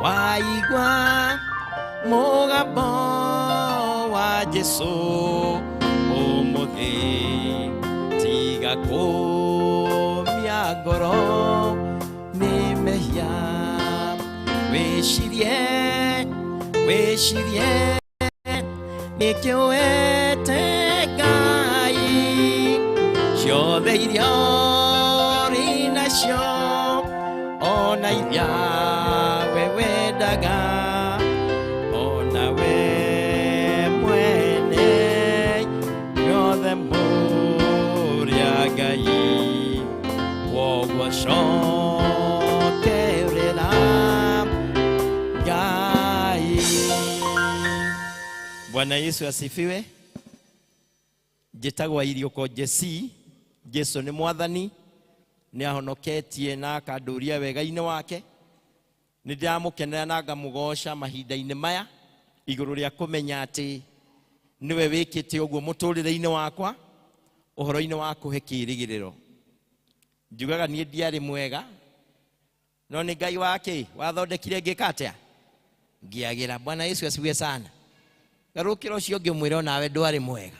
Waigua mũgambo wa Jesũ ũmũthĩ, tiga kũmia ngoro nĩ mehia. Wĩcirie, wĩcirie nĩkĩo wete Ngai, ciothe iria ũrĩ nacio ona iria we wendaga, ona we mwene yothe mũrĩa Ngai. Kwoguo cokerera Ngai. Bwana Yesu asifiwe. Njĩtagwo Iriũko Jesi. Jesu nĩ Mwathani, nĩ ahonoketie na akandũria wega-inĩ wake. Nĩ ndĩramũkenera na ngamũgoca mahinda-inĩ maya igũrũ rĩa kũmenya atĩ nĩwe wĩkĩte ũguo mũtũrĩre-inĩ wakwa ũhoro-inĩ wa kũhe kĩĩrĩgĩrĩro. Njugaga niĩ ndiarĩ mwega, no nĩ Ngai wake wathondekire ngĩka atĩa? Ngĩagĩra. Bwana Yesu asifiwe sana. Garũkĩra ũcio ũngĩ ũmwĩre onawe ndwarĩ mwega.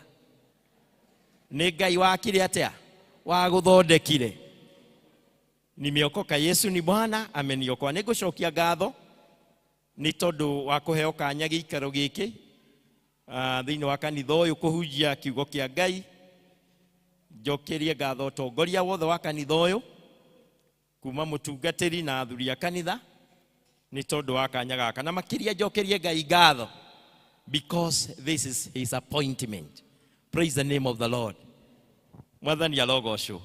Nĩ Ngai wakire atĩa? Wagũthondekire. Nimeokoka, Yesu ni Bwana ameniokoa. Nĩ ngũcokia ngatho nĩ tondũ wa kũheo kanya gĩikaro gĩkĩ thĩinĩ wa kanitha ũyũ kũhunjia kiugo kĩa Ngai. Njokerie ngatho ũtongoria wothe wa kanitha ũyũ kuma mũtungatĩri na athuri a kanitha nĩ tondũ wa kanya gaka, na makĩria njokerie Ngai ngatho because this is his appointment. Praise the name of the Lord. Mwathani arogocwo.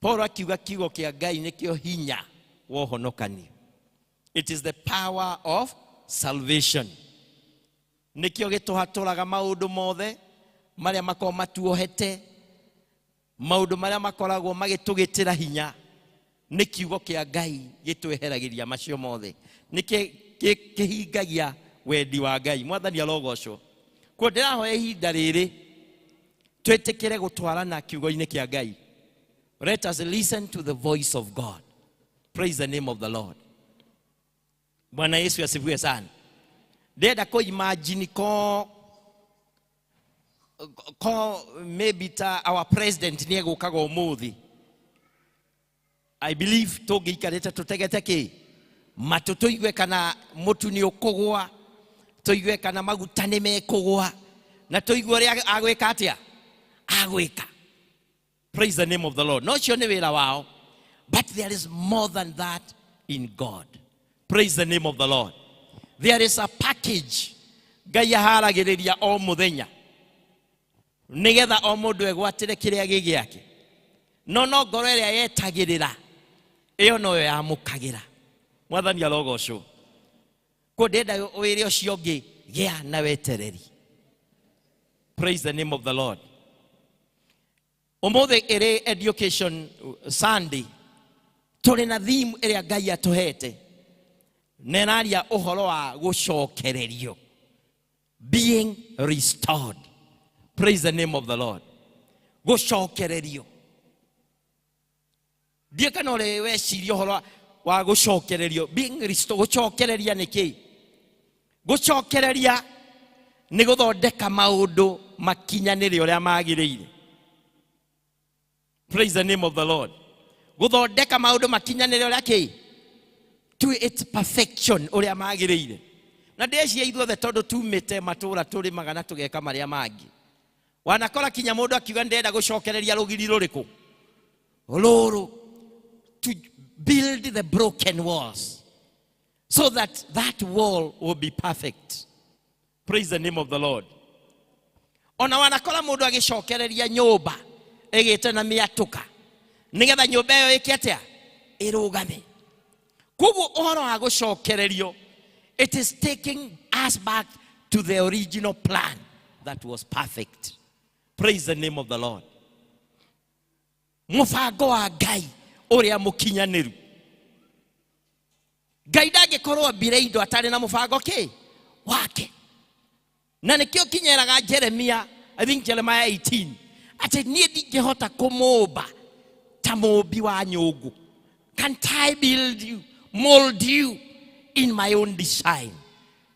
Paul akiuga kiugo kĩa Ngai nĩkĩo hinya wa ũhonokanio. It is the power of salvation. Nĩkĩo gĩtũhatũraga maũndũ mothe marĩa makoragwo matuohete, maũndũ marĩa makoragwo magĩtũgĩtĩra hinya. Nĩ kiugo kĩa Ngai gĩtweheragĩria macio mothe. Nĩ kĩhingagia wendi wa Ngai. Mwathani arogocwo. Kuo ndĩrahoya ihinda rĩrĩ twĩtĩkĩre gũtwarana kiugo-inĩ kĩa Ngai. Let us listen to the voice of God. Praise the name of the Lord. Bwana Yesu asifiwe sana. Ndĩrenda kũ imagine ko maybe ta our president nĩ egũkaga ũmũthĩ. I believe tũngĩikarĩte tũtegete kĩ matũ tũigue kana mũtu nĩ ũkũgwa, tũigue kana maguta nĩ mekũgwa, na tũigue ũrĩa agwĩka atĩa agwĩka. Praise the name of the Lord. No ũcio nĩ wĩra wao, but there is more than that in God. Praise the name of the Lord. There is a package Ngai aharagĩrĩria o mũthenya nĩgetha o mũndũ egwatĩre kĩrĩa gĩ gĩake. No no ngoro ĩrĩa yetagĩrĩra ĩyo noyo yamũkagĩra. Mwathani arogocwo. Kuo ndĩrenda wĩre ũcio ũngĩ gĩa na wetereri. Praise the name of the Lord. Ũmũthĩ ĩrĩ education Sunday, tũrĩ na theme ĩrĩa Ngai atũhete na ĩraria ũhoro wa gũcokererio, being restored. Praise the name of the Lord. Gũcokererio. Ndiĩ kana ũrĩ weciria ũhoro wa gũcokererio, being restored. Gũcokereria nĩ kĩĩ? Gũcokereria nĩ gũthondeka maũndũ makinyanĩre ũrĩa magĩrĩire. Praise the name of the Lord. Gũthondeka maũndũ makinyanĩre ũrĩa kĩ? To its perfection ũrĩa magĩrĩire. Na ndĩreciria ithuothe tondũ tumĩte matũũra tũrĩmaga na tũgeka marĩa mangĩ. Wanakora kinya mũndũ akiuga ndĩrenda gũcokereria rũgiri rũrĩkũ? Rũrũ. To build the broken walls so that that wall will be perfect. Praise the name of the Lord. Ona wanakora mũndũ agĩcokereria nyũmba ĩgĩte na mĩatũka nĩgetha nyũmba ĩyo ĩke atĩa? Ĩrũgame. Koguo ũhoro wa gũcokererio, it is taking us back to the original plan that was perfect. Praise the name of the Lord. Mũbango wa Ngai ũrĩa mũkinyanĩru. Ngai ndangĩkorwo ambire indo atarĩ na mũbango kĩ wake. Na nĩkĩo kinyeraga Jeremia, I think Jeremiah 18, atĩ niĩ ndingĩhota kũmũmba ta mũmbi wa nyũngũ. Can't I build you, mold you in my own design?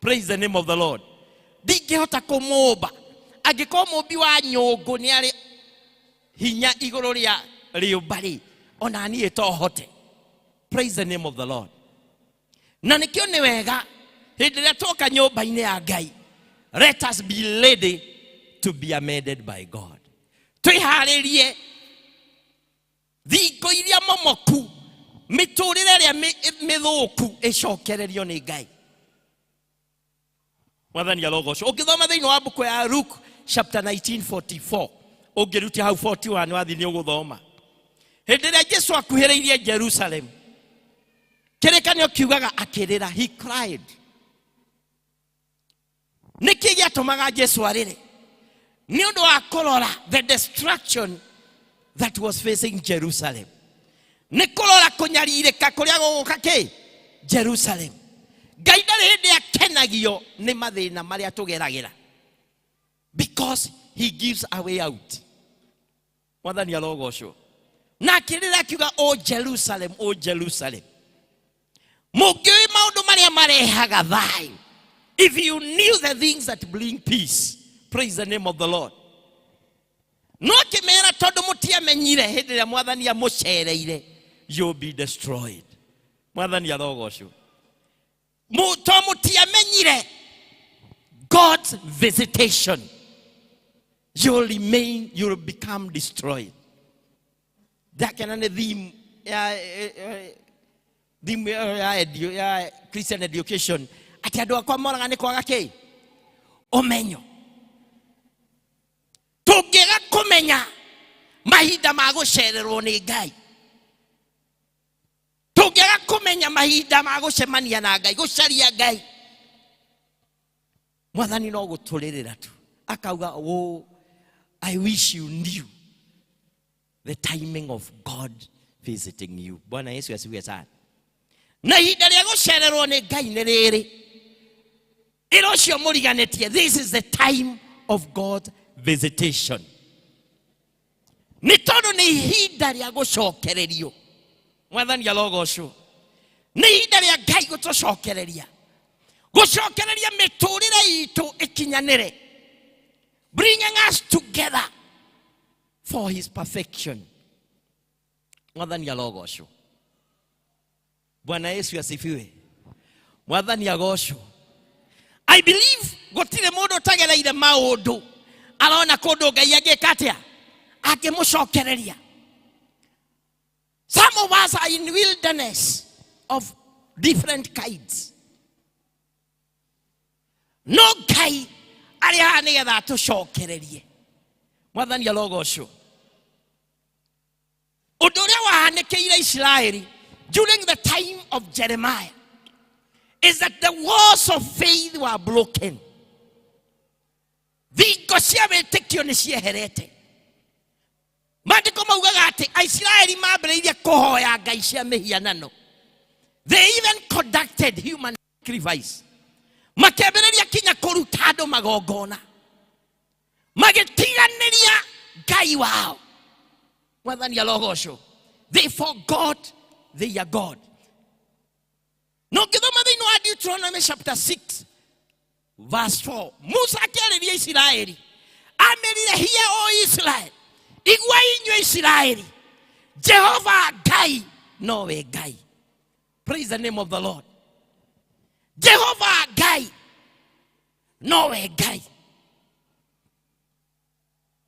Praise the name of the Lord. Ndingĩhota kũmũmba angĩkorwo mũmbi wa nyũngũ nĩ arĩ hinya igũrũ rĩa rĩũmba rĩ, ona niĩ to hote. Praise the name of the Lord. Na nĩkĩo nĩ wega hĩndĩ ĩrĩa twoka nyũmba-inĩ ya Ngai, let us be ready to be amended by God. Twĩharĩrie thingo iria momoku, mĩtũrĩre ĩrĩa mĩthũku ĩcokererio nĩ Ngai. Mwathani arogocwo. Ũngĩthoma thĩinĩ wa mbuku ya Luke chapter 19:44, ũngĩrutia hau 41 wathiĩ nĩ ũgũthoma. Hĩndĩ ĩrĩa Jesu akuhĩrĩirie Jerusalem, kĩrĩkanĩro kiugaga akĩrĩra, he cried. Nĩkĩ gĩatũmaga Jesu arĩre? Nĩ ũndũ wa kũrora the destruction that was facing Jerusalem. Nĩ kũrora kũnyarirĩka kũrĩa gũgũka kĩ? Jerusalem. Ngai ndarĩ hĩndĩ akenagio nĩ mathĩna marĩa tũgeragĩra, because he gives a way out. Mwathani arogocwo. Na akĩrĩra akiuga, O Jerusalem, O Jerusalem, mũngĩũĩ maũndũ marĩa marehaga thayũ. If you knew the things that bring peace, praise the name of the Lord. No akĩmera tondũ mũtiamenyire hĩndĩ ĩrĩa mwathani amũcereire, you'll be destroyed. Mwathani arogocwo. To mũtiamenyire God's visitation, you'll remain, you'll become destroyed. Ndakena nĩ theme ya theme ya Christian education atĩ andũ akwa moraga nĩ kwaga kĩ ũmenyo. Tũngĩaga kũmenya mahinda ma gũcererwo nĩ Ngai, tũngĩaga kũmenya mahinda ma gũcemania na Ngai, gũcaria Ngai, mwathani no gũtũrĩrĩra tu akauga, oh, I wish you knew the timing of God visiting you. Bwana Yesu asifiwe sana. Na ihinda rĩa gũcererwo nĩ Ngai nĩ rĩrĩ, ĩra ũcio mũriganĩtie, this is the time of God visitation. Nĩ tondũ nĩ ihinda rĩa gũcokererio. Mwathani arogocwo. Nĩ ihinda rĩa Ngai gũtũcokereria, gũcokereria mĩtũrĩre itũ ĩkinyanĩre, bringing us together for his perfection. Mwathani arogocwo. Bwana Yesu asifiwe. Mwathani agocwo. I believe gũtirĩ mũndũ ũtagereire maũndũ arona kũndũ Ngai angĩka atĩa, angĩmũcokereria. Some of us are in wilderness of different kinds. No Ngai arĩ haha nĩgetha atũcokererie. Mwathani arogocwo. Ũndũ ũrĩa wahanĩkĩire Isiraeli during the time of Jeremiah is that the walls of faith were broken. Thingo cia wĩtĩkio nĩ cieherete. Maandĩko maugaga atĩ Aisiraeli mambĩrĩirie kũhoya ngai cia mĩhianano. They even conducted human sacrifice. Makĩambĩrĩria kinya kũruta andũ magongona, magĩtiganĩria Ngai wao. Mwathani arogocwo. They forgot their God. Na ũngĩthoma thĩinĩ wa Deuteronomy chapter 6 verse 4, Musa akĩarĩria Isiraeli amerire, hear, O Israel, igua inyuĩ Isiraeli, Jehova Ngai nowe Ngai. Praise the name of the Lord. Jehova Ngai nowe Ngai.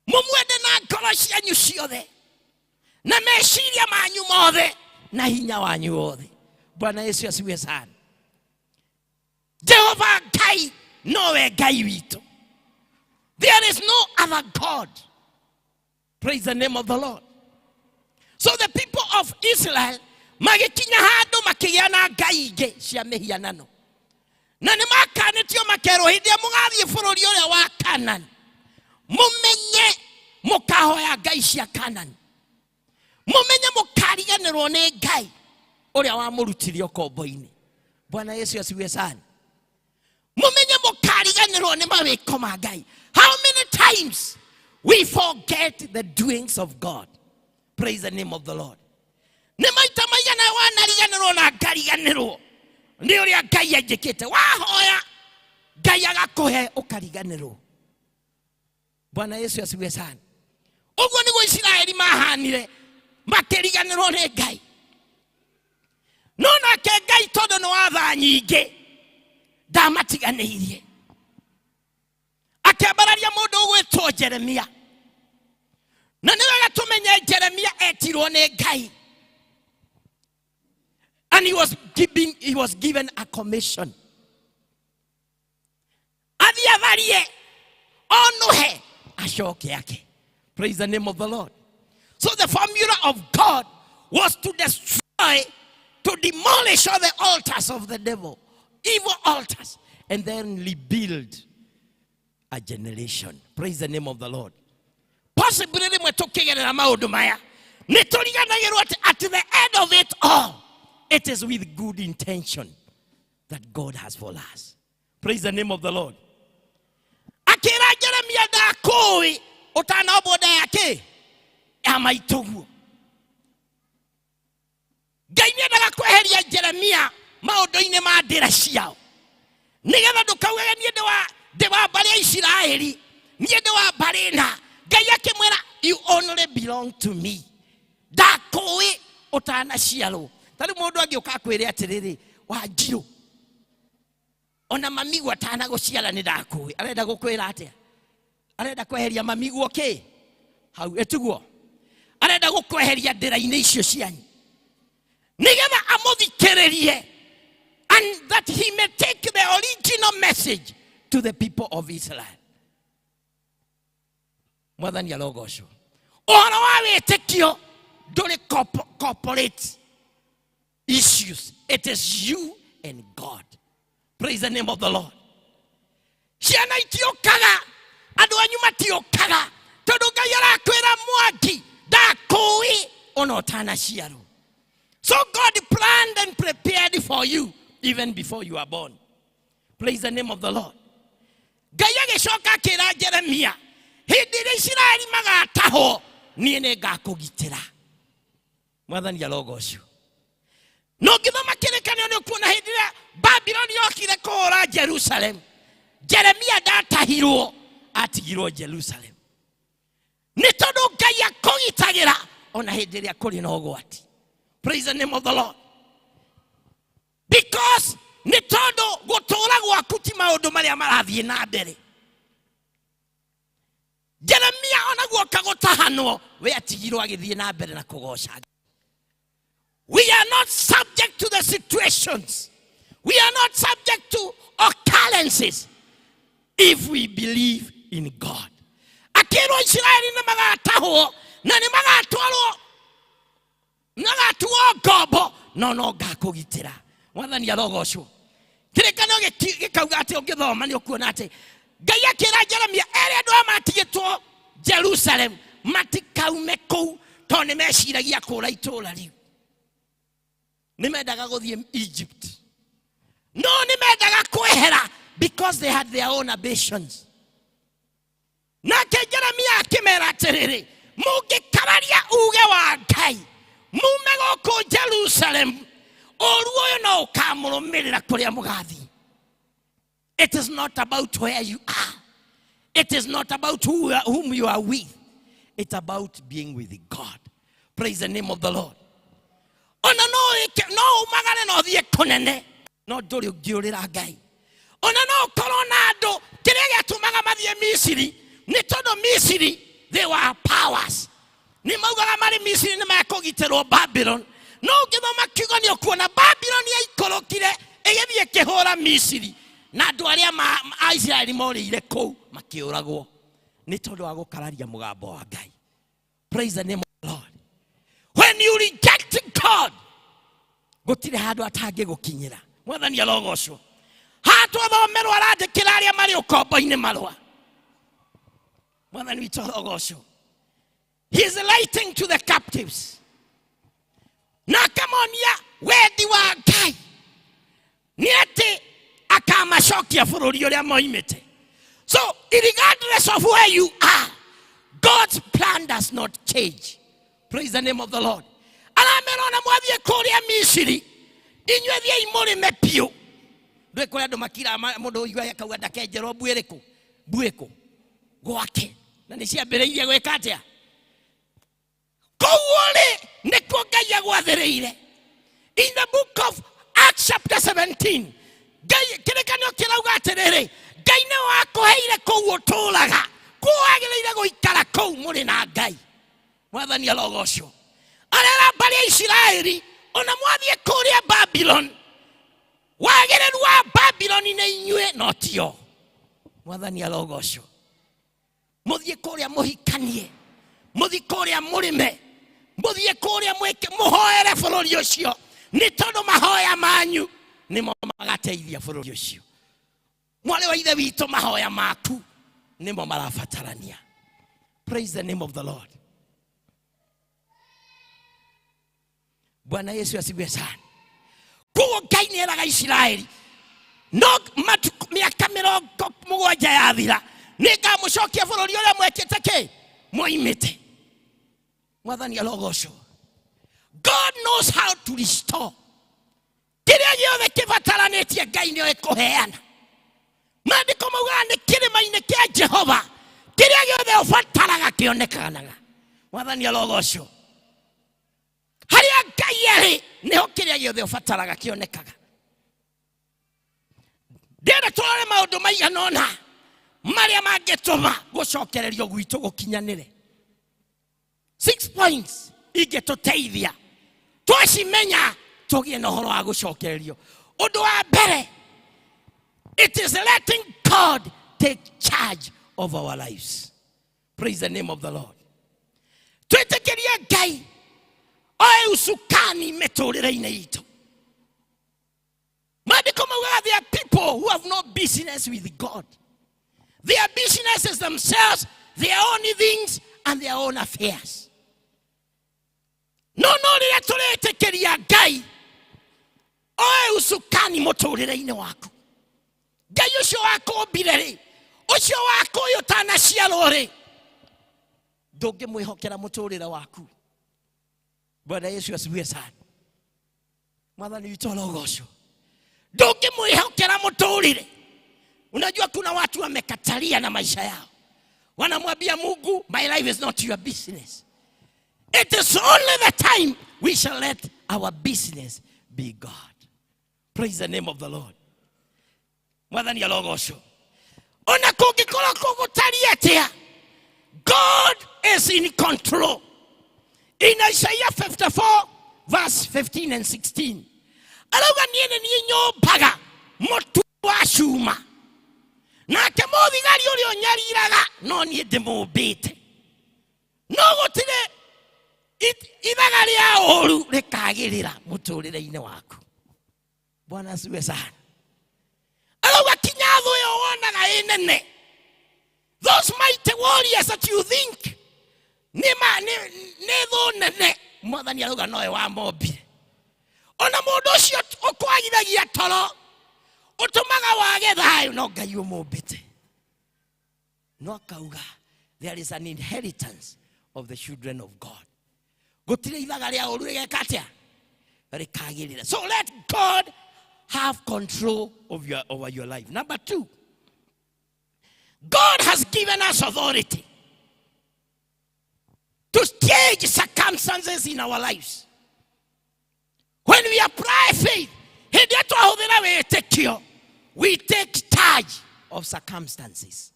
Mũmwende na ngoro cianyu ciothe na meciria manyu mothe na hinya wanyu wothe. Bwana Yesu asifiwe sana. Jehova Ngai nowe Ngai witũ. There is no other God. Praise the name of the Lord. So the people of Israel magĩkinya handũ makĩgĩa na ngai ingĩ cia mĩhianano, na nĩ makanĩtio makerwo hĩndĩ ĩrĩa mũgathiĩ bũrũri ũrĩa wa Canaan, mũmenye mũkahoya ngai cia Canaan, mũmenye mũkariganĩrwo nĩ Ngai ũrĩa wamũrutire ũkombo-inĩ. Bwana Yesu asifiwe sana. Mũmenye mũkariganĩrwo nĩ mawĩko ma Ngai. How many times we forget the doings of God? Praise the name of the Lord. Nĩ maita maigana wanariganĩrwo na ngariganĩrwo nĩ ũrĩa Ngai anjĩkĩte. Wahoya Ngai agakũhe ũkariganĩrwo. Bwana Yesu asifiwe sana. Ũguo nĩguo Isiraeli mahanire, makĩriganĩrwo nĩ Ngai. No nake Ngai tondũ nĩ wa tha nyingĩ ndamatiganĩirie, akĩambararia mũndũ ũgwĩtwo Jeremia. Na nĩ wega tũmenye Jeremia etirwo nĩ Ngai, and he was given a commission athiĩ atharie onuhe acoke ake. Praise the name of the Lord. So the formula of God was to destroy, to demolish all the altars of the devil, evil altars, and then rebuild a generation. Praise the name of the Lord. Possibly rĩmwe tũkĩgerera maũndũ maya nĩ tũriganagĩrwo atĩ at the end of it all, it is with good intention that God has for us. Praise the name of the Lord. Akĩra Jeremia, ndakũĩ ũtanombwo nda yake ya maitũguo. Ngai nĩendaga kweheria Jeremia maũndũ-inĩ ma ndĩra ciao. Nĩgetha ndũkaugage niĩ ndĩ wa mbarĩ ya Isiraeli, niĩ ndĩ wa mbarĩ na. Ngai akĩmwĩra, you only belong to me. Ndakũĩ ũtanaciarwo. Ta rĩu mũndũ angĩũka akwĩre atĩrĩrĩ, Wanjirũ, ona mamigu atanagũciara nĩ ndakũĩ. Arenda gũkwĩra atĩa? Arenda kweheria mamigu kĩ? Hau ĩtiguo. Arenda gũkweheria ndĩra-inĩ icio cianyu. Nĩgetha amũthikĩrĩrie, and that he may take the original message to the people of Israel. Mwathani arogocwo. Ũhoro wa wĩtĩkio ndũrĩ corporate issues. It is you and God. Praise the name of the Lord. Ciana itiũkaga, andũ anyu matiũkaga, tondũ Ngai arakwĩra Mwangi ndakũĩ ona ũtanaciarwo. So God planned and prepared for you even before you are born. Praise the name of the Lord. Ngai agĩcoka akĩra Jeremia, hĩndĩ ĩrĩa Isiraeli magatahwo, niĩ nĩ ngakũgitĩra. Mwathani arogocwo. Na ũngĩthoma kĩrĩkanĩro nĩ ũkuona hĩndĩ ĩrĩa Babuloni yokire kũhũra Jerusalem, Jeremia ndatahirwo, atigirwo Jerusalem. Nĩ tondũ Ngai akũgitagĩra ona hĩndĩ ĩrĩa kũrĩ na ũgwati. Praise the name of the Lord. Because nĩ tondũ gũtũũra gwaku ti maũndũ marĩa marathiĩ na mbere. Jeremia ona guoka gũtahanwo, we atigirwo agĩthiĩ na mbere na kũgoca. We are not subject to the situations. We are not subject to occurrences if we believe in God. Akĩrwo Isiraeli nĩ magatahwo na nĩ magatwarwo, magatuo ngombo, no no ngakũgitĩra. Mwathani arogocwo. Kĩrĩkanĩro gĩkauga atĩ ũngĩthoma nĩ ũkuona atĩ Ngai akĩra Jeremia ere andũ aya matigĩtwo Jerusalem matikaume kũu tondũ nĩ meciragia kũra itũũra rĩu. Nĩ mendaga gũthiĩ Egypt. No nĩ mendaga kwehera because they had their own ambitions. Nake Jeremia akĩmera atĩrĩrĩ, mũngĩkararia uge wa Ngai mume gũkũ Jerusalem, ũru ũyũ no ũkamũrũmĩrĩra kũrĩa mũgathiĩ. It is not about where you are. It is not about whom you are with. It's about being with God. Praise the name of the Lord. Ona no wĩke, no umagare na ũthiĩ kũnene, no ndũrĩ ũngĩũrĩra Ngai. Ona no ũkorwo na andũ, kĩrĩa gĩatũmaga mathiĩ Misiri, nĩ tondũ Misiri, they were powers. Nĩ maugaga marĩ Misiri nĩ mekũgitĩrwo Babylon. No ũngĩthoma kiugo nĩ ũkuona Babylon yaikũrũkire ĩgĩthiĩ ĩkĩhũra Misiri, na andũ arĩa a Isiraeli morĩire kũu makĩũragwo nĩ tondũ wa gũkararia mũgambo wa Ngai. Praise the name of the Lord. When you reject God, gũtirĩ handũ atangĩgũkinyĩra. Mwathani arogocwo. Haha twathomerwo arandĩkĩra arĩa marĩ ũkombo-inĩ marũa. Mwathani witũ arogocwo. He is writing to the captives. Na akamonia wendi wa Ngai nĩ atĩ akamacokia bũrũri ũrĩa moimĩte. So regardless of where you are, God's plan does not change. Praise the name of the Lord. Aramera ona mwathiĩ kũrĩa Misiri, inyuĩ thiĩi mũrĩme biũ. Ndũĩ kũrĩa andũ makira mũndũ ũigua akauga ndakenjerwo mbuĩ ĩrĩkũ? Mbuĩ kũ? Gwake. Na nĩ ciambĩrĩirie gwĩka atĩa? Kũu ũrĩ nĩkuo Ngai agwathĩrĩire. In the book of Acts chapter 17, Ngai kĩrĩkanĩro kĩrauga atĩrĩrĩ, Ngai nĩ wakũheire kũu ũtũũraga, kũu wagĩrĩire gũikara kũu mũrĩ na Ngai. Mwathani arogocwo. Arera mbarĩ ya Isiraeli, ona mwathiĩ kũrĩa Babylon, wagĩrĩru wa Babylon nĩ inyuĩ no tio. Mwathani arogocwo. Mũthiĩ kũrĩa mũhikanie, mũthiĩ kũrĩa mũrĩme, mũthiĩ kũrĩa mwĩke, mũhoere bũrũri ũcio, nĩ tondũ mahoya manyu nĩmo magateithia bũrũri ũcio. Mwarĩ wa ithe witũ, mahoya maku nĩmo marabatarania. Praise the name of the Lord. Bwana Yesu asifiwe sana. Koguo Ngai nĩ eraga Isiraeli, no matukũ mĩaka mĩrongo mũgwanja yathira, nĩ ngamũcokia bũrũri ũrĩa mwekĩte kĩ? Mwoimĩte. Mwathani arogocwo. God knows how to restore. Kĩrĩa gĩothe kĩbataranĩtie Ngai nĩoĩ kũheana. Maandĩko maugaga nĩ kĩrĩma-inĩ kĩa Jehova kĩrĩa gĩothe ũbataraga kĩonekanaga. Mwathani arogocwo. Harĩa Ngai arĩ nĩho kĩrĩa gĩothe ũbataraga kĩonekaga. Ndĩrenda tũrore maũndũ maigana ũna marĩa mangĩtũma gũcokererio gwitũ gũkinyanĩre. 6 points ingĩtũteithia twacimenya tũgĩe na ũhoro wa gũcokererio. Ũndũ wa mbere, it is letting God take charge of our lives. Praise the name of the Lord. Twĩtĩkĩrie Ngai oe usukani mĩtũrĩre-inĩ itũ. Maandĩko maugaga there are people who have no business with God. Their business is themselves, their own things and their own affairs. No no rĩrĩa tũretĩkĩria Ngai oe usukani mũtũrĩre-inĩ waku, Ngai ũcio wakũmbire rĩ, ũcio wakũĩ ũtanaciarwo rĩ, ndũngĩmwĩhokera mũtũrĩre waku. Bwana Yesu asifiwe sana. Mwathani witũ arogocwo. Ndũngĩmwĩhokera mũtũrĩre. Unajua kuna watu wamekatalia na maisha yao, wanamwambia Mungu, my life is not your business. It is only the time we shall let our business be God. Praise the name of the Lord. Mwathani arogocwo. Ona kũngĩkorwo kũgũtariĩ atĩa, God is in control. In Isaiah 54 verse 15 and 16, arauga niĩ nĩ niĩ nyũmbaga mũtu wa cuma, nake mũthigari ũrĩa ũnyariraga no niĩ ndĩmũmbĩte. No gũtirĩ ithaga rĩa ũru rĩkagĩrĩra mũtũrĩre-inĩ waku. Bwana asifiwe sana. Arauga kinya thũ ĩyo wonaga ĩ nene, those mighty warriors that you think nĩ thũ nene, Mwathani arauga nowe wamombire. Ona mũndũ ũcio ũkwagithagia toro, ũtũmaga wage thayũ, no Ngai ũmũmbĩte. No akauga there is an inheritance of the children of God. Gũtirĩ ithaga rĩa ũru rĩgeka atĩa? Rĩkagĩrĩra. So let God have control of your, over your life. Number 2, God has given us authority to change circumstances in our lives. When we apply faith, hĩndĩ ĩrĩa twahũthĩra wĩtĩkio, we take charge of circumstances.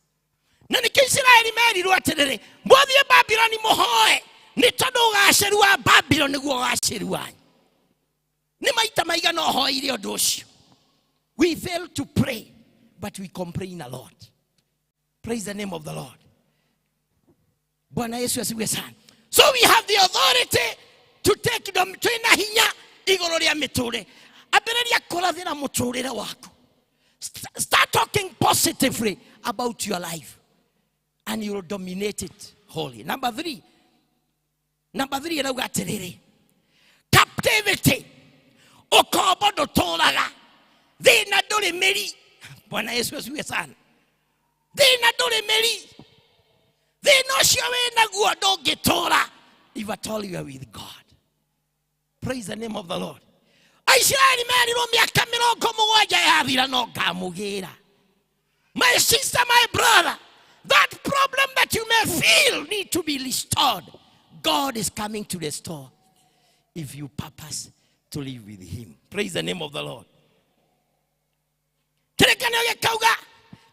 Na nĩkĩo Isiraeli merirwo atĩrĩrĩ, mwathiĩ Babuloni mũhoe, nĩ tondũ ũgacĩru wa Babuloni nĩguo ũgacĩru wanyu. Nĩ maita maigana ũhoeire ũndũ ũcio. We fail to pray, but we complain a lot. Praise the name of the Lord. Bwana Yesu asifiwe sana. So we have the authority to take them, twĩna hinya igũrũ rĩa mĩtũrĩre. Ambĩrĩria kũrathĩra mũtũrĩre waku. Start talking positively about your life and you will dominate it wholly. Number 3. Number 3 ĩrauga atĩrĩrĩ, captivity, ũkombo ndũtũraga, thĩna ndũrĩ mĩri. Bwana Yesu asifiwe sana. Thĩna ndũrĩ mĩri, thĩna ũcio wĩnaguo ndũngĩtũra if at all you are with God. Praise the name of the Lord. Aisiraeli merirwo mĩaka mĩrongo mũgwanja yathira no ngamũgĩra. My sister, my brother, that problem that you may feel need to be restored, God is coming to restore if you purpose to live with him. Praise the name of the Lord. Kĩrĩkanĩro gĩkauga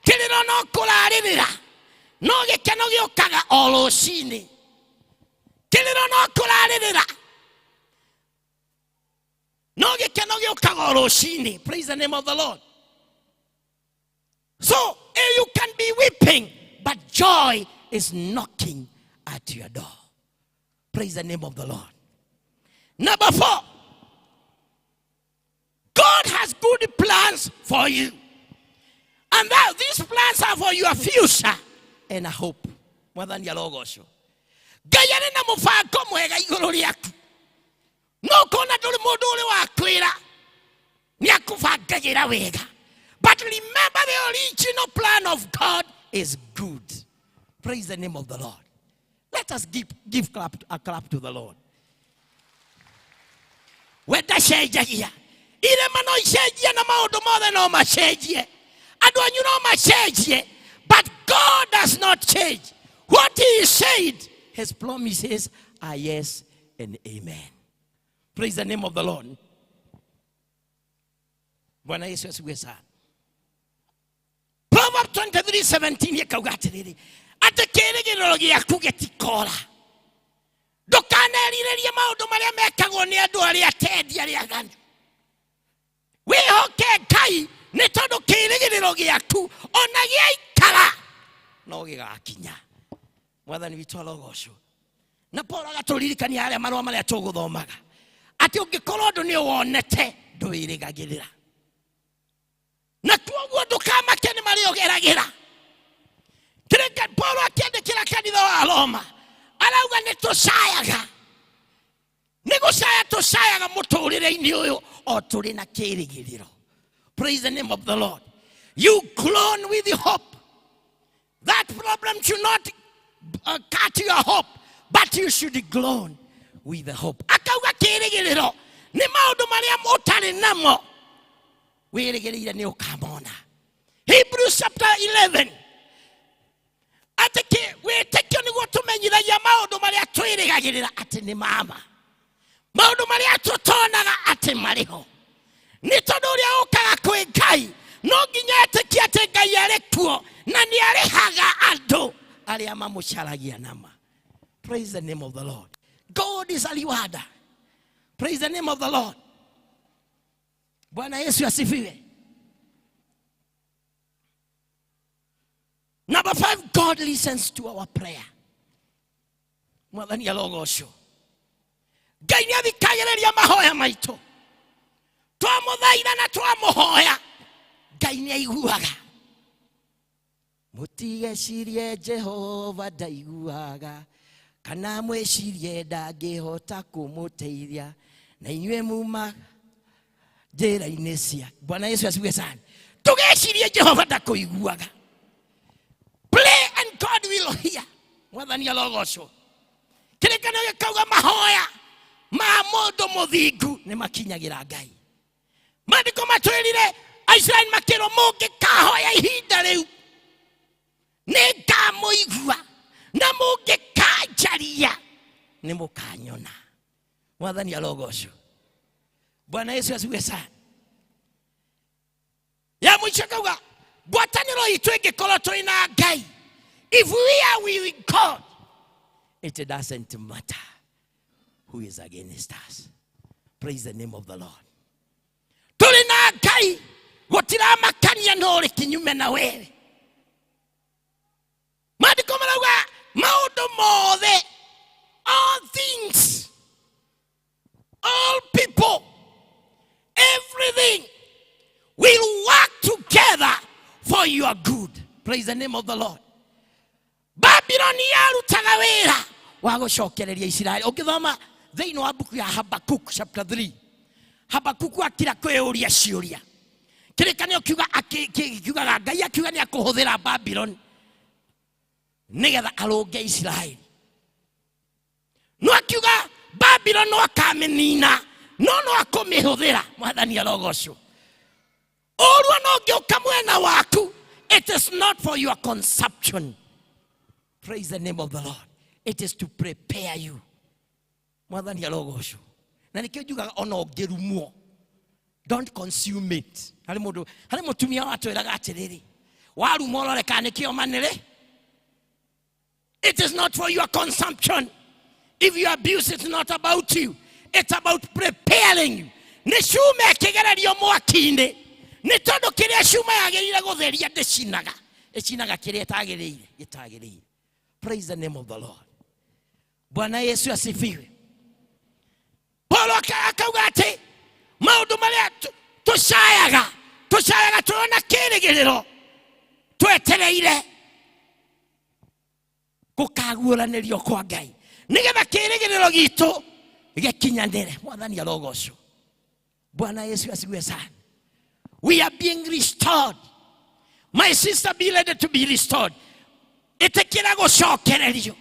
kĩrĩro no kũrarĩrĩra, no gĩkeno gĩũkaga o rũcinĩ. Kĩrĩro no kũrarĩrĩra, no gĩkeno gĩũkaga o rũcinĩ. Praise the name of the Lord. So you can be weeping, but joy is knocking at your door. Praise the name of the Lord. Number 4, God has good plans for you. And that these plans are for your future and a hope. Mwathani arogocwo. Ngai arĩ na mũbango mwega igũrũ rĩaku. No ũkona ndũrĩ mũndũ ũrĩ wa kwĩra, nĩ akũbangagĩra wega. But remember, the original plan of God is good. Praise the name of the Lord. Let us give a clap to the Lord. Wenda cenjagia. Irema no icenjie na maũndũ mothe no macenjie. Andũ Andũ anyu no macenjie, but God does not change. What he said, his promises are yes and amen. Praise the name of the Lord. Bwana Yesu asifiwe sana. Proverbs 23:17 ĩkauga atĩrĩrĩ, atĩ kĩĩrĩgĩrĩro gĩaku gĩtikora. Ndũkanerirĩrie maũndũ marĩa mekagwo nĩ andũ arĩa atendi, arĩa aganu. Wĩhoke Ngai, nĩ tondũ kĩĩrĩgĩrĩro gĩaku ona gĩaikara no gĩgakinya. Mwathani witũ arogocwo. Na Paul agatũririkania harĩa marũa marĩa tũgũthomaga, atĩ ũngĩkorwo ũndũ nĩ ũwonete ndwĩrĩgagĩrĩra, na koguo ndũkamake nĩ marĩa ũgeragĩra. Kĩrĩka Paul akĩandĩkĩra kanitha wa Roma arauga nĩ tũcayaga, nĩ gũcaya tũcayaga mũtũrĩre-inĩ ũyũ o tũrĩ na kĩĩrĩgĩrĩro. Praise the name of the Lord. You groan with hope. That problem should not cut your hope, but you should groan with the hope. Akauga kĩĩrĩgĩrĩro nĩ maũndũ marĩa ũtarĩ namo wĩrĩgĩrĩire nĩ ũkamona. Hebrews chapter 11, atĩ wĩtĩkio nĩguo tũmenyithagia maũndũ marĩa twĩrĩgagĩrĩra atĩ nĩ mama, maũndũ marĩa tũtonaga atĩ marĩ ho. Nĩ tondũ ũrĩa ũkaga kwĩ Ngai no nginya etĩkie atĩ Ngai arĩ kuo na nĩ arĩhaga andũ arĩa mamũcaragia nama. Praise the name of the Lord. God is a rewarder. Praise the name of the Lord. Bwana Yesu asifiwe. Number 5, God listens to our prayer. Mwathani arogocwo. Ngai nĩ athikagĩrĩria mahoya maitũ. Twamũthaitha na twamũhoya, Ngai nĩ aiguaga. Mũtigecirie Jehova ndaiguaga, kana mwĩcirie ndangĩhota kũmũteithia, na inyuĩ muma njĩra-inĩ cia. Bwana Yesu asifiwe sana. Tũgecirie Jehova ndakũiguaga. Pray and God will hear. Mwathani arogocwo. Kĩrĩkanĩro gĩkauga mahoya ma mũndũ mũthingu nĩ makinyagĩra Ngai. Maandĩko matwĩrire Aisiraeli makĩrwo mũngĩkahoya ihinda rĩu nĩ ngamũigua, na mũngĩkanjaria nĩ mũkanyona. Mwathani arogocwo. Bwana Yesu asifiwe sana. Ya mwisho akauga ngwatanĩro itũ ĩngĩkorwo tũrĩ na Ngai, if we are with God, it doesn't matter who is against us. Praise the name of the Lord. Tũrĩ na Ngai, gũtiramakania no ũrĩ kinyume na wewe. Maandĩko marauga maũndũ mothe, all things, all people, everything will work together for your good. Praise the name of the Lord. Babylon yarutaga wĩra wa gũcokereria Isiraeli. Ũngĩthoma thĩinĩ wa mbuku ya Habakkuk chapter 3, Habakkuk akira kwĩyũria ciũria. Kĩrĩkanĩro kiugaga Ngai akiuga nĩ akũhũthĩra Babylon nĩgetha arũnge Isiraeli. No akiuga Babylon no akamĩnina, no no akũmĩhũthĩra. Mwathani arogocwo. Ũru ona ũngĩũka mwena waku, it is not for your consumption. Praise the name of the Lord. It is to prepare you. Mwathani arogocwo. Na nĩkĩo njugaga ona ũngĩrumwo, don't consume it. Harĩ mũndũ, harĩ mũtumia watwĩraga atĩrĩrĩ, warumwo ũrore kana nĩkĩo manĩrĩ. It is not for your consumption. If you abuse, it's not about you. It's about preparing you. Nĩ cuma ĩkĩgererio mwaki-inĩ, nĩ tondũ kĩrĩa cuma yagĩrĩire gũtheria ndĩcinaga, ĩcinaga kĩrĩa ĩtagĩrĩire, gĩtagĩrĩire. Praise the name of the Lord. Bwana Yesu asifiwe. Paulo akauga atĩ maũndũ marĩa tũcayaga, tũcayaga tũrona kĩĩrĩgĩrĩro, twetereire gũkaguũranĩrio kwa Ngai, nĩgetha kĩĩrĩgĩrĩro gitũ gĩkinyanĩre. Mwathani arogocwo. Bwana Yesu asifiwe sana. We are being restored. My sister, be ready to be restored. Ĩtĩkĩra gũcokererio,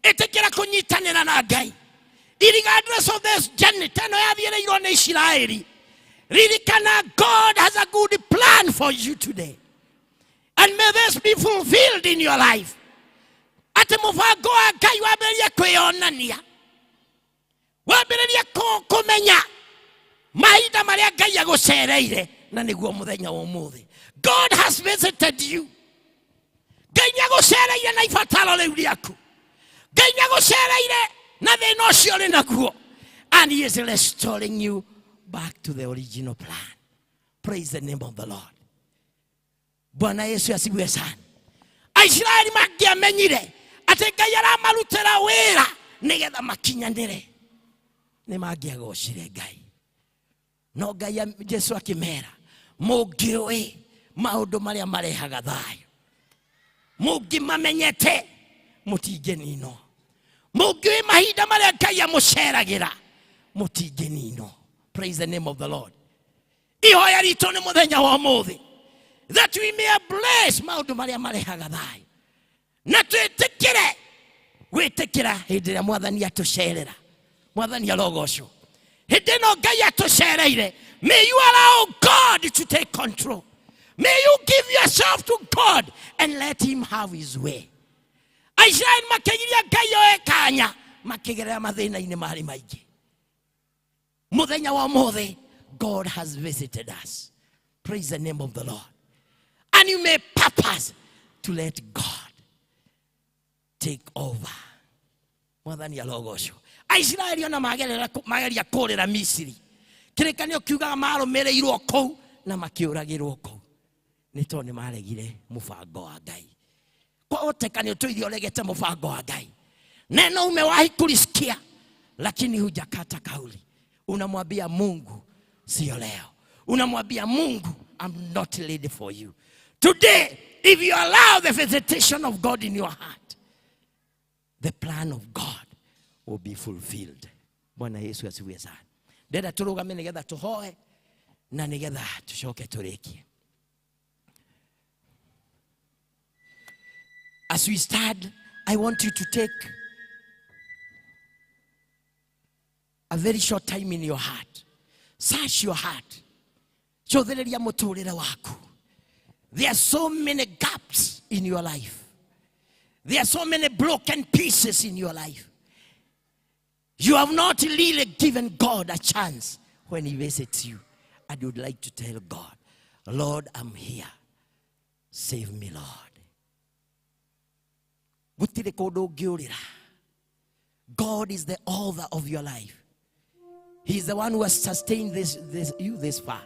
ĩtĩkĩra kũnyitanĩra na Ngai. Irregardless of this journey, teno yathiĩrĩirwo nĩ Isiraeli, ririkana God has a good plan for you today. And may this be fulfilled in your life. Atĩ mũbango wa Ngai wambĩrĩrie kwĩyonania, wambĩrĩrie kũmenya mahinda marĩa Ngai agũcereire, na nĩguo mũthenya wa ũmũthĩ. God has visited you. Ngai nĩagũcereire na ibataro rĩu rĩaku. Ngai nĩagũcereire na thĩna ũcio ũrĩ naguo. And he is restoring you back to the original plan. Praise the name of the Lord. Bwana Yesu asifiwe sana. Aisiraeli mangĩamenyire atĩ Ngai aramarutĩra wĩra nĩgetha makinyanĩre, nĩ mangĩagocire Ngai. No Ngai Jesu akĩmera, mũngĩũĩ maũndũ marĩa marehaga thayũ, mũngĩmamenyete mũtingĩninwo. Mũngĩũĩ mahinda marĩa Ngai amũceragĩra, mũtingĩninwo. Praise the name of the Lord. Ihoya ritũ nĩ mũthenya wa ũmũthĩ, that we may bless maũndũ marĩa marehaga thayũ, na twĩtĩkĩre gwĩtĩkĩra hĩndĩ ĩrĩa Mwathani atũcerera. Mwathani arogocwo. Hĩndĩ ĩno Ngai atũcereire, may you allow God to take control. May you give yourself to God and let him have his way. Aisiraeli makĩgiria Ngai oe kanya, makĩgerera mathĩna-inĩ marĩ maingĩ. Mũthenya wa ũmũthĩ, God has visited us. Praise the name of the Lord. And you may purpose to let God take over. Mwathani arogocwo. Aisiraeli ona mageria kũrĩra Misiri, kĩrĩkanĩro kiugaga marũmĩrĩirwo kũu na makĩũragĩrwo kũu, nĩ tondũ nĩ maregire mũbango wa Ngai. Kwahoteka nĩ ũtũire ũregete mũbango wa Ngai. Neno umewahi kulisikia lakini hujakata kauli. Unamwambia Mungu sio leo. Unamwambia Mungu, I'm not ready for you. Today, if you allow the visitation of God in your heart, the plan of God will be fulfilled. Bwana Yesu asifiwe sana. Ndenda tũrũgame nĩgetha tũhoe na nĩgetha tũcoke tũrĩkie. As we start, I want you to take a very short time in your heart. Search your heart. Cũthĩrĩria mũtũrĩre waku. There are so many gaps in your life. There are so many broken pieces in your life. You have not really given God a chance when he visits you. And you'd like to tell God, Lord, I'm here. Save me, Lord. Gũtirĩ kũndũ ũngĩũrĩra. God is the author of your life. He is the one who has sustained you this far.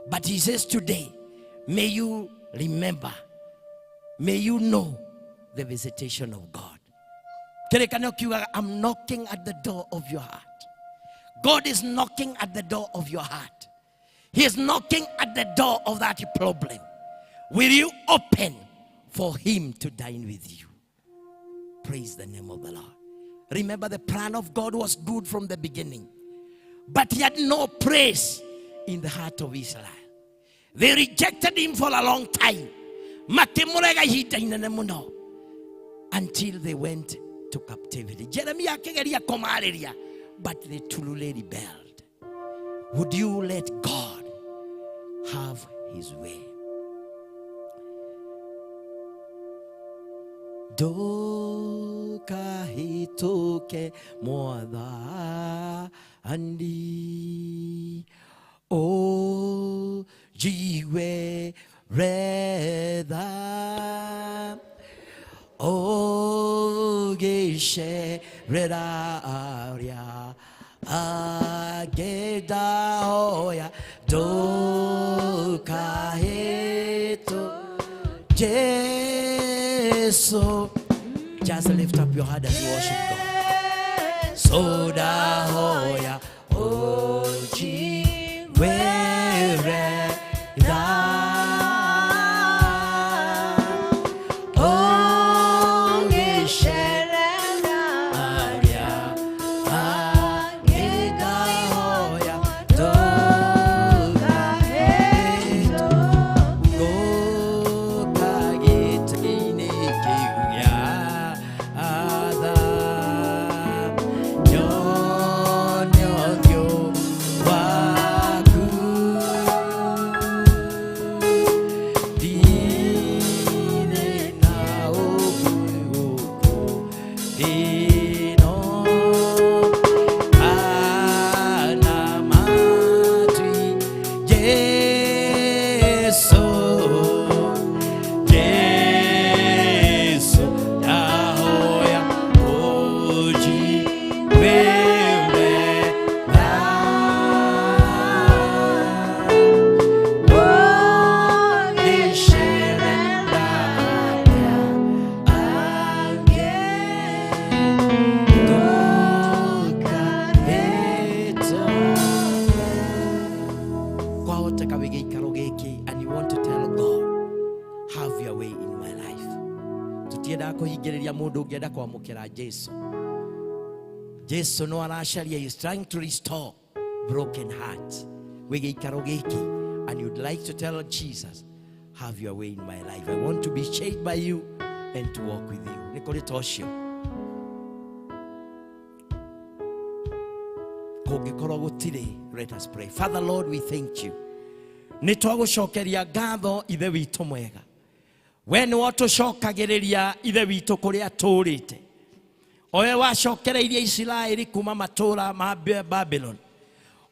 But he says today, may you remember, may you know the visitation of God. Kĩrĩkanĩro kiugaga, I'm knocking at the door of your heart. God is knocking at the door of your heart. He is knocking at the door of that problem. Will you open for him to dine with you? Praise the name of the Lord. Remember, the plan of God was good from the beginning, but he had no praise in the heart of Israel. They rejected him for a long time. Makĩmũrega ihinda inene mũno, until they went to captivity. Jeremiah akĩgeria kũmarĩria, but they truly rebelled. Would you let God have his way? Ndũkahĩtũke Mwathani, ũnjigue retha, ũngĩcerera arĩa angĩ ndahoya, ndũkahĩtũke Jesu. Just lift up your heart and worship God. So ndahoya ũnjigue retha, ũngĩcerera arĩa angĩ ndahoya, ndũkahĩtũke gĩtĩ-inĩ kĩu gĩa tha. Nyone ũthiũ waku, Mũndũ ũngĩenda kwamũkĩra Jesu? Jesu no aracaria, is trying to restore broken hearts. Wĩ gĩikaro gĩkĩ and you'd like to tell Jesus, have your way in my life. I want to be shaped by you and to walk with you. Nĩ kũrĩ ta ũcio? Kũngĩkorwo gũtirĩ, let us pray. Father Lord, we thank you. Nĩ twagũcokeria ngatho, Ithe witũ mwega. We nĩ wotũcokagĩrĩria, Ithe witũ, kũrĩa tũrĩte. Owe wacokereirie Isiraeli kuma matũra ma Babylon,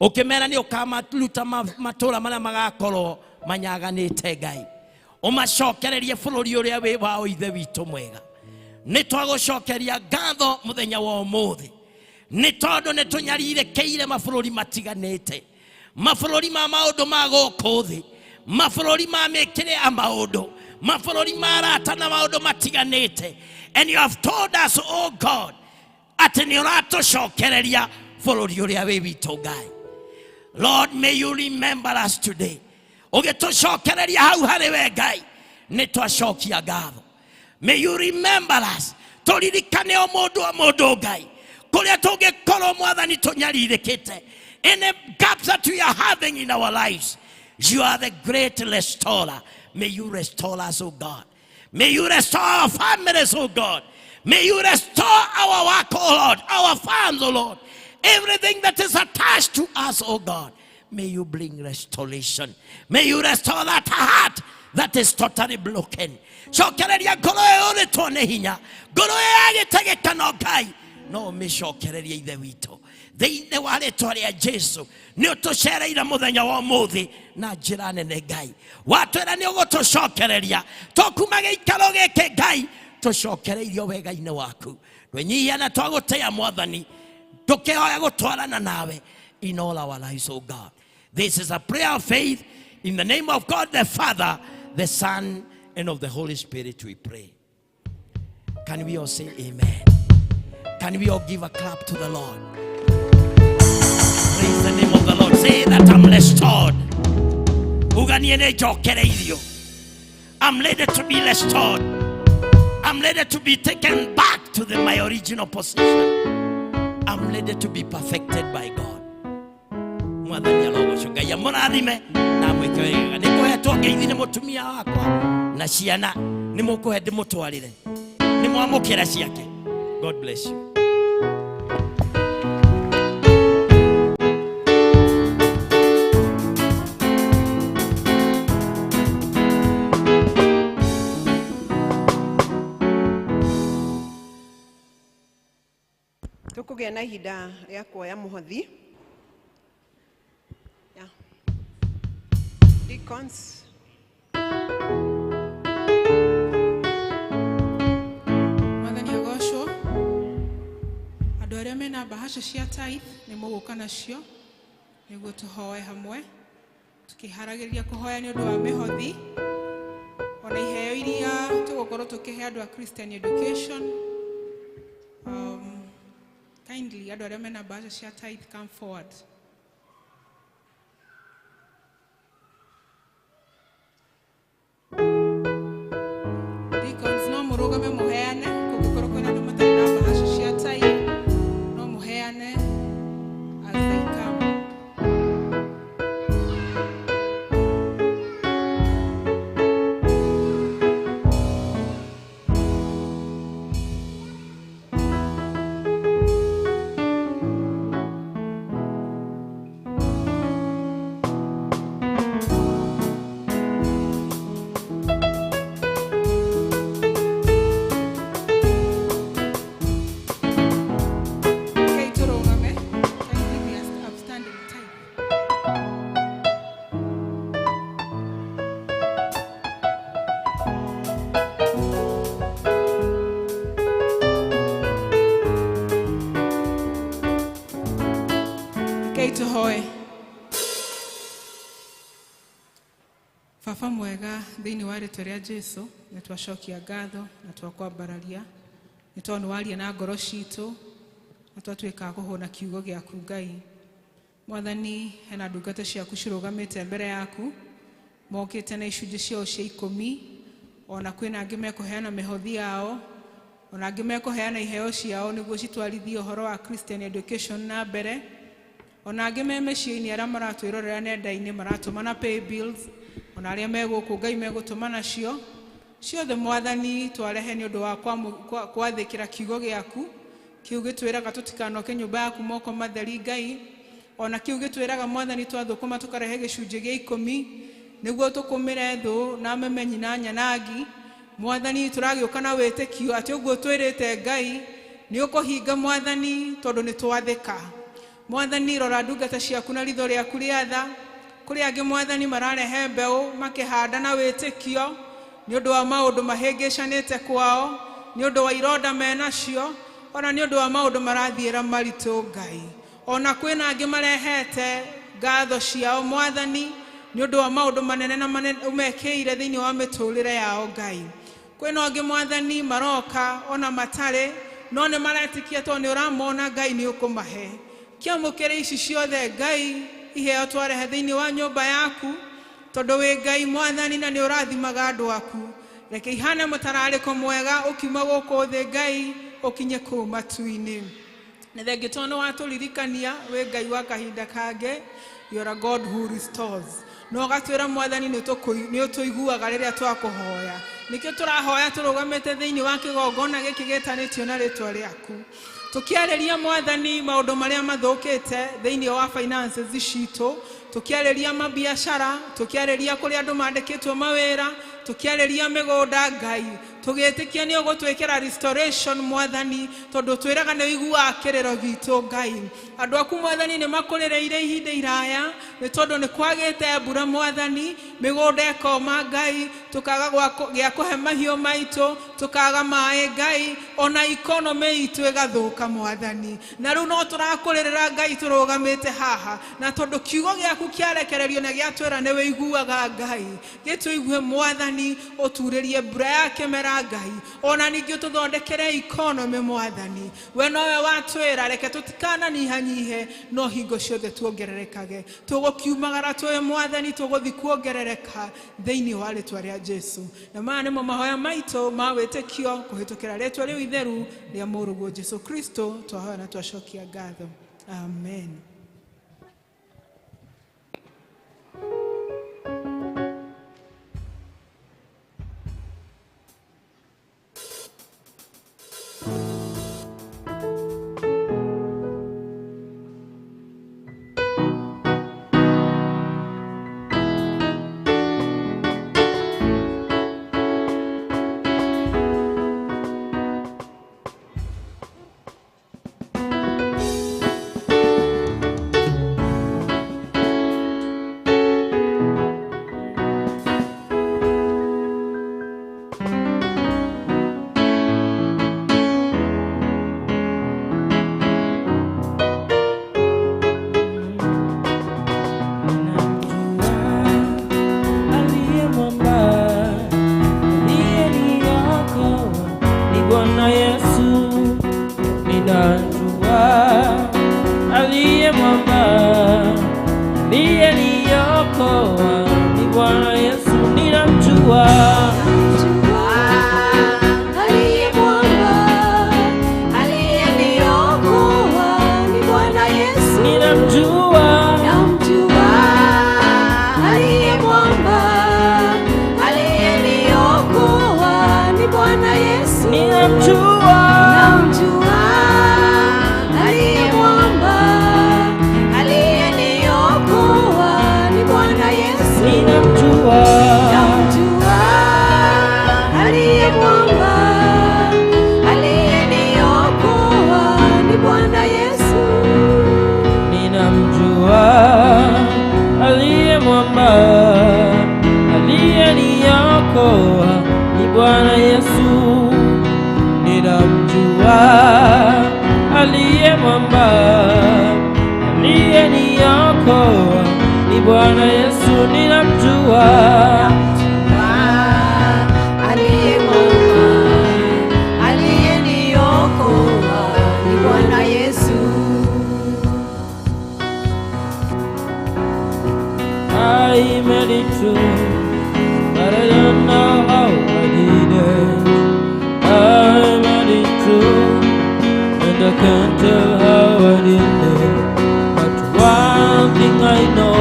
ũkĩmera nĩ ũkamaruta matũra marĩa magakorwo manyaganĩte, Ngai, ũmacokererie bũrũri ũrĩa wĩ wao. Ithe witũ mwega, nĩ twagũcokeria ngatho mũthenya wa ũmũthĩ, nĩ tondũ nĩ tũnyarirĩkĩire mabũrũri matiganĩte, mabũrũri ma maũndũ ma gũkũ thĩ, mabũrũri ma mĩkĩre ya maũndũ, mabũrũri ma arata na maũndũ matiganĩte. And you have told us, oh God, atĩ nĩ ũratũcokereria bũrũri ũrĩa wĩ witũ. Ngai, Lord, may you remember us today. Ũgĩtũcokereria hau harĩ we, Ngai, nĩ twacokia ngatho. May you remember us. Tũririkane o mũndũ o mũndũ, Ngai, kũrĩa tũngĩkorwo, Mwathani, tũnyarirĩkĩte. Any gaps that we are having in our lives, you are the great restorer. May you restore us, oh God. May you restore our families, oh God. May you restore our work, oh Lord, our farms, oh Lord, everything that is attached to us, oh God. May you bring restoration. May you restore that heart that is totally broken. Cokereria ngoro ĩyo ũrĩtwo nĩ hinya, ngoro ĩyo yagĩte gĩkeno, Ngai, no ũmĩcokererie, Ithe witũ, thĩinĩ wa rĩtwa rĩa Jesu. Nĩ ũtũcereire mũthenya wa ũmũthĩ na njĩra nene, Ngai. Watwĩra nĩ ũgũtũcokereria tũkuma gĩikaro gĩkĩ, Ngai, tũcokereirio wega-inĩ waku. Twenyihia na twagũtĩa, Mwathani, tũkĩhoya gũtwarana nawe in all our lives, oh God. This is a prayer of faith. In the name of God the Father, the Son, and of the Holy Spirit we pray. Can we all say amen? Can we all give a clap to the Lord? Praise the name of the Lord. Say that I'm restored. Uganie nĩ njokereirio. I'm ready to be restored. I'm ready to be taken back to my original position. I'm ready to be perfected by God. Mwathani arogocwo. Ngai amũrathime na amwĩke wega. Nĩ kũhetwo ngeithi nĩ mũtumia wakwa na ciana. Nĩ mũkũhe ndĩmũtwarĩre. Nĩ mwamũkĩra ciake. God bless you. Tũkũgĩa na ihinda rĩa kuoya mũhothi. Yeah. Deacons. Mwathani agocwo. Andũ arĩa mena mbahaca cia tithe nĩ mũgũka nacio nĩguo tũhoe hamwe, tũkĩharagĩrĩria kũhoya nĩ ũndũ wa mĩhothi ona iheo iria tũgũkorwo tũkĩhe andũ a Christian education. Kindly, andũ arĩa mena mbahaca cia tithe, come forward. Deacons, no mũrũgame mũheane. Kũngĩkorwo kwĩna andũ matarĩ na mbahaca cia tithe, no mũheane as they come. Okay, tũrũgame. Kindly be upstanding time. Rekei tũhoe. Baba mwega, thĩinĩ wa rĩtwa rĩa Jesu nĩ twacokia ngatho na twakwambararia, nĩ tondũ nĩ waria na ngoro citũ na twatuĩka a kũhũna kiugo gĩaku. Ngai Mwathani, hena ndungata ciaku cirũgamĩte mbere yaku, mokĩte na icunjĩ ciao cia 10, ona kwĩna angĩ mekũheana mĩhothi yao. Ona angĩ mekũheana iheo ciao nĩguo citwarithie ũhoro wa Christian education na mbere. Ona angĩ me mĩciĩ-inĩ arĩa maratwĩrorera nenda-inĩ maratũmana pay bills, ona arĩa me gũkũ Ngai megũtũma nacio. Ciothe Mwathani twarehe nĩ ũndũ wa kwathĩkĩra kiugo gĩaku. Kiu gĩtwĩraga tũtikanoke nyũmba yaku moko matheri Ngai. Ona kiu gĩtwĩraga Mwathani twathũkũma tũkarehe gĩcunjĩ gĩa ikũmi nĩguo tũkũmĩre thũ na memenyi na nyanangi. Mwathani tũragĩũka na wĩtĩkio atĩ ũguo twĩrĩte Ngai nĩ ũkũhinga Mwathani tondũ nĩ twathĩka. Mwathani rora ndungata ciaku na ritho rĩaku rĩa tha. Kũrĩ angĩ Mwathani mararehe mbeũ makĩhanda na wĩtĩkio nĩ ũndũ wa maũndũ mahĩngĩcanĩte kwao, nĩ ũndũ wa ironda menacio, ona nĩ ũndũ wa maũndũ marathiĩra maritũ Ngai. Ona kwĩna angĩ marehete ngatho ciao Mwathani nĩ ũndũ wa maũndũ manene na manene ũmekĩire thĩinĩ wa mĩtũrĩre yao Ngai. Kwĩna angĩ Mwathani maroka ona matarĩ no nĩ maretĩkia tondũ nĩ ũramona Ngai nĩ ũkũmahe. Kĩamũkĩre ici ciothe Ngai iheo twarehe thĩinĩ wa nyũmba yaku tondũ wĩ Ngai Mwathani na nĩ ũrathimaga andũ aku. Reke ihane mũtararĩko mwega ũkiuma gũkũ thĩ Ngai ũkinye kũu matu-inĩ. Nĩ thengiũ tondũ nĩ watũririkania wĩ Ngai wa kahinda kangĩ. You are a God who restores. No ũgatwĩra Mwathani nĩ ũtũiguaga rĩrĩa twakũhoya. Nĩkĩo tũrahoya tũrũgamĩte thĩinĩ wa kĩgongona gĩkĩ gĩtanĩtio na rĩtwa rĩaku. Tũkĩarĩria Mwathani maũndũ marĩa mathũkĩte thĩinĩ wa finances citũ, tũkĩarĩria mabiacara, tũkĩarĩria kũrĩa andũ mandĩkĩtwo mawĩra, tũkĩarĩria mĩgũnda Ngai, tũgĩtĩkia nĩ ũgũtwĩkĩra restoration Mwathani tondũ twĩraga nĩ ũiguaga kĩrĩro gitũ Ngai. Andũ aku Mwathani nĩ makũrĩrĩire ihinda iraya nĩ tondũ nĩ kwagĩte mbura Mwathani, mĩgũnda ĩkoma Ngai, tũkaga gĩa kũhe mahiũ maitũ, tũkaga maĩ Ngai, ona economy itũ ĩgathũka Mwathani. Na rĩu no tũrakũrĩrĩra Ngai tũrũgamĩte haha, na tondũ kiugo gĩaku kĩarekererio na gĩatwĩra nĩ wĩiguaga Ngai, gĩtũigue Mwathani, ũturĩrie mbura ya kĩmera Ngai, ona ningĩ ũtũthondekere economy Mwathani. We nowe watwĩra reke tũtikananyihanyihe no hingo ciothe tuongererekage. Tũgũkiumagara twĩ Mwathani tũgũthiĩ kuongerereka thĩinĩ wa rĩtwa rĩa Jesu. Na maya nĩmo mahoya maitũ ma wĩtĩkio kũhĩtũkĩra rĩtwa rĩu itheru rĩa mũrũguo Jesu Kristo twahoya na twacokia ngatho. Amen. But I don't know how I did it. I made it. I can't tell how I did it. But one thing I know,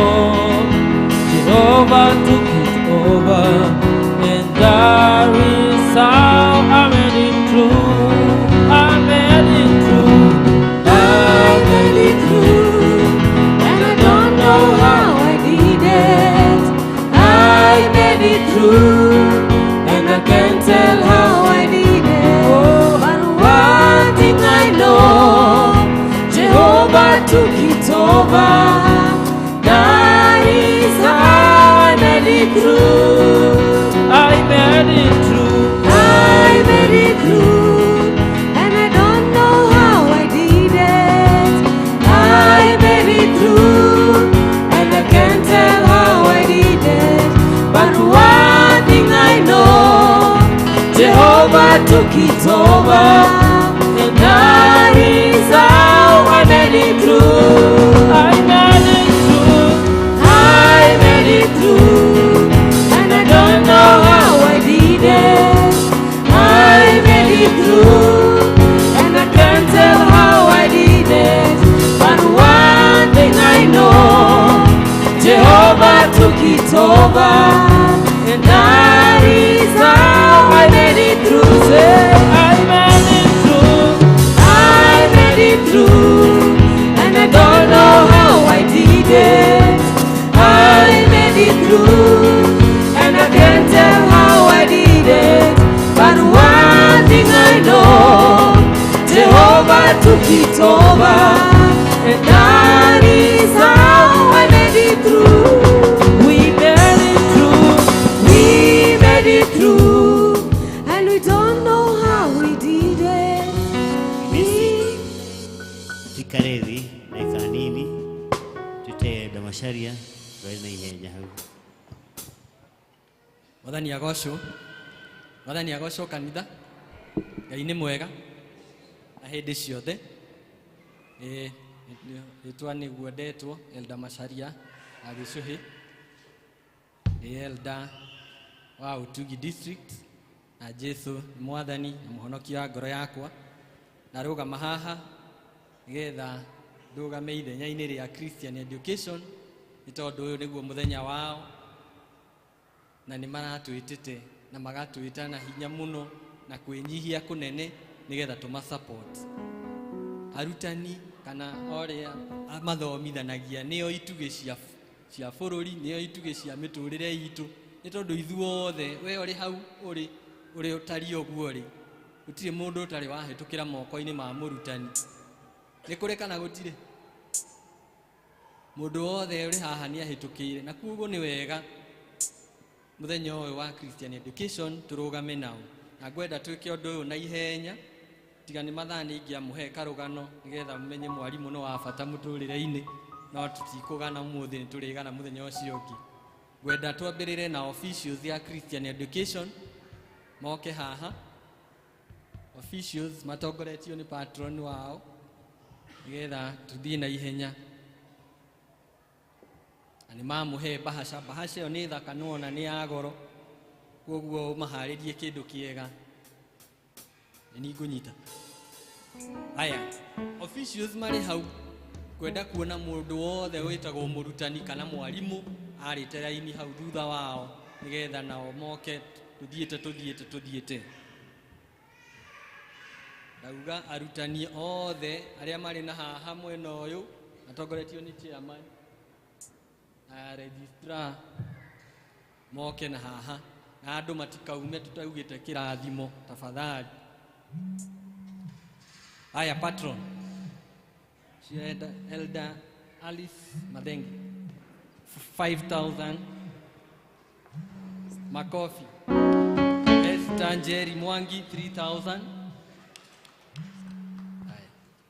Jehovah took it over, and that is how I made it through. I made it through. I made it through, and I don't know how I did it. I made it through, and I can't tell how I did it. But one thing I know, Jehovah took it over. That is how I made it through. I made it through. I made it through, and I don't know how I did it. I made it through, and I can't tell how I did it. But one thing I know, Jehovah took it over, and that is how I made it through. I made it through. I made it through, and I don't know how I did it. I made it through, and I can't tell how I did it. But one thing I know, Jehovah took it over, and that is how I made it through. Say, I made it through. I made it through, and I don't know how I did it. I made it through, and I can't tell how I did it. But one thing I know, Jehovah took it over, and that is how I made it through. We made it through. We made it through, and we don't know how we did it. We Tuikare thĩ ndagĩka nini twĩte Ndamacaria tware na ihenya hau. Mwathani agocwo. Mwathani agocwo kanitha. Ngai nĩ mwega na hĩndĩ ciothe. Rĩtwa nĩguo ndetwo Elda Macharia wa Gĩcũhĩ. Ndĩ Elda wa Utugi District na Jesu nĩ Mwathani na mũhonokia wa ngoro yakwa. Ndarũgama haha nĩgetha ndũgame ithenya-inĩ rĩa Christian Education nĩ tondũ ũyũ nĩguo mũthenya wao na nĩ maratwĩtĩte na magatwĩta na hinya mũno na kwĩnyihia kũnene nĩgetha tũma support arutani kana orĩa mathomithanagia nĩo itugĩ cia bũrũri, nĩo itugĩ cia mĩtũrĩre itũ, nĩ tondũ ithuothe we ũrĩ hau ũrĩ ũrĩ ũtariĩ ũguo rĩ, gũtirĩ mũndũ ũtarĩ wahĩtũkĩra moko-inĩ ma mũrutani. Nĩ kũrĩ kana gũtirĩ? Mũndũ wothe ũrĩ haha nĩ ahĩtũkĩire, na koguo nĩ wega mũthenya ũyũ wa Christian Education tũrũgame nao, na ngwenda twĩke ũndũ ũyũ na ihenya tiga nĩ mathaa nĩ ingĩamũhe karũgano nĩgetha mũmenye mwarimũ nĩ wa bata mũtũrĩre-inĩ, no tũtikũgana ũmũthĩ, nĩ tũrĩgana mũthenya ũcio ũngĩ. Ngwenda twambĩrĩre na officials ya Christian Education moke haha, officials matongoretio nĩ patron wao nĩgetha tũthiĩ na ihenya. Na nĩ mamũhe bahasha, bahasha ĩyo nĩ thaka nĩwona nĩ ya goro, koguo ũmaharĩrie kĩndũ kĩega. Nĩ ngũnyita. Aya, officials marĩ hau, ngwenda kuona mũndũ wothe wĩtagwo mũrutani kana mwarimũ arĩte raini hau thutha wao nĩgetha nao moke tũthiĩte tũthiĩte tũthiĩte. Ndauga arutani othe arĩa marĩ na haha mwena ũyũ matongoretio nĩ chairman na registrar moke na haha, na andũ matikaume tũtaugĩte kĩrathimo tafadhali. Aya, patron Elder Alice Mathenge 5000 makofi. Esther Njeri Mwangi 3000.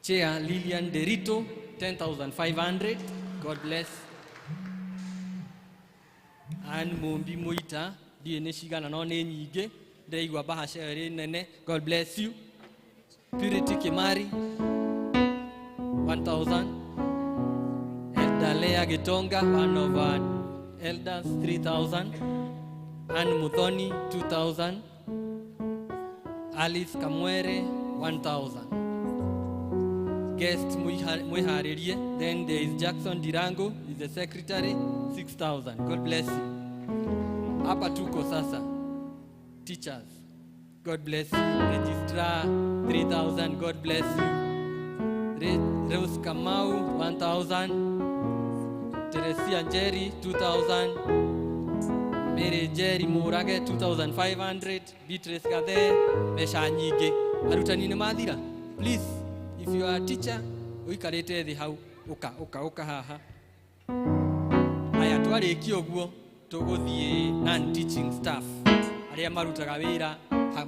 Chair Lilian Derito 10,500. God bless. Ann Mumbi Muita ndiĩ nĩ cigana no nĩ nyingĩ, ndĩraigua bahasha ĩyo ĩrĩ nene. God bless you. Purity Kimari 1000. Elder Lea Gitonga, one of our elders, 3000. Ann Muthoni 2000. Alice Kamwere 1000. Guest mwiharirie. Then there is Jackson Dirango, is the secretary, 6,000. God bless you. Hapa tuko sasa. Teachers, God bless you. Registrar, 3,000. God bless you. Rose Kamau, 1,000. Teresia Njeri, 2,000. Mary Jerry Murage, 2,500. Beatrice Gathe, mbeca nyingĩ. Arutani nĩ mathira. Please, if you are a teacher, ũikarĩte thĩ hau, ũka ũka ũka haha. Aya, twarĩkia ũguo tũgũthiĩ non-teaching staff arĩa marutaga wĩra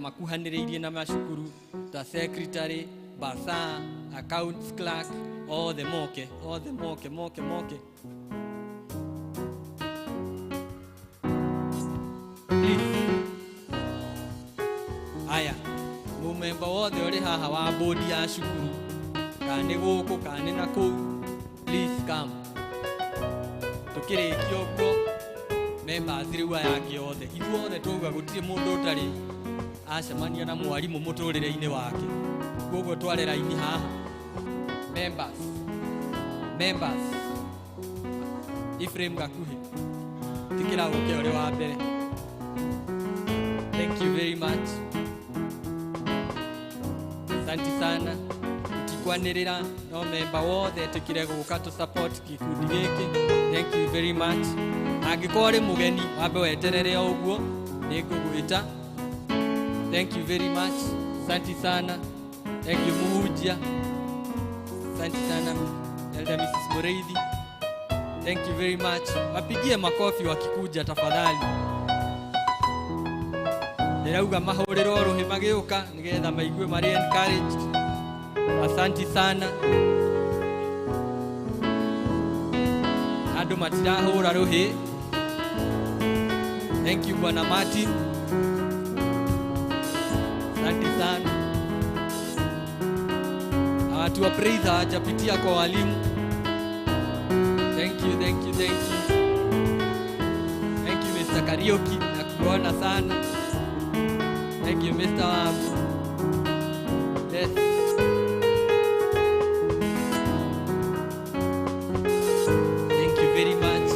makuhanĩrĩirie na macukuru ta secretary, bursar, accounts clerk, othe moke, othe moke, moke, moke. Please. Aya, mumemba wothe ũrĩ haha wa bodi ya cukuru, kana nĩ gũkũ kana nĩ na kũu, please come. Tũkĩrĩkia ũguo members rĩu aya angĩ othe, ithuothe twauga gũtirĩ mũndũ ũtarĩ acemania na mwarimũ mũtũrĩre-inĩ wake, koguo tware raini haha. Members, members, Ephraim Gakuhi, tikĩra ũke ũrĩ wa mbere. Thank you very much. Asante sana. Tikwanĩrĩra no memba wothe etĩkire gũka to support gĩkundi gĩkĩ. Thank you very much. Angĩkorwo ũrĩ mũgeni wambe weterere o ũguo nĩngũgwĩta. Thank you very much. Asante sana. Thank you Muhunjia. Asante sana Elder Mrs. Mureithi. Thank you very much. Wapigie makofi wakikuja tafadhali. Ndĩrauga mahũrĩrwo rũhĩ magĩũka nĩgetha maigue marĩ encouraged. Asante sana. Andũ matirahũra rũhĩ. Thank you Bwana Martin. Asante sana. Watu wa praise hawajapitia kwa walimu. Thank you, thank you, thank you. Thank you Mr. Kariuki, nakuona sana. Thank you Mr. Wambu. Yes. Thank you very much.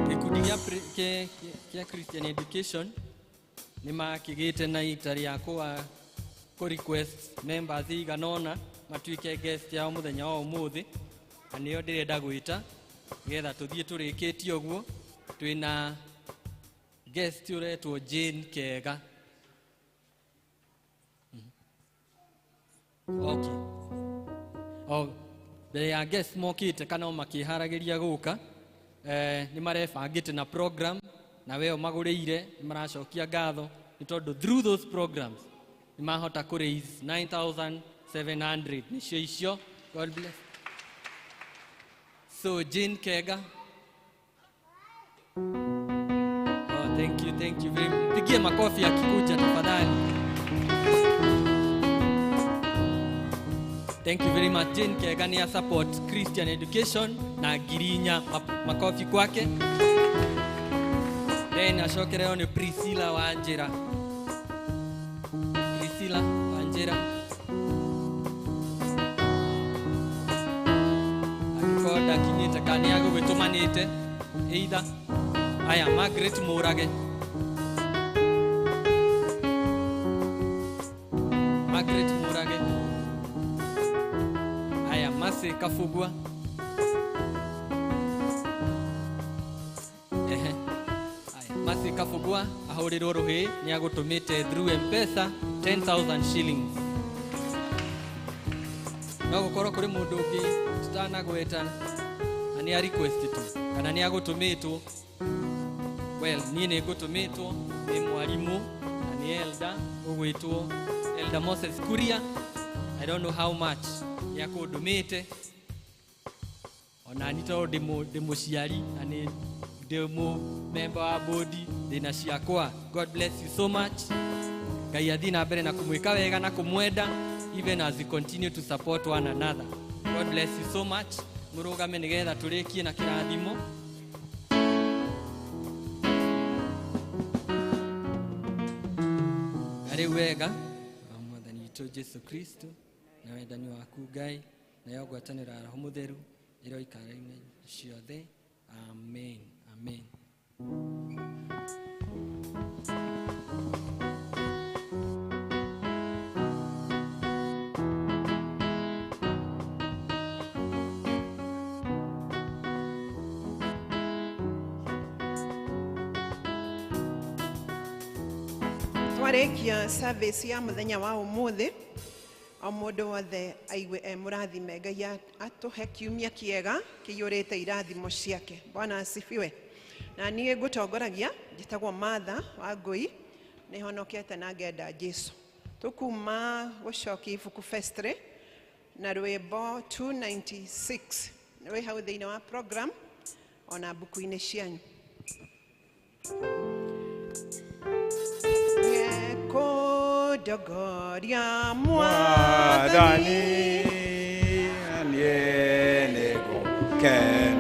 Gĩkundi gĩa Christian Education nĩ makĩgĩte na ita rĩa kũ request members igana ũna matuĩke guest yao mũthenya wa ũmũthĩ, na nĩo ndĩrenda gwĩta nĩgetha tũthiĩ tũrĩkĩtie ũguo. Twĩna guest ũretwo Jane Kega. Okay. Oh, mbere ya guest mokĩte kana o makĩharagĩria gũka, nĩ marebangĩte na program na we ũmagũrĩire, nĩ maracokia ngatho nĩ tondũ through those programs nĩ mahota kũ raise 9,700 nĩcio icio. God bless. So Jane Kega. Oh, thank you, thank you very much. Pigie makofi akikuja tafadhali. Thank you very much. Jane Kega ni support Christian Education na ngiri inya, makofi kwake. Then acokereo ni Priscilla Wanjira. Priscilla Wanjira. Angĩkorwo ndakinyĩte kana nĩ agũgĩtũmanĩte either. Aya, Margaret Murage. Margaret Murage. Aya, Mase Kafugwa. Ehe. Aya, Mase Kafugwa ahũrĩrwo rũhĩ nĩ agũtũmĩte through M-Pesa 10,000 shillings. No gũkorwo kũrĩ mũndũ ũngĩ tũtanagweta na nĩ a request tu kana nĩ agũtũmĩtwo. Well, niĩ nĩ ngũtũmĩtwo nĩ mwarimũ na nĩ elder ũgwĩtwo Elder Moses Kuria. I don't know how much nĩ akũndũmĩte. Ona ni tondũ ndĩ mũciari na nĩ ndĩ member wa bodi ndĩna ciakwa. God bless you so much. Ngai athiĩ na mbere na kũmwĩka wega na kũmwenda even as we continue to support one another. God bless you so much. Mũrũgame nĩgetha tũrĩkie na kĩrathimo. Na rĩu wega wa mwathani witũ Jesu Kristo na wendani waku Ngai nayo ngwatanĩro ya Roho Mũtheru ĩroikara-inĩ ciothe. Amen. Amen. Twarĩkia service ya mũthenya wa ũmũthĩ, o mũndũ wothe aigue e mũrathime. Ngai atũhe kiumia kĩega kĩiyũrĩte irathimo ciake. Bwana asifiwe. Na niĩ ngũtongoragia njĩtagwo Martha wa Ngũi, nĩ honokete na ngenda Jesu. Tũkuma gũcokia ibuku festry na rwĩmbo 296 rwĩ hau thĩinĩ wa program ona mbuku-inĩ cianyu. Nĩekũndogoria Mwathani, Mwathani niĩ nĩngũkena.